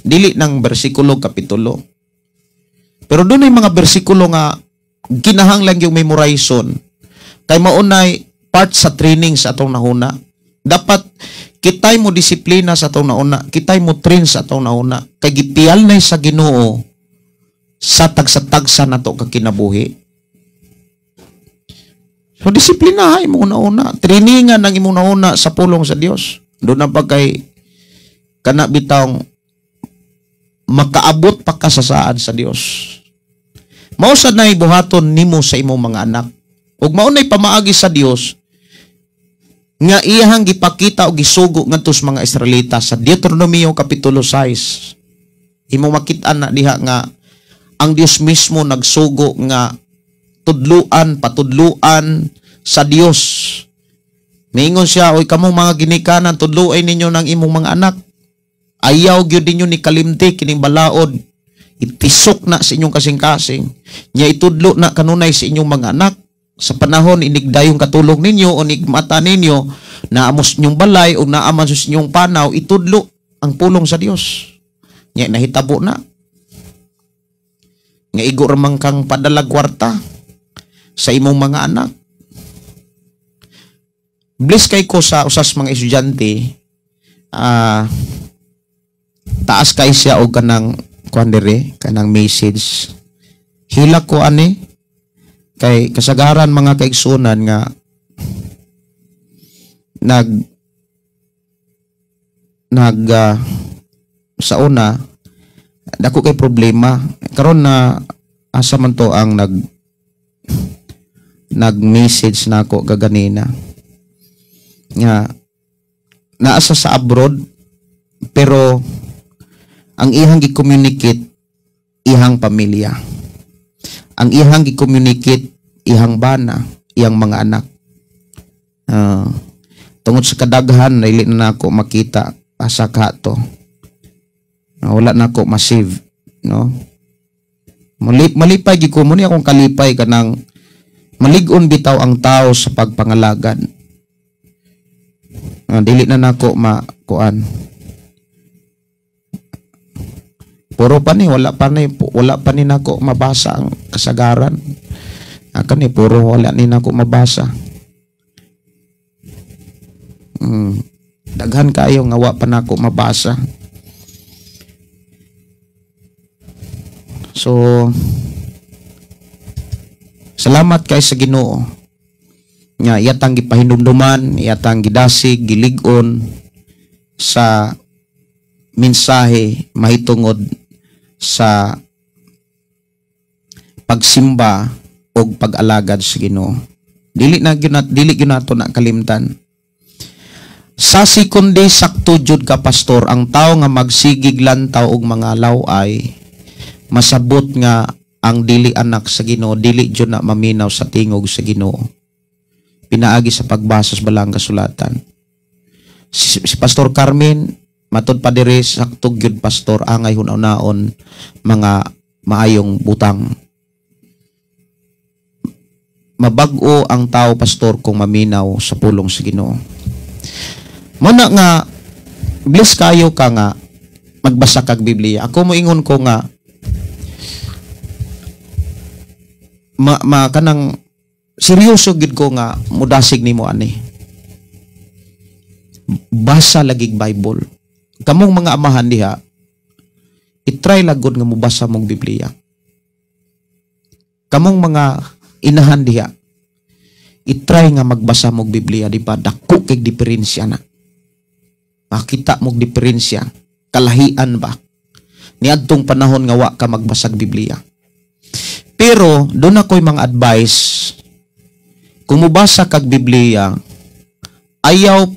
Dili ng bersikulo, kapitulo. Pero doon ay mga bersikulo nga kinahanglan yung memorization. Kay maunay part sa training sa atong nahuna. Dapat kitay mo disiplina sa atong nauna, kitay mo train sa atong nauna. Kay gipiyal na sa Ginoo sa tagsa-tagsa nato ka kinabuhi. So disiplina imong una-una, trainingan ang imong nauna sa pulong sa Dios. Doon na pa kay kana bitawng makaabot pa ka sa saad sa Dios. Mao sad na ibuhaton nimo sa imong mga anak. Ug mao nay pamaagi sa Dios nga iyahang gipakita o gisugo ngadto sa mga Israelita sa Deuteronomio kapitulo 6. Imo makit-an na diha nga ang Dios mismo nagsugo nga tudluan, patudluan sa Dios. Miingon siya, "Oy kamong mga ginikanan, tudluay ninyo ng imong mga anak. Ayaw gyud ninyo ni kalimti kining balaod. Itisok na sa inyong kasing-kasing. Nya itudlo na kanunay sa inyong mga anak. Sa panahon inigdayong katulog ninyo o nigmata ninyo, naamos inyong balay o naaman sa inyong panaw, itudlo ang pulong sa Dios." Nya nahitabo na. Nga igo ramang kang padalag kwarta sa imong mga anak. Bless kay ko sa usas mga estudyante, taas kay siya og kanang kuan diri, kanang message. Hilak ko ani kay kasagaran mga kaigsunan nga nag nag sa una dako kay problema karon na asa man to ang nag nag-message na ako gaganina nga naasa sa abroad, pero ang ihang gi-communicate ihang pamilya, ang ihang gi-communicate ihang bana, iyang mga anak. Tungod sa kadaghan, dili na nako makita asa ka to. Wala na ako ma-save, no? Malipay gid ko mo ni akong kalipay kanang malig-on bitaw ang tao sa pagpangalagad. Dili na nako makuan. Puro pa ni, wala pa ni nako mabasa ang kasagaran. Kani puro wala ni nako mabasa. Daghan kayo nga wa pa nako mabasa. So salamat kay sa Ginoo nga iyatang gipahinumduman, iyatang gidasig, gilig-on sa mensahe mahitungod sa pagsimba og pag-alagad sa Ginoo. Dili na gyud dili gyud nato na kalimtan. Sa sikundi sakto jud ka, pastor, ang tao nga magsigig lantaw og mga laway, masabot nga ang dili anak sa Ginoo, dili jud na maminaw sa tingog sa Ginoo. Pinaagi sa pagbasa sa balang kasulatan. Si Pastor Carmen, matud pa diri, sakto gyud, pastor, angay hunaw-naon mga maayong butang. Mabag-o ang tao, pastor, kung maminaw sa pulong sa Ginoo. Muna nga bless kayo ka nga magbasa kag Biblia. Ako moingon ko nga ma, ma kanang seryoso gid ko nga mudasig nimo ani. Basa lagig Bible. Kamong mga amahan diha, itry lagod nga mobasa mong Biblia. Kamong mga inahan diha, itry nga magbasa mong Biblia, di ba? Dako kay diferensya na. Makita mong diferensya, kalahian ba? Niadtong panahon nga wa ka magbasag Biblia. Pero doon ako'y mga advice, kung mobasa kag Biblia, ayaw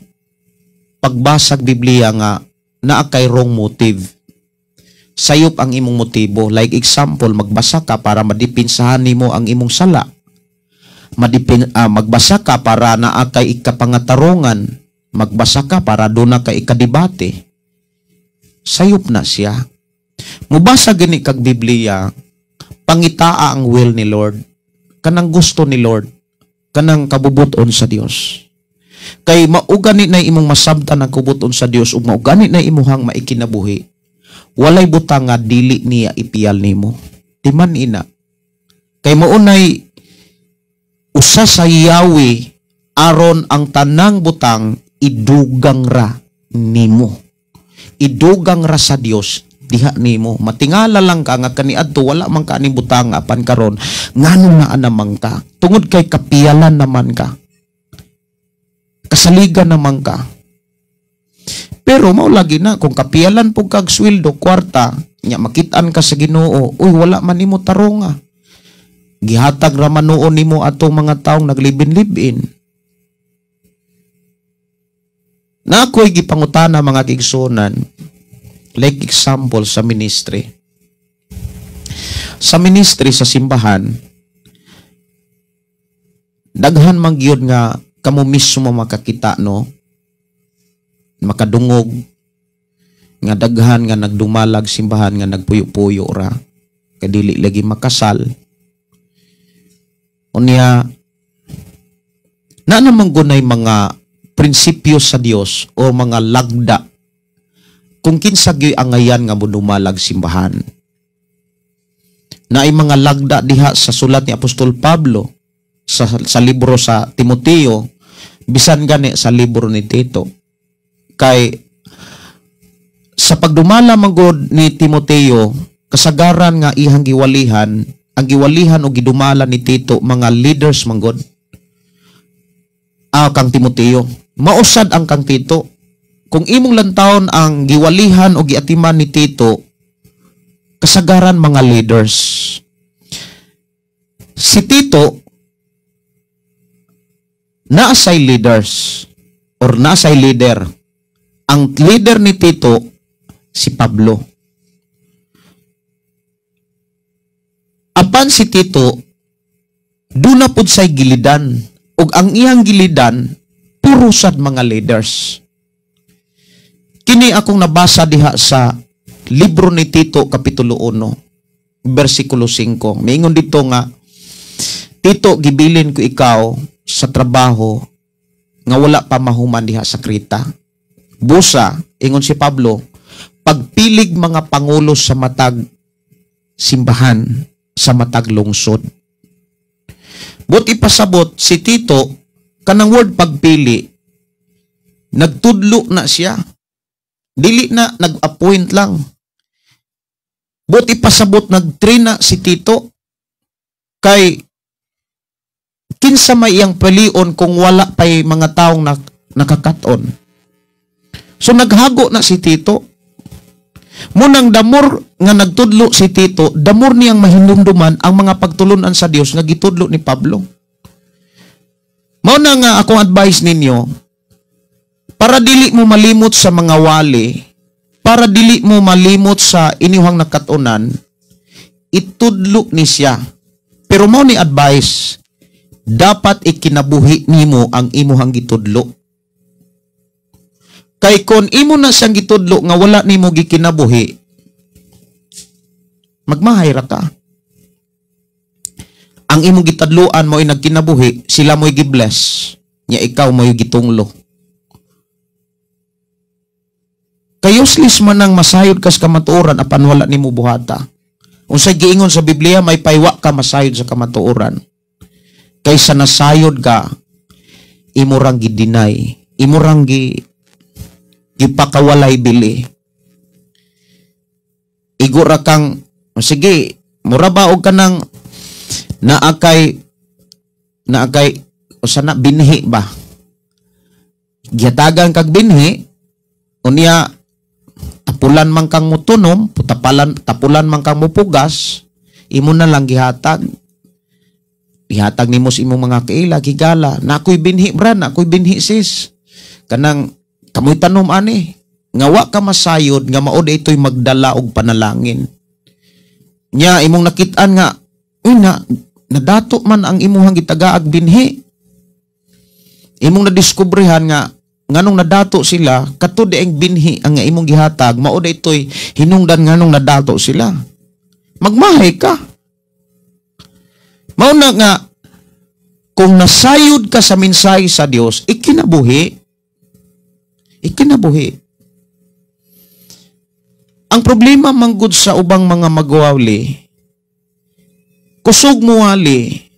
pagbasag Biblia nga naa kay wrong motive. Sayop ang imong motibo. Like example, magbasa ka para madipinsahan nimo ang imong sala. Magbasa ka para naa kay ikapangatarungan. Magbasa ka para doon na kay ikadebate. Sayop na siya. Mubasa gani kag Biblia, pangitaa ang will ni Lord, kanang gusto ni Lord, kanang kabubuton sa Dios. Kay maugani na imong masabtan ang kabubuton sa Dios ug maugani na imuhang maikinabuhi. Walay butang nga dili niya ipiyal nimo. Timan ina. Kay maunay usa sa Yahweh aron ang tanang butang idugang ra nimo. Idugang ra sa Dios diha nimo. Matingala lang ka nga kaniadto wala man ka aning butang apan karon ngano naa naman ka. Tungod kay kapiyalan naman ka. Kasaligan naman ka. Pero mao lagi na kung kapiyalan pug kag sweldo kwarta nya makit-an ka sa Ginoo, uy wala man nimo taronga. Gihatag ra man nuon nimo atong mga taong naglibin-libin. Na ako'y gipangutana mga kigsunan, like example sa ministry. Sa ministry sa simbahan, daghan man gyud nga kamo mismo makakita, no? Makadungog nga daghan nga nagdumalag simbahan nga nagpuyo-puyo ra kay dili lagi makasal. Unya na naman gunay mga prinsipyo sa Dios o mga lagda kung kinsa gyud angayan nga modumalag simbahan. Naay mga lagda diha sa sulat ni Apostol Pablo sa libro sa Timoteo, bisan gani sa libro ni Tito. Kay sa pagdumala manggod ni Timoteo, kasagaran nga ihang giwalihan, ang giwalihan o gidumala ni Tito mga leaders manggod. Kang Timoteo, mausad ang kang Tito. Kung imong lantawon ang giwalihan o giatiman ni Tito, kasagaran mga leaders. Si Tito naasay leaders or naasay leader. Ang leader ni Tito si Pablo. Apan si Tito duna pud say gilidan ug ang iyang gilidan puro sad mga leaders. Kini akong nabasa diha sa libro ni Tito kapitulo 1 bersikulo 5. Miingon dito nga, Tito, gibilin ko ikaw sa trabaho nga wala pa mahuman diha sa Kreta. Busa, ingon si Pablo, pagpilig mga pangulo sa matag simbahan, sa matag lungsod. But ipasabot si Tito, kanang word pagpili, nagtudlo na siya. Dili na, nag-appoint lang. But ipasabot, nag-train na si Tito. Kay, kinsa may iyang pilion kung wala pa'y mga taong nakakaton. So, naghago na si Tito. Munang damor nga nagtudlo si Tito, damor niyang mahinumduman ang mga pagtulunan sa Dios nga gitudlo ni Pablo. Mao na nga akong advice ninyo, para dili mo malimot sa mga wali, para dili mo malimot sa inyuhang nakatunan, itudlo ni siya. Pero mao ni advice, dapat ikinabuhi nimo ang imuhang gitudlo. Kay kon imo na siyang gitudlo nga wala nimo gikinabuhi, magmahay ra ka. Ang imong gitadloan mo'y nagkinabuhi, sila mo'y gibless, nya ikaw mo'y gitunglo. Kay useless man ang masayod kas kamatuoran apan wala nimo buhata. Unsay giingon sa Biblia, may paywa ka masayod sa kamatuoran. Kaysa nasayod ka, imo rang gidinay, imo rang gipakawalay bili. Igo ra kang, sige, mura ba og kanang naakay usa na binhi ba? Gihatagan kag binhi, unya tapulan man kang mutunom, tapulan man kang mupugas, imo na lang gihatag. Gihatag nimo sa imong mga kaila, gigala, nakoy binhi bra, nakoy binhi sis. Kanang kamoy tanom ani, nga wa ka masayod nga mao ito'y magdala og panalangin. Nya imong nakit-an nga, uy na nadato man ang imuhang gitagaag binhi. Imong nadiskubrehan nga nganong nadato sila, kato dieng binhi ang imong gihatag, mao ito'y hinungdan nganong nadato sila. Magmahay ka. Mao na nga kung nasayod ka sa mensahe sa Dios, ikinabuhi. Ikinabuhi. Ang problema manggod sa ubang mga magwawli, kusog mo wali,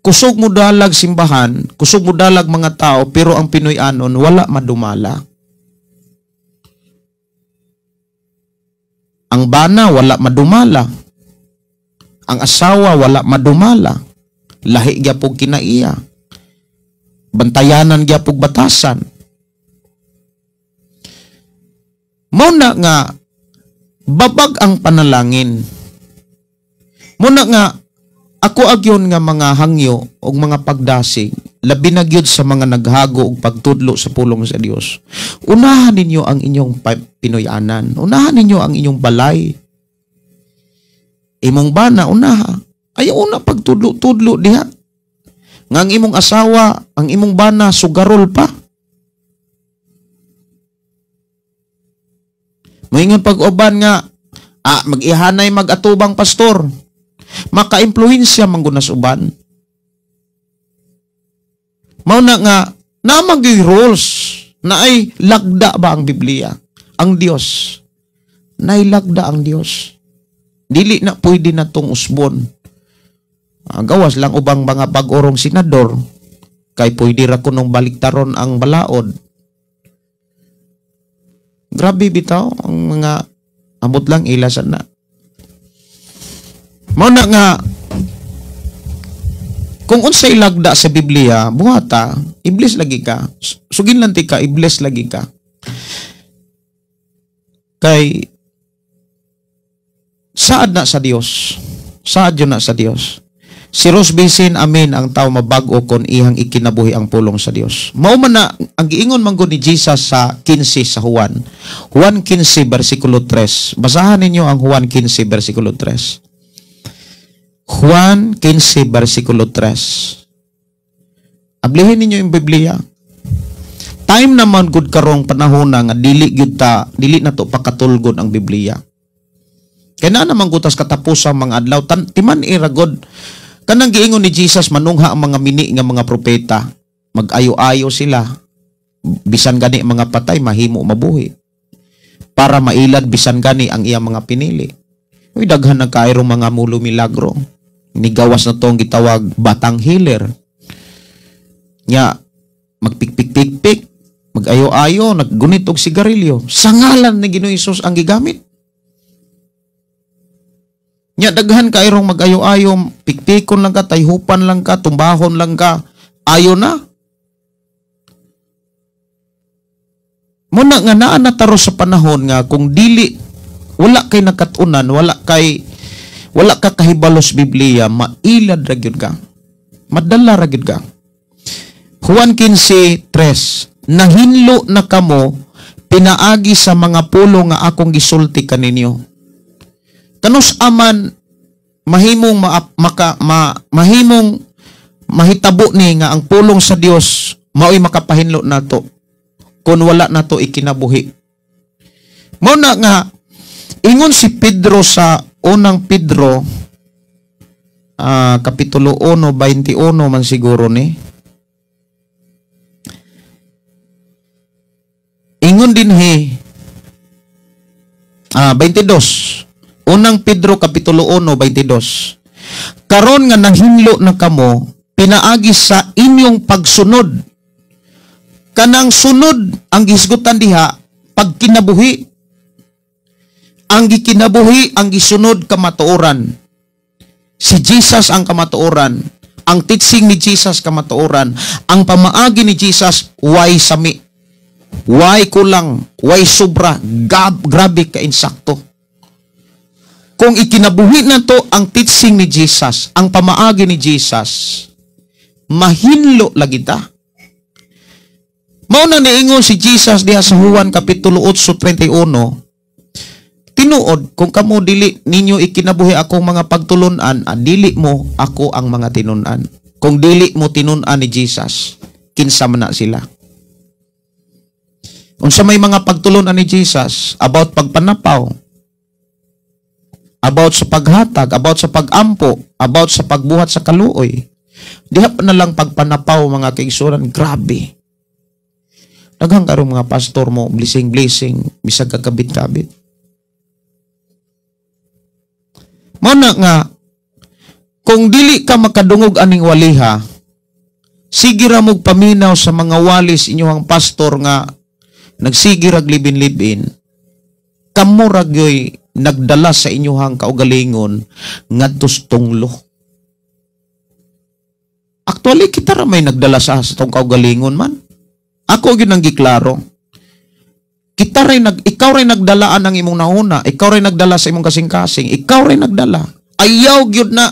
kusog mo dalag simbahan, kusog mo dalag mga tao, pero ang Pinoy-anon wala madumala. Ang bana wala madumala. Ang asawa wala madumala. Lahi gyapog kinaiya. Bantayanan gyapog batasan. Mao na nga babag ang panalangin. Muna nga ako agyon nga mga hangyo og mga pagdasig, labi na gyud sa mga naghago og pagtudlo sa pulong sa Dios. Unahan ninyo ang inyong Pinoy-anan. Unahan ninyo ang inyong balay. Imong bana unaha. Ayaw una pagtudlo-tudlo diha. Nga ang imong asawa, ang imong bana sugarol pa. Moingon pag-uban nga mag-ihanay mag-atubang pastor. Maka-impluwensya manggunas uban. Mao na nga namagay rules na ay lagda ba ang Biblia? Ang Dios. Nay lagda ang Dios. Dili na pwede na tong usbon. Gawas lang ubang mga bag-orong senador kay pwede ra kunong baliktaron ang balaod. Grabe bitaw ang mga ambot lang ilasan na. Mao na nga kung unsay lagda sa Biblia, buhata, iblis lagi ka. Sugin lang ti ka, iblis lagi ka. Kay saad na sa Dios. Saad yun na sa Dios. Si Rose Bisin, amin, ang tao mabag-o kon ihang ikinabuhi ang pulong sa Dios. Mao man na ang giingon man gud ni Jesus sa 15 sa Juan. Juan 15 versikulo 3. Basahan ninyo ang Juan 15 versikulo 3. Juan 15 versikulo 3. Ablihin ninyo yung Biblia. Time naman gud karong panahon na nga dili gyud ta, dili na to pakatulgon ang Biblia. Kay naa naman gutas katapusang mga adlaw, timan ira god. Kanang giingon ni Jesus, manungha ang mga mini nga mga propeta, mag-ayo-ayo sila, bisan gani mga patay mahimo mabuhi, para mailad bisan gani ang iyang mga pinili. Uy, daghan na kairong mga mulo milagro. Nigawas na tong gitawag batang healer. Nya magpikpik-pikpik, mag-ayo-ayo, naggunit og sigarilyo. Sa ngalan ni Ginoong Hesus ang gigamit. Nya daghan kairong mag-ayo-ayo, pikpikon lang ka, tayhupan lang ka, tumbahon lang ka, ayo na. Muna nga naa na taro sa panahon nga kung dili Wala kay nakatunan, wala ka kahibalos Biblia, mailad ra gyud ka. Madala ra gyud ka. Juan 15:3, nahinlo na kamo pinaagi sa mga pulo nga akong gisulti kaninyo. Kanus aman mahimong mahimong mahitabo ni nga ang pulong sa Dios mao'y makapahinlo nato kung wala nato ikinabuhi. Mao na nga ingon si Pedro sa unang Pedro kapitulo 1:21 man siguro ni. Ingon dinhi 22. Unang Pedro kapitulo 1:22. Karon nga nahinlo na kamo pinaagi sa inyong pagsunod. Kanang sunod ang gisgutan diha pagkinabuhi. Ang gikinabuhi ang gisunod kamatuoran. Si Jesus ang kamatuoran. Ang teaching ni Jesus kamatuoran. Ang pamaagi ni Jesus way sami. Way kulang, way sobra, grabe ka insakto. Kung ikinabuhi na to ang teaching ni Jesus, ang pamaagi ni Jesus, mahinlo lagi ta. Mao na niingon si Jesus diha sa Juan kapitulo 8:31, tinuod kung kamo dili ninyo ikinabuhi akong mga pagtulunan, dili mo ako ang mga tinun-an. Kung dili mo tinun-an ni Jesus, kinsa man na sila. Unsa may mga pagtulunan ni Jesus about pagpanapaw, about sa paghatag, about sa pagampo, about sa pagbuhat sa kaluoy. Diha pa na lang pagpanapaw mga kaigsuonan, grabe. Daghang karon mga pastor mo, blessing blessing, bisag kakabit-kabit. Mao na nga kung dili ka makadungog aning waliha, sige ra mog paminaw sa mga walis inyong pastor nga nagsige rag libin-libin, kamo ra gyoy nagdala sa inyuhang kaugalingon ngadto sa tunglo. Actually, kita ra may nagdala sa atong kaugalingon man. Ako gyud ang giklaro. Kita ray ikaw ray nagdalaan ang imong nahuna, ikaw ray nagdala sa imong kasing-kasing, ikaw ray nagdala. Ayaw gyud na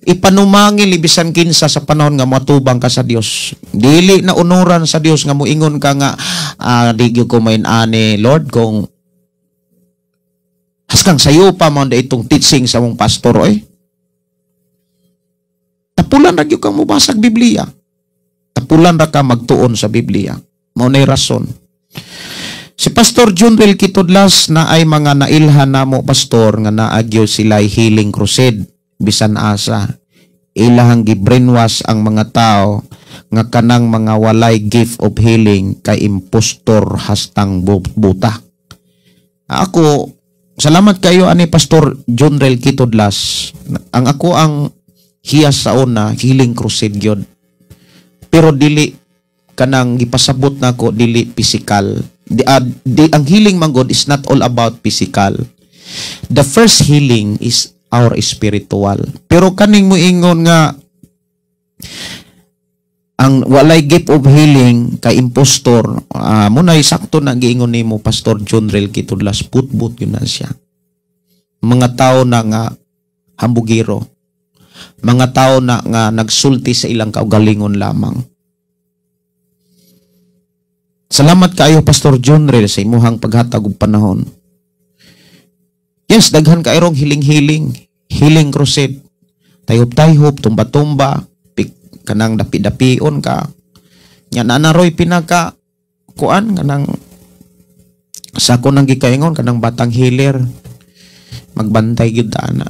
ipanumangil bisan kinsa sa panahon nga matubang ka sa Dios. Dili na unuran sa Dios nga moingon ka nga di gyud ko main ani Lord kung haskang sayo pa man itong teaching sa mong pastor oy. Tapulan ra gyud kang mobasag Biblia. Tapulan ra ka magtuon sa Biblia. Mao nay rason. Si Pastor Junrel Kitudlas na ay mga nailhan namo pastor nga naagyo sila healing crusade bisan asa. Ilahang gibrainwash ang mga tao nga kanang mga walay gift of healing kay impostor hastang buta. Ako, salamat kayo ani Pastor Junrel Kitudlas. Ang ako ang hiyas sa una, healing crusade gyud. Pero dili kanang gipasabot nako dili physical. Ang healing man God is not all about physical. The first healing is our spiritual. Pero kaning moingon nga ang walay gift of healing kay impostor, munay sakto na giingon nimo Pastor Junrel Kitudlas, putbut yun na siya. Mga tao na nga hambugiro, mga tao na nga nagsulti sa ilang kaugalingon lamang. Salamat kaayo Pastor Junrel sa imuhang paghatag og panahon. Yes, daghan kayrong hiling-hiling, healing crusade. Tayhop-tayhop, tumba-tumba, kanang dapi-dapion ka. Nya nanaroy pinaka kuan kanang sa ako nang gikaingon kanang batang healer. Magbantay gyud ana.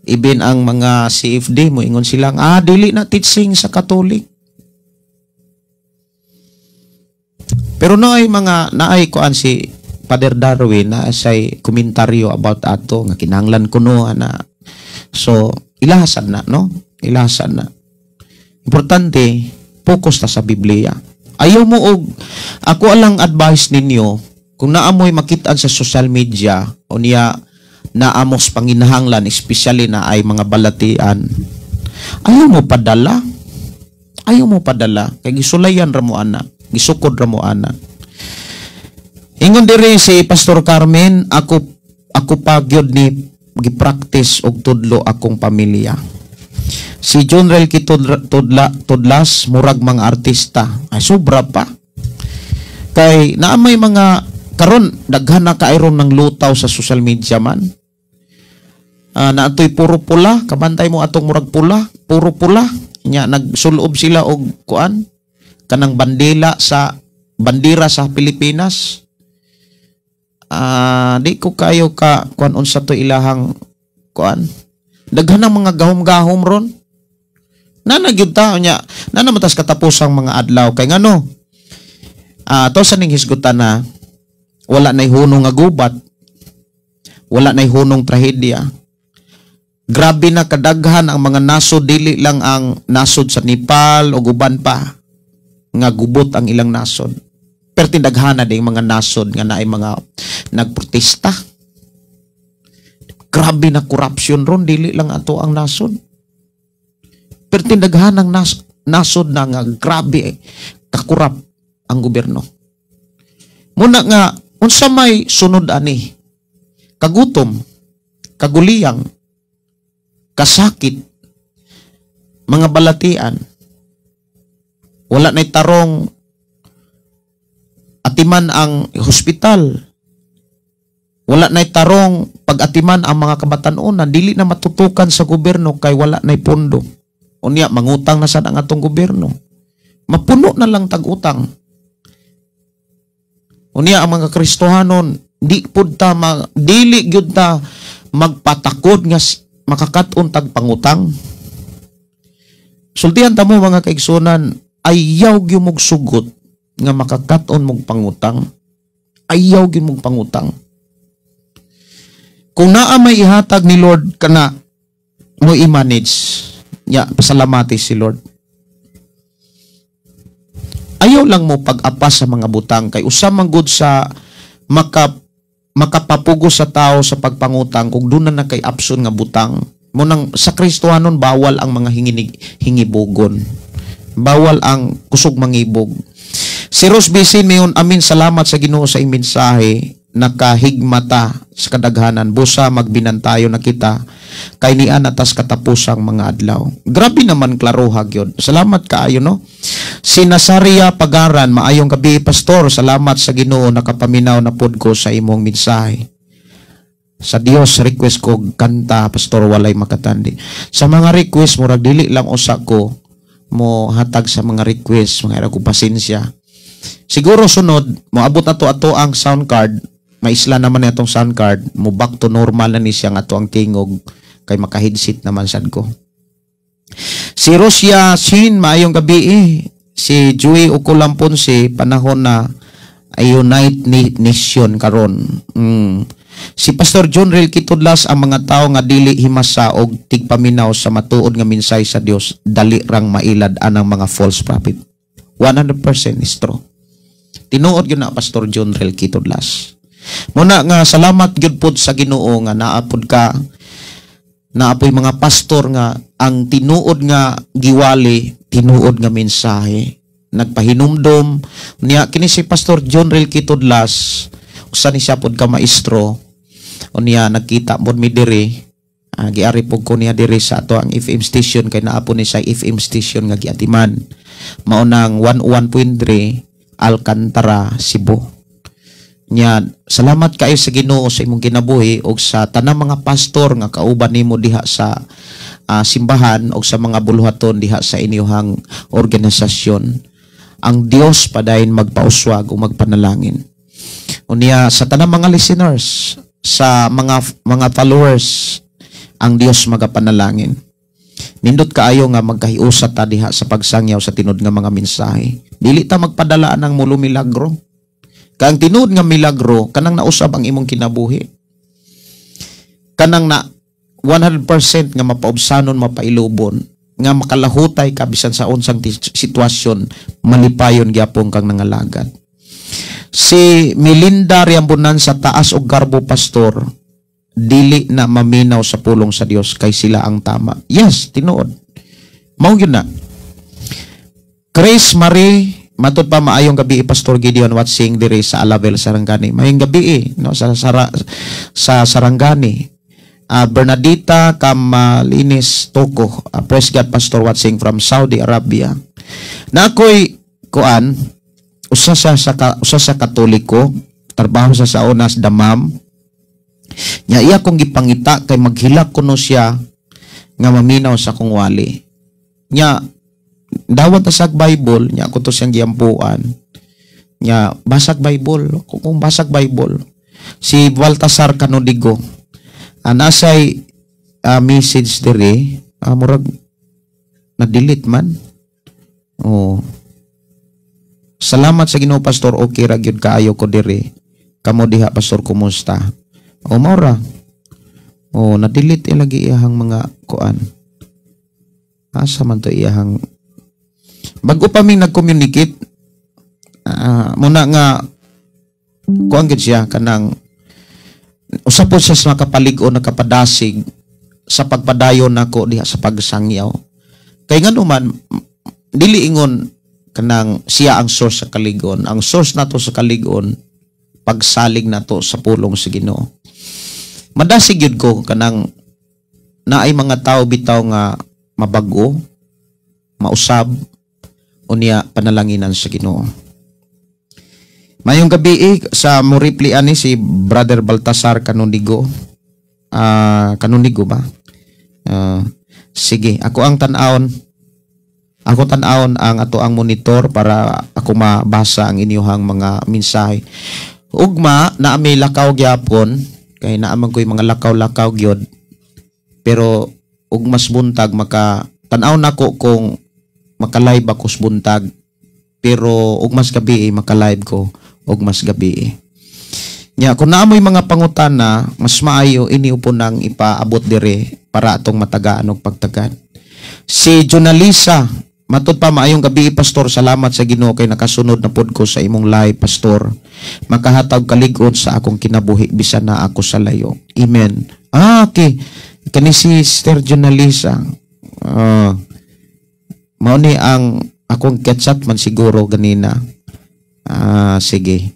Ibin ang mga CFD mo ingon silang dili na teaching sa Katolik. Pero naay mga naay kuan si Father Darwin na say komentaryo about ato nga kinahanglan kuno ana. So ilahasan na, no? Ilahasan na. Importante focus ta sa Biblia. Ayaw mo og ako alang advice ninyo kung naamoy makit-an sa social media o niya naamos panginahanglan, especially na ay mga balatian. Ayaw mo padala. Ayaw mo padala kay gisulayan ra mo ana, gisukod ra mo ana. Ingon diri si Pastor Carmen, ako ako pa gyud ni gi-practice og tudlo akong pamilya. Si John Rel Tudla, Tudlas, murag mga artista. Ay, sobra pa. Kay naa may mga karon daghan na kairon ng lutaw sa social media man. Naatoy puro pula, kabantay mo atong murag pula, puro pula. Nya nagsulob sila og kuan kanang bandila sa bandira sa Pilipinas. Di ko kayo ka kuan unsa to ilahang kuan. Daghan ng mga gahom-gahom ron. Nana gyud ta nya, nana matas katapusang mga adlaw kay ngano? To sa ning hisgutan na wala nay hunong nga gubat. Wala nay hunong trahedya. Grabe na kadaghan ang mga nasod, dili lang ang nasod sa Nepal o uban pa nga gubot ang ilang nasod. Pero tindaghana din mga nasod nga naay mga nagprotesta. Grabe na corruption ron, dili lang ato ang nasod. Pero tindaghan ang nasod na nga grabe kakurap ang gobyerno. Muna nga unsa may sunod ani? Kagutom, kaguliyang, kasakit, mga balatian, wala na'y tarong atiman ang hospital, wala na'y tarong pag-atiman ang mga kabatan-onan, dili na matutukan sa gobyerno kay wala na'y pondo. Unya, mangutang na sad ang atong gobyerno. Mapuno na lang tag-utang. Unya, ang mga Kristohanon, di pud ta dili gyud ta magpatakod nga makakat-on tag pangutang. Sultihan ta mo mga kaigsunan, ayaw gyud mog sugot nga makakat-on mog pangutang. Ayaw gyud mog pangutang. Kung naa may ihatag ni Lord kana mo i-manage, ya pasalamati si Lord. Ayaw lang mo pag-apas sa mga butang kay usa man gud sa makapapugos sa tao sa pagpangutang kung doon na kay option nga butang. Munang sa Kristohanon bawal ang mga hingibugon. Bawal ang kusog mangibog. Si Rose Bisin mayon, amin salamat sa Ginoo sa iyong mensahe, nakahigmata sa kadaghanan busa magbinantayo na kita kay niya natas katapusang mga adlaw. Grabe naman klaroha gyud. Salamat kaayo no. Si Nazaria Pagaran, maayong gabi pastor, salamat sa Ginoo nakapaminaw na pod ko sa imong mensahe. Sa Dios request ko kanta pastor walay makatandi. Sa mga request murag dili lang usa ko mo hatag sa mga request, mga ko pasensya. Siguro sunod moabot ato ato ang sound card, maisla naman na itong sound card, mo back to normal na ni siya nga ato ang tingog kay maka-headset naman sad ko. Si Rosia Shin, maayong gabi eh. Si Joey Ukulam Ponce, panahon na ay Unite Nation karon. Si Pastor John Rel Kitudlas, ang mga tao nga dili himasa og tigpaminaw sa matuod nga mensahe sa Dios, dali rang mailad anang mga false prophet. 100% is true. Tinuod gyud na Pastor John Rel Kitudlas. Muna nga salamat gyud pod sa Ginoo nga naa pod ka, naapoy mga pastor nga ang tinuod nga giwali, tinuod nga mensahe. Nagpahinumdom niya kini si Pastor John Rel Kitudlas, usa ni siya pod ka maestro. Unya nagkita pod mi diri, giari pod ko niya diri sa ato ang FM station kay naa po ni sa FM station nga giatiman. Mao nang 101.3 Alcantara, Cebu. Nya salamat kaayo sa Ginoo sa imong kinabuhi og sa tanang mga pastor nga kauban nimo diha sa simbahan og sa mga buluhaton diha sa inyong organisasyon. Ang Dios padayon magpauswag o magpanalangin. Unya sa tanang mga listeners, sa mga followers, ang Dios magapanalangin. Nindot kaayo nga magkahiusa ta diha sa pagsangyaw sa tinud nga mga mensahe. Dili ta magpadala ng mulo milagro. Kay ang tinuod nga milagro kanang nausab ang imong kinabuhi. Kanang na 100% nga mapaubsanon, mapailubon, nga makalahutay ka bisan sa unsang sitwasyon, malipayon gyapon kang nangalagad. Si Melinda Riambunan, sa taas og garbo pastor, dili na maminaw sa pulong sa Dios kay sila ang tama. Yes, tinuod. Mao gyud na. Chris Marie Matod pa maayong gabi Pastor Gideon watching diri sa Alavel Sarangani. Maayong gabi no sa Sarangani. Bernadita Kamalinis Toko, praise God Pastor watching from Saudi Arabia. Na ako'y kuan usa sa Katoliko, trabaho sa Onas Damam. Nya iya kong gipangita kay maghilak kuno siya nga maminaw sa akong wali. Nya dawat ta sa Bible, nya ako to siyang giampuan. Nya basag Bible, kung basag Bible. Si Baltasar Canonigo. Nasay message diri, murag na-delete man. Oh. Salamat sa Ginoo Pastor, okay ra gyud kaayo ko diri. Kamo diha Pastor, kumusta? O maura. Oh, na-delete lagi iyahang mga kuan. Asa man to iyahang bago pa mi nag-communicate, muna nga kuan gid siya kanang usa po siya sa makapalig-on, nakapadasig sa pagpadayon nako diha sa pagsangyaw. Kay ngano man dili ingon kanang siya ang source sa kalig-on. Ang source nato sa kalig-on pagsalig nato sa pulong sa Ginoo. Madasig gyud ko kanang naay mga tao bitaw nga mabago, mausab unya panalanginan sa Ginoo. Mayong gabi sa mo reply ani si Brother Baltasar Canonigo. Canonigo ba? Sige, ako ang tan-awon. Ako tan-awon ang ato ang monitor para ako mabasa ang inyuhang mga mensahe. Ugma na may lakaw gyapon kay naa man koy mga lakaw-lakaw gyud. Pero ug mas buntag maka tan-aw nako kung maka-live ako sa buntag. Pero ug mas gabi maka-live ko og mas gabi. Nya kung naa moy mga pangutana, mas maayo ini upo nang ipaabot dire para atong matagaan og pagtagan. Si Jonalisa, matud pa maayong gabi Pastor, salamat sa Ginoo kay nakasunod na pud ko sa imong live Pastor. Makahatag kalig-on sa akong kinabuhi bisan na ako sa layo. Amen. Okay. Kani si Sister Jonalisa. Mao ni ang akong ketchat man siguro ganina. Sige.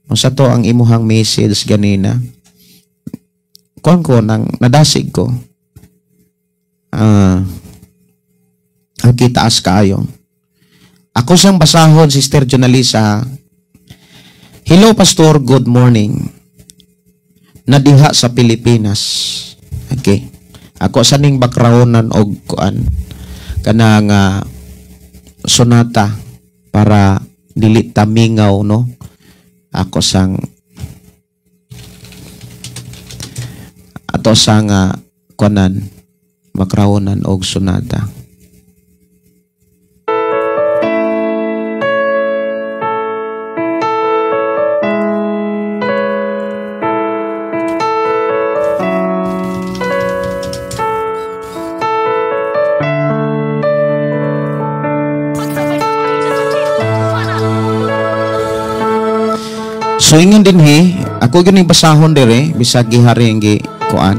Unsa to ang imuhang message ganina? Kuan ko nang nadasig ko. Ang kitaas kaayo. Ako siyang basahon, Sister Jonalisa. Hello Pastor, good morning. Nadiha sa Pilipinas. Okay. Ako sa ning backgroundan og kuan kanang sonata para dili tamingaw, no? Ako sang ato sang kuanan backgroundan og sonata. So ingon din he, ako ganing basahon dire bisag gihari gi kuan.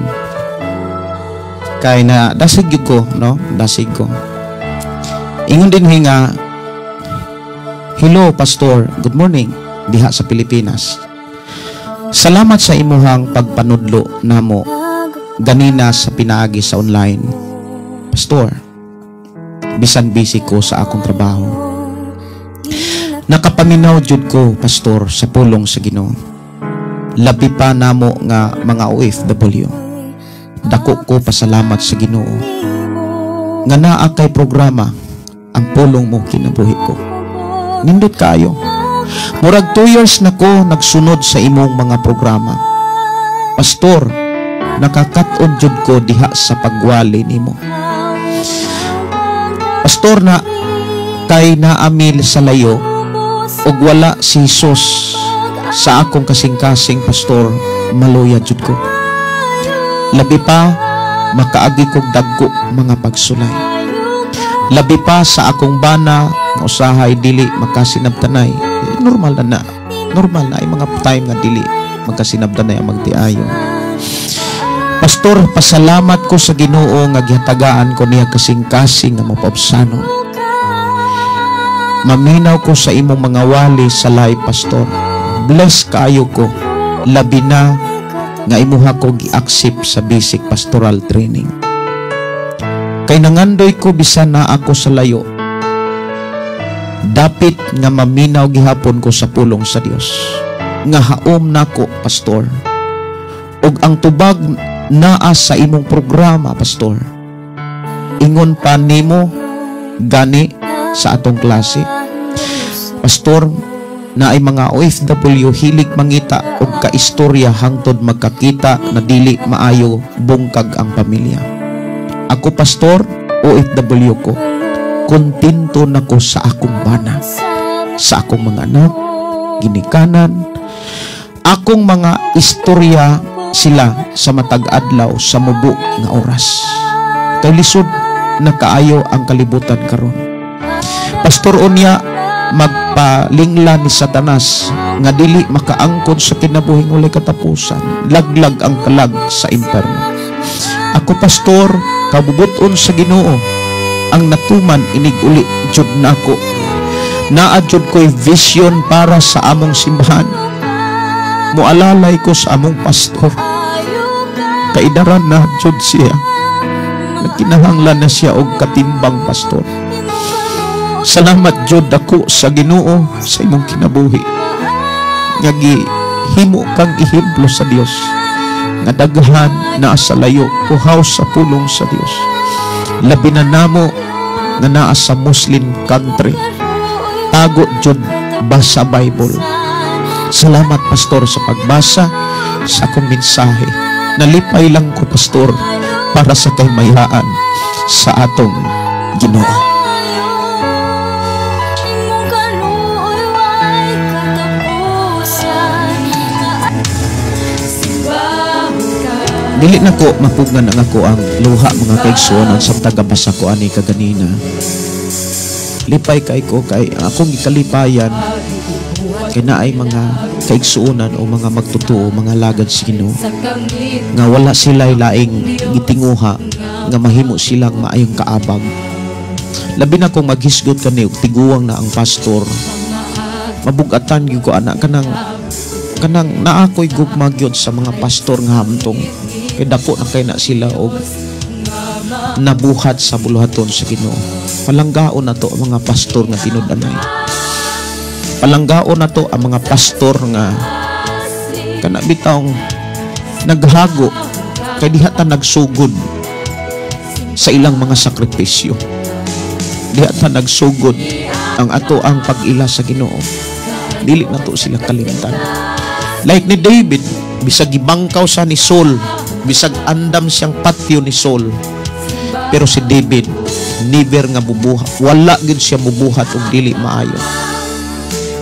Kay na dasig gyud ko, no? Dasig ko. Ingon din he nga, hello Pastor, good morning diha sa Pilipinas. Salamat sa imuhang pagpanudlo namo ganina sa pinaagi sa online. Pastor, bisan busy ko sa akong trabaho. Nakapaminaw jud ko, Pastor, sa pulong sa Ginoo. Labi pa namo nga mga OFW. Dako ko pasalamat sa Ginoo nga naa kay programa ang pulong mo kinabuhi ko. Nindot kaayo. Murag 2 years na ko nagsunod sa imong mga programa. Pastor, nakakat-on jud ko diha sa pagwali nimo. Pastor, na kay naamil sa layo og wala si Jesus sa akong kasing-kasing, Pastor, maluya jud ko. Labi pa makaagi kog dagko mga pagsulay. Labi pa sa akong bana nga usahay dili makasinabtanay. Normal na na. Normal na ay mga time nga dili magkasinabtanay ang magtiayon. Pastor, pasalamat ko sa Ginoo nga gihatagaan ko niya kasing-kasing nga mapaubsanon. Maminaw ko sa imong mga wali sa live, Pastor. Bless kaayo ko, labi na nga imuha ko gi-accept sa basic pastoral training. Kay nangandoy ko bisan na ako sa layo, dapit nga maminaw gihapon ko sa pulong sa Dios. Nga haom nako, Pastor. Ug ang tubag naa sa imong programa, Pastor. Ingon pa nimo gani sa atong klase. Pastor, na ay mga OFW hilig mangita og kaistorya hangtod magkakita na dili maayo bungkag ang pamilya. Ako, Pastor, OFW ko. Kontento na ko sa akong bana, sa akong mga anak, ginikanan, akong mga istorya sila sa matag adlaw sa mubo nga oras. Kay lisod na kaayo ang kalibutan karon. Pastor, unya magpalingla ni Satanas nga dili makaangkon sa kinabuhing walay katapusan, laglag ang kalag sa imperno. Ako, Pastor, kabubuton sa Ginoo ang natuman inig uli jud nako. Naa jud ko'y vision para sa among simbahan. Mualalay ko sa among pastor. Kaidaran na jud siya. Nagkinahanglan na siya og katimbang, Pastor. Salamat jud ako sa Ginoo sa imong kinabuhi. Nga gihimo kang ehemplo sa Dios. Nga daghan naa sa layo, uhaw sa pulong sa Dios. Labi na namo nga naa sa Muslim country. Tago jud basa Bible. Salamat, Pastor, sa pagbasa sa akong mensahe. Nalipay lang ko, Pastor, para sa kahimayaan sa atong Ginoo. Imong kaluoy way katapusan. Simbahon ka. Dili na ko mapugngan ang ako ang luha, mga kaigsuonan, sa tagabasa ko ani kaganina. Lipay kay ko kay ang akong gikalipayan kay naay mga kaigsuonan o mga magtotoo, mga lagad sa Ginoo Sa kanglit nga wala sila laing gitinguha nga mahimo silang maayong kaabag. Labi na kung maghisgot kani og tiguang na ang pastor, mabugatan gyud ko ana, kanang kanang naa ko'y gugma gyud sa mga pastor nga hamtong kay dako na kay na sila og nabuhat sa buluhaton sa Ginoo. Palanggaon nato ang mga pastor nga tinud-anay. Palanggaon nato ang mga pastor nga kana bitawng naghago kay diha ta nagsugod sa ilang mga sakripisyo. Diha ta nagsugod ang ato ang pag-ila sa Ginoo. Dili nato sila kalimtan. Like ni David, bisag gibangkaw sa ni Saul, bisag andam siyang patyo ni Saul, pero si David never nga bubuhat, wala gyud siya mubuhat og dili maayo.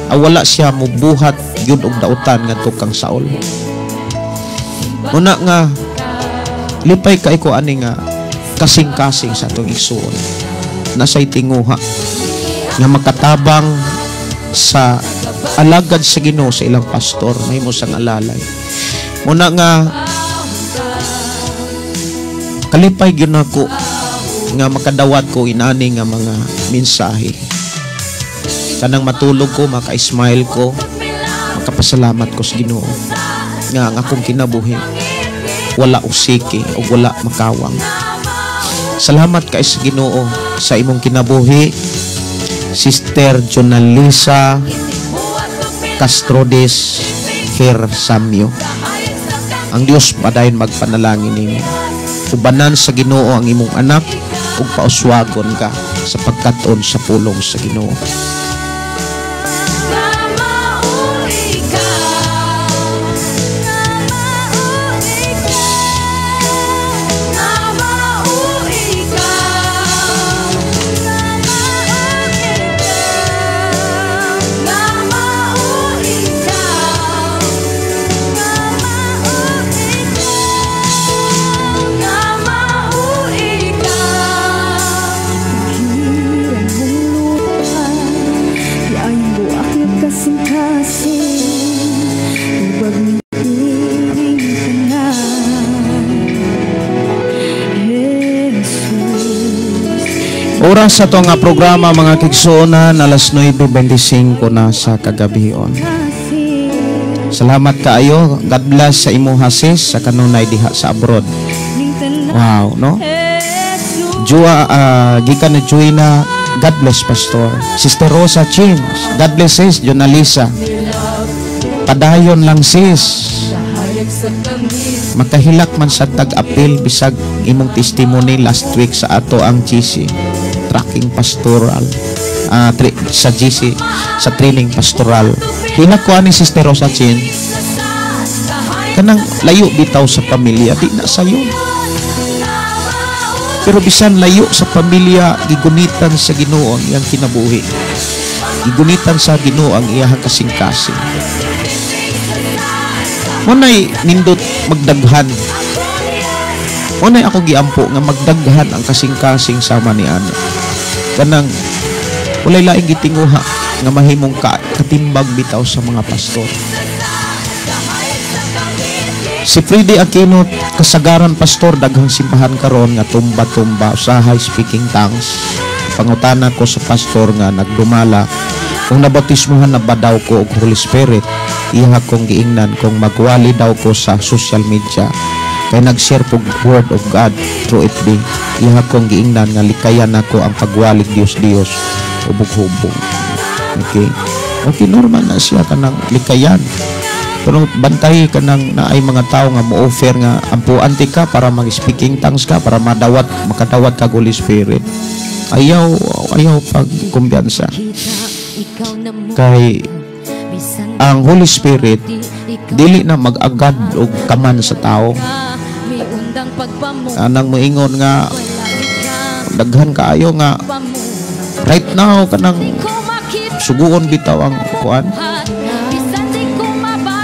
Ah, wala siya mubuhat gyud og dautan ngadto kang Saul. Una nga lipay kay ko ani nga kasing-kasing sa atong igsuon. Nasay tinguha nga makatabang sa alagad sa Ginoo sa ilang pastor, mahimo sang alalay. Muna nga kalipay gyud nako nga makadawat ko inani nga mga mensahe. Kanang matulog ko, maka-smile ko, makapasalamat ko sa Ginoo nga ang akong kinabuhi wala usiki o wala makawang. Salamat kay sa Ginoo sa imong kinabuhi, Sister Jonalisa Castrodes Hersamio. Ang Dios padayon magpanalangin nimo. Ubanan sa Ginoo ang imong anak ug pauswagon ka sa pagkat-on sa pulong sa Ginoo. Nga mauli ka. Nga mauli ka. Nga mauli ka. Nga mauli ka. Nga mauli ka. Nga mauli ka. Nga mauli ka. Giran mong lupa. Oras sa to nga programa, mga kaigsuonan, alas 9:25 na sa kagabion. Salamat kaayo. God bless sa imo, sis, sa kanunay diha sa abroad. Wow, no? Jua, gikan na Juina, God bless, Pastor. Sister Rosa Chins, God bless, sis. Jonalisa. Padayon lang, sis. Makahilak man sa tag-apil bisag imong testimony last week sa ato ang GC tracking pastoral, sa GC sa training pastoral. Hilak ko ani, Sister Rosa Chin, kanang layo bitaw sa pamilya, di na sayo, pero bisan layo sa pamilya, gigunitan sa Ginoo ang iyang kinabuhi, gigunitan sa Ginoo ang iyang kasing-kasing. Munay nindot magdaghan. Munay ako giampo nga magdaghan ang kasing-kasing sama ni ana. Kanang walay laing gitinguha nga mahimong katimbag bitaw sa mga pastor. Si Freddy Aquino, kasagaran, pastor, daghang simbahan karon nga tumba-tumba, usahay speaking tongues. Pangutana ko sa pastor nga nagdumala kung nabautismuhan na ba daw ko og Holy Spirit, iha kong giingnan kung magwali daw ko sa social media kay nag-share ko word of God through FB. Iha kong giingnan nga likayan nako ang pagwalig Dios Dios hubog-hubog. Okay. Okay, normal na siya kanang likayan. Pero bantay ka nang naay mga tao nga mo-offer nga ampuan ti ka para mag-speaking tongues ka para madawat makadawat ka Holy Spirit. Ayaw ayaw pag kumpiyansa. Kay ang Holy Spirit dili na mag-agad og kaman sa tao. Anang moingon nga daghan kaayo nga right now kanang suguon bitaw ang kuan.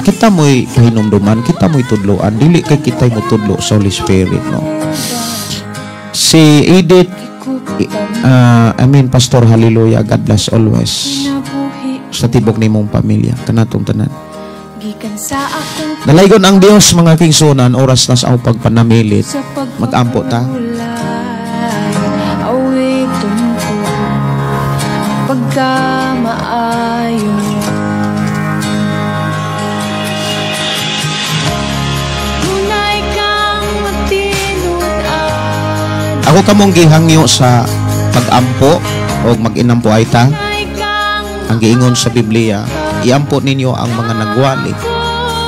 Kita mo'y pahinumduman, kita mo'y tudloan, dili kay kita'y mutudlo sa Holy Spirit, no? Si Edith, I mean, Pastor, hallelujah, God bless always sa tibok nimong pamilya, kanatong tanan. Dalaygon ang Dios, mga kaigsuonan, oras na sa akong pagpanamilit. Mag-ampo ta. Awiton ko pagkamaayo. Tunay kang matinud-an. Ako kamong gihangyo sa pag-ampo o mag-inampo ay ta. Ang giingon sa Biblia, iampo ninyo ang mga nagwali,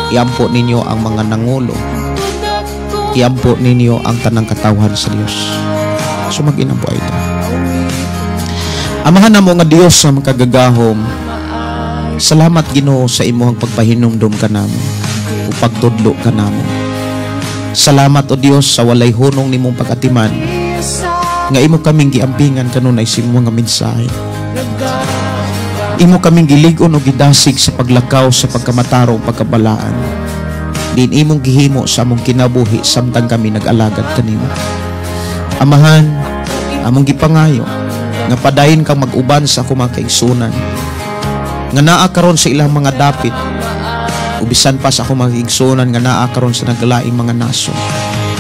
iampo ninyo ang mga nangulo, iampo ninyo ang tanang katawhan sa Dios. So mag-inampo ay ta. Amahan namo nga Dios sa makagagahom, salamat Ginoo sa imong pagpahinumdom kanamo ug pagtudlo kanamo. Salamat o Dios sa walay hunong nimong pag-atiman nga imo kaming giampingan kanunay sa imong mga mensahe. Imo kaming gilig-on o gidasig sa paglakaw sa pagkamatarong pagkabalaan. Din imong gihimo sa among kinabuhi samtang kami nag-alagad kanimo. Amahan, among gipangayo nga padayon kang mag-uban sa akong mga kaigsunan nga naa karon sa ilang mga dapit, ubisan pa sa akong mga kaigsunan nga naa karon sa naglaing mga naso.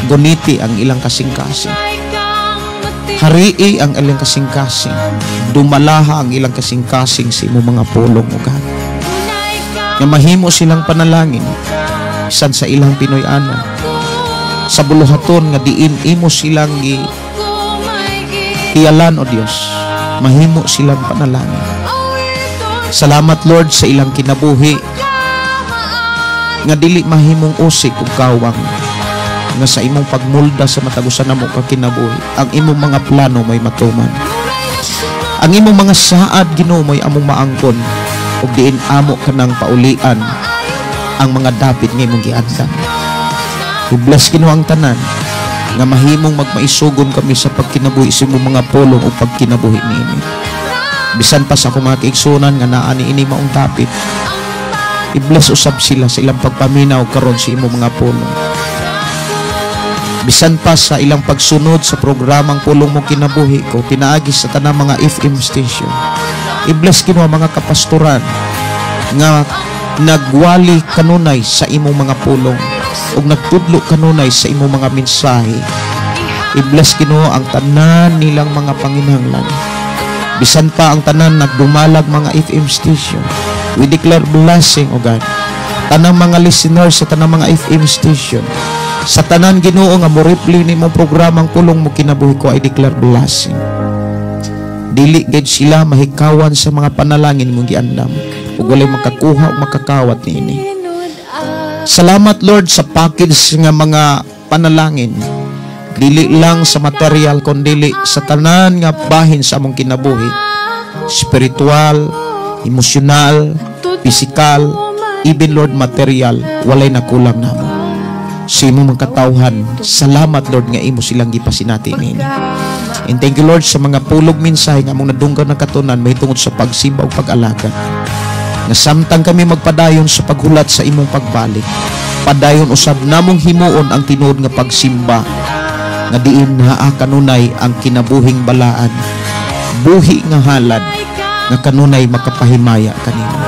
Guniti ang ilang kasing-kasing, harii ang ilang kasing-kasing, dumalaha ang ilang kasing-kasing sa imong mga pulong, o God, nga mahimo silang panalangin bisan sa ilang Pinoy-anon sa buluhaton nga diin imo silang gipiyalan, o Dios, mahimo silang panalangin. Salamat, Lord, sa ilang kinabuhi nga dili mahimong usik ug kawang nga sa imong pagmulda sa matagusan namo ka kinabuhi, ang imong mga plano may matuman. Ang imong mga saad, Ginoo, may among maangkon ug diin amo kanang paulian ang mga dapit nga imong giandam. I-bless, Ginoo, ang tanan nga mahimong magmaisugon kami sa pagkinabuhi sa imong mga pulong ug pagkinabuhi niini. Bisan pa sa akong mga kaigsunan nga naa niini maong dapit, i-bless usab sila sa ilang pagpaminaw karon sa imong mga pulong. Bisan pa sa ilang pagsunod sa programang Pulong Mo Kinabuhi Ko pinaagi sa tanang mga FM station, i-bless, Ginoo, ang mga kapastoran nga nagwali kanunay sa imong mga pulong ug nagtudlo kanunay sa imong mga mensahe. I-bless, Ginoo, ang tanan nilang mga panginahanglan. Bisan pa ang tanan nagdumalag mga FM station. We declare blessing, O God. Tanang mga listeners sa tanang mga FM station. Sa tanan, Ginoo, nga mo replay nimo programang Pulong Mo Kinabuhi Ko, I declare blessing. Dili gid sila mahikawan sa mga panalangin mong giandam. Ug walay makakuha o makakawat niini. Salamat, Lord, sa package nga mga panalangin. Dili lang sa material kundili sa tanan nga bahin sa among kinabuhi. Spiritual, emosyonal, physical, even, Lord, material, walay nakulang namo. Sa imong mga katawhan, salamat, Lord, nga imo silang gipasinati niini. And thank you, Lord, sa mga pulog mensahe nga among nadunggan ng katunan mahitungod sa pagsimba ug pag-alagad. Nga samtang kami magpadayon sa paghulat sa imong pagbalik, padayon usab namong himuon ang tinuod nga pagsimba nga diin naa kanunay ang kinabuhing balaan, buhi nga halad nga kanunay makapahimaya kanimo.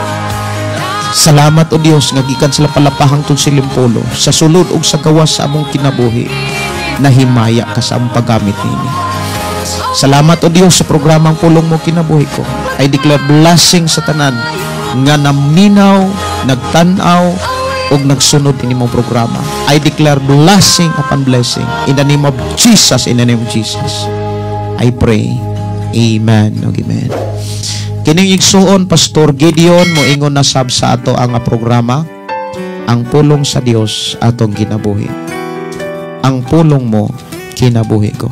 Salamat, O Dios, nga gikan sa lapalapa hangtod sa Limpolo, sa sulod ug sa gawas sa among kinabuhi, nahimaya ka sa among paggamit nini. Salamat, O Dios, sa programang Pulong Mo Kinabuhi Ko. I declare blessing sa tanan nga naminaw, nagtan-aw ug nagsunod ini mong programa. I declare blessing upon blessing in the name of Jesus, in the name of Jesus. I pray. Amen. Ug amen. Kining igsuon, Pastor Gideon, moingon na sab sa ato ang programa, ang pulong sa Dios atong kinabuhi. Ang pulong mo, kinabuhi ko.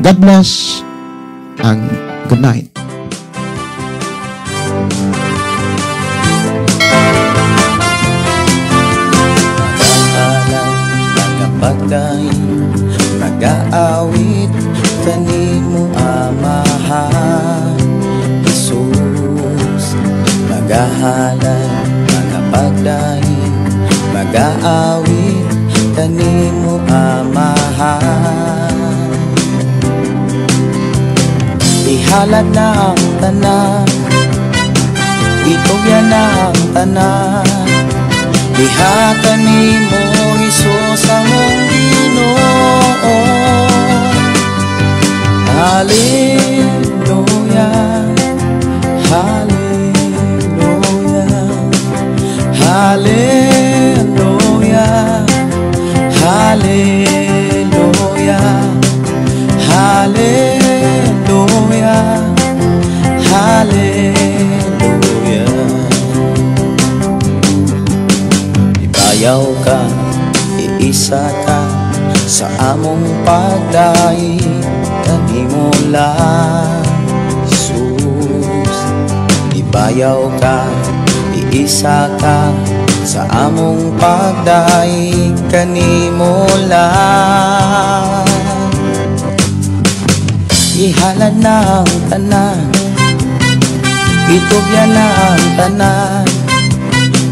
God bless and good night. Pagdaing, nag-aawit kanimo, Amahan Jesus. Magahalay, magapagdaing, mag-aawit kanimo, Amahan. Ihalad na ang tanan, itugyan na ang tanan, diha kanimo, Hesus, among Ginoo. Hallelujah, hallelujah, hallelujah, hallelujah, hallelujah, hallelujah. Ibayaw ka, iisa ka sa among pagdaig kanimo lang, Jesus. Ibayaw ka, iisa ka sa among pagdaig kanimo lang. Ihalad na ang tanan, itugyan na ang tanan,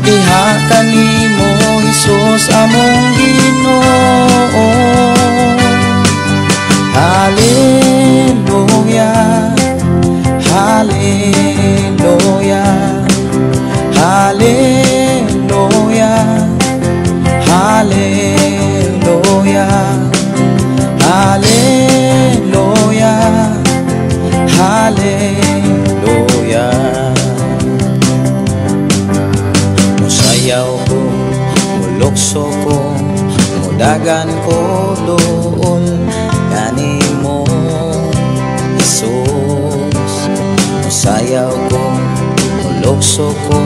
diha kanimo, Hesus, among Ginoo. Hallelujah, hallelujah, hallelujah, hallelujah, hallelujah, hallelujah. Musayaw ko, mulukso ko, mudagan ko dool kanimo, Hesus. Musayaw ko, mulukso ko,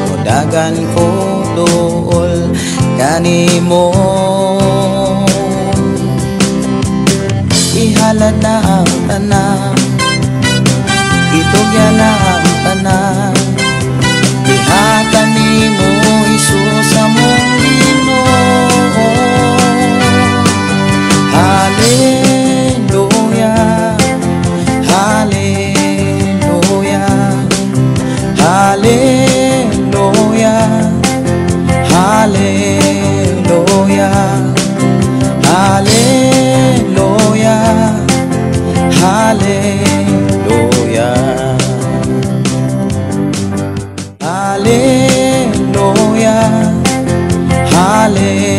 mudagan ko dool kanimo. Ihalad na ang tanan, itugyan na ang tanan, diha kanimo, Hesus, among Ginoo. Hallelujah, hallelujah, hallelujah, hallelujah, hallelujah, hallelujah, hallelujah, hallelujah.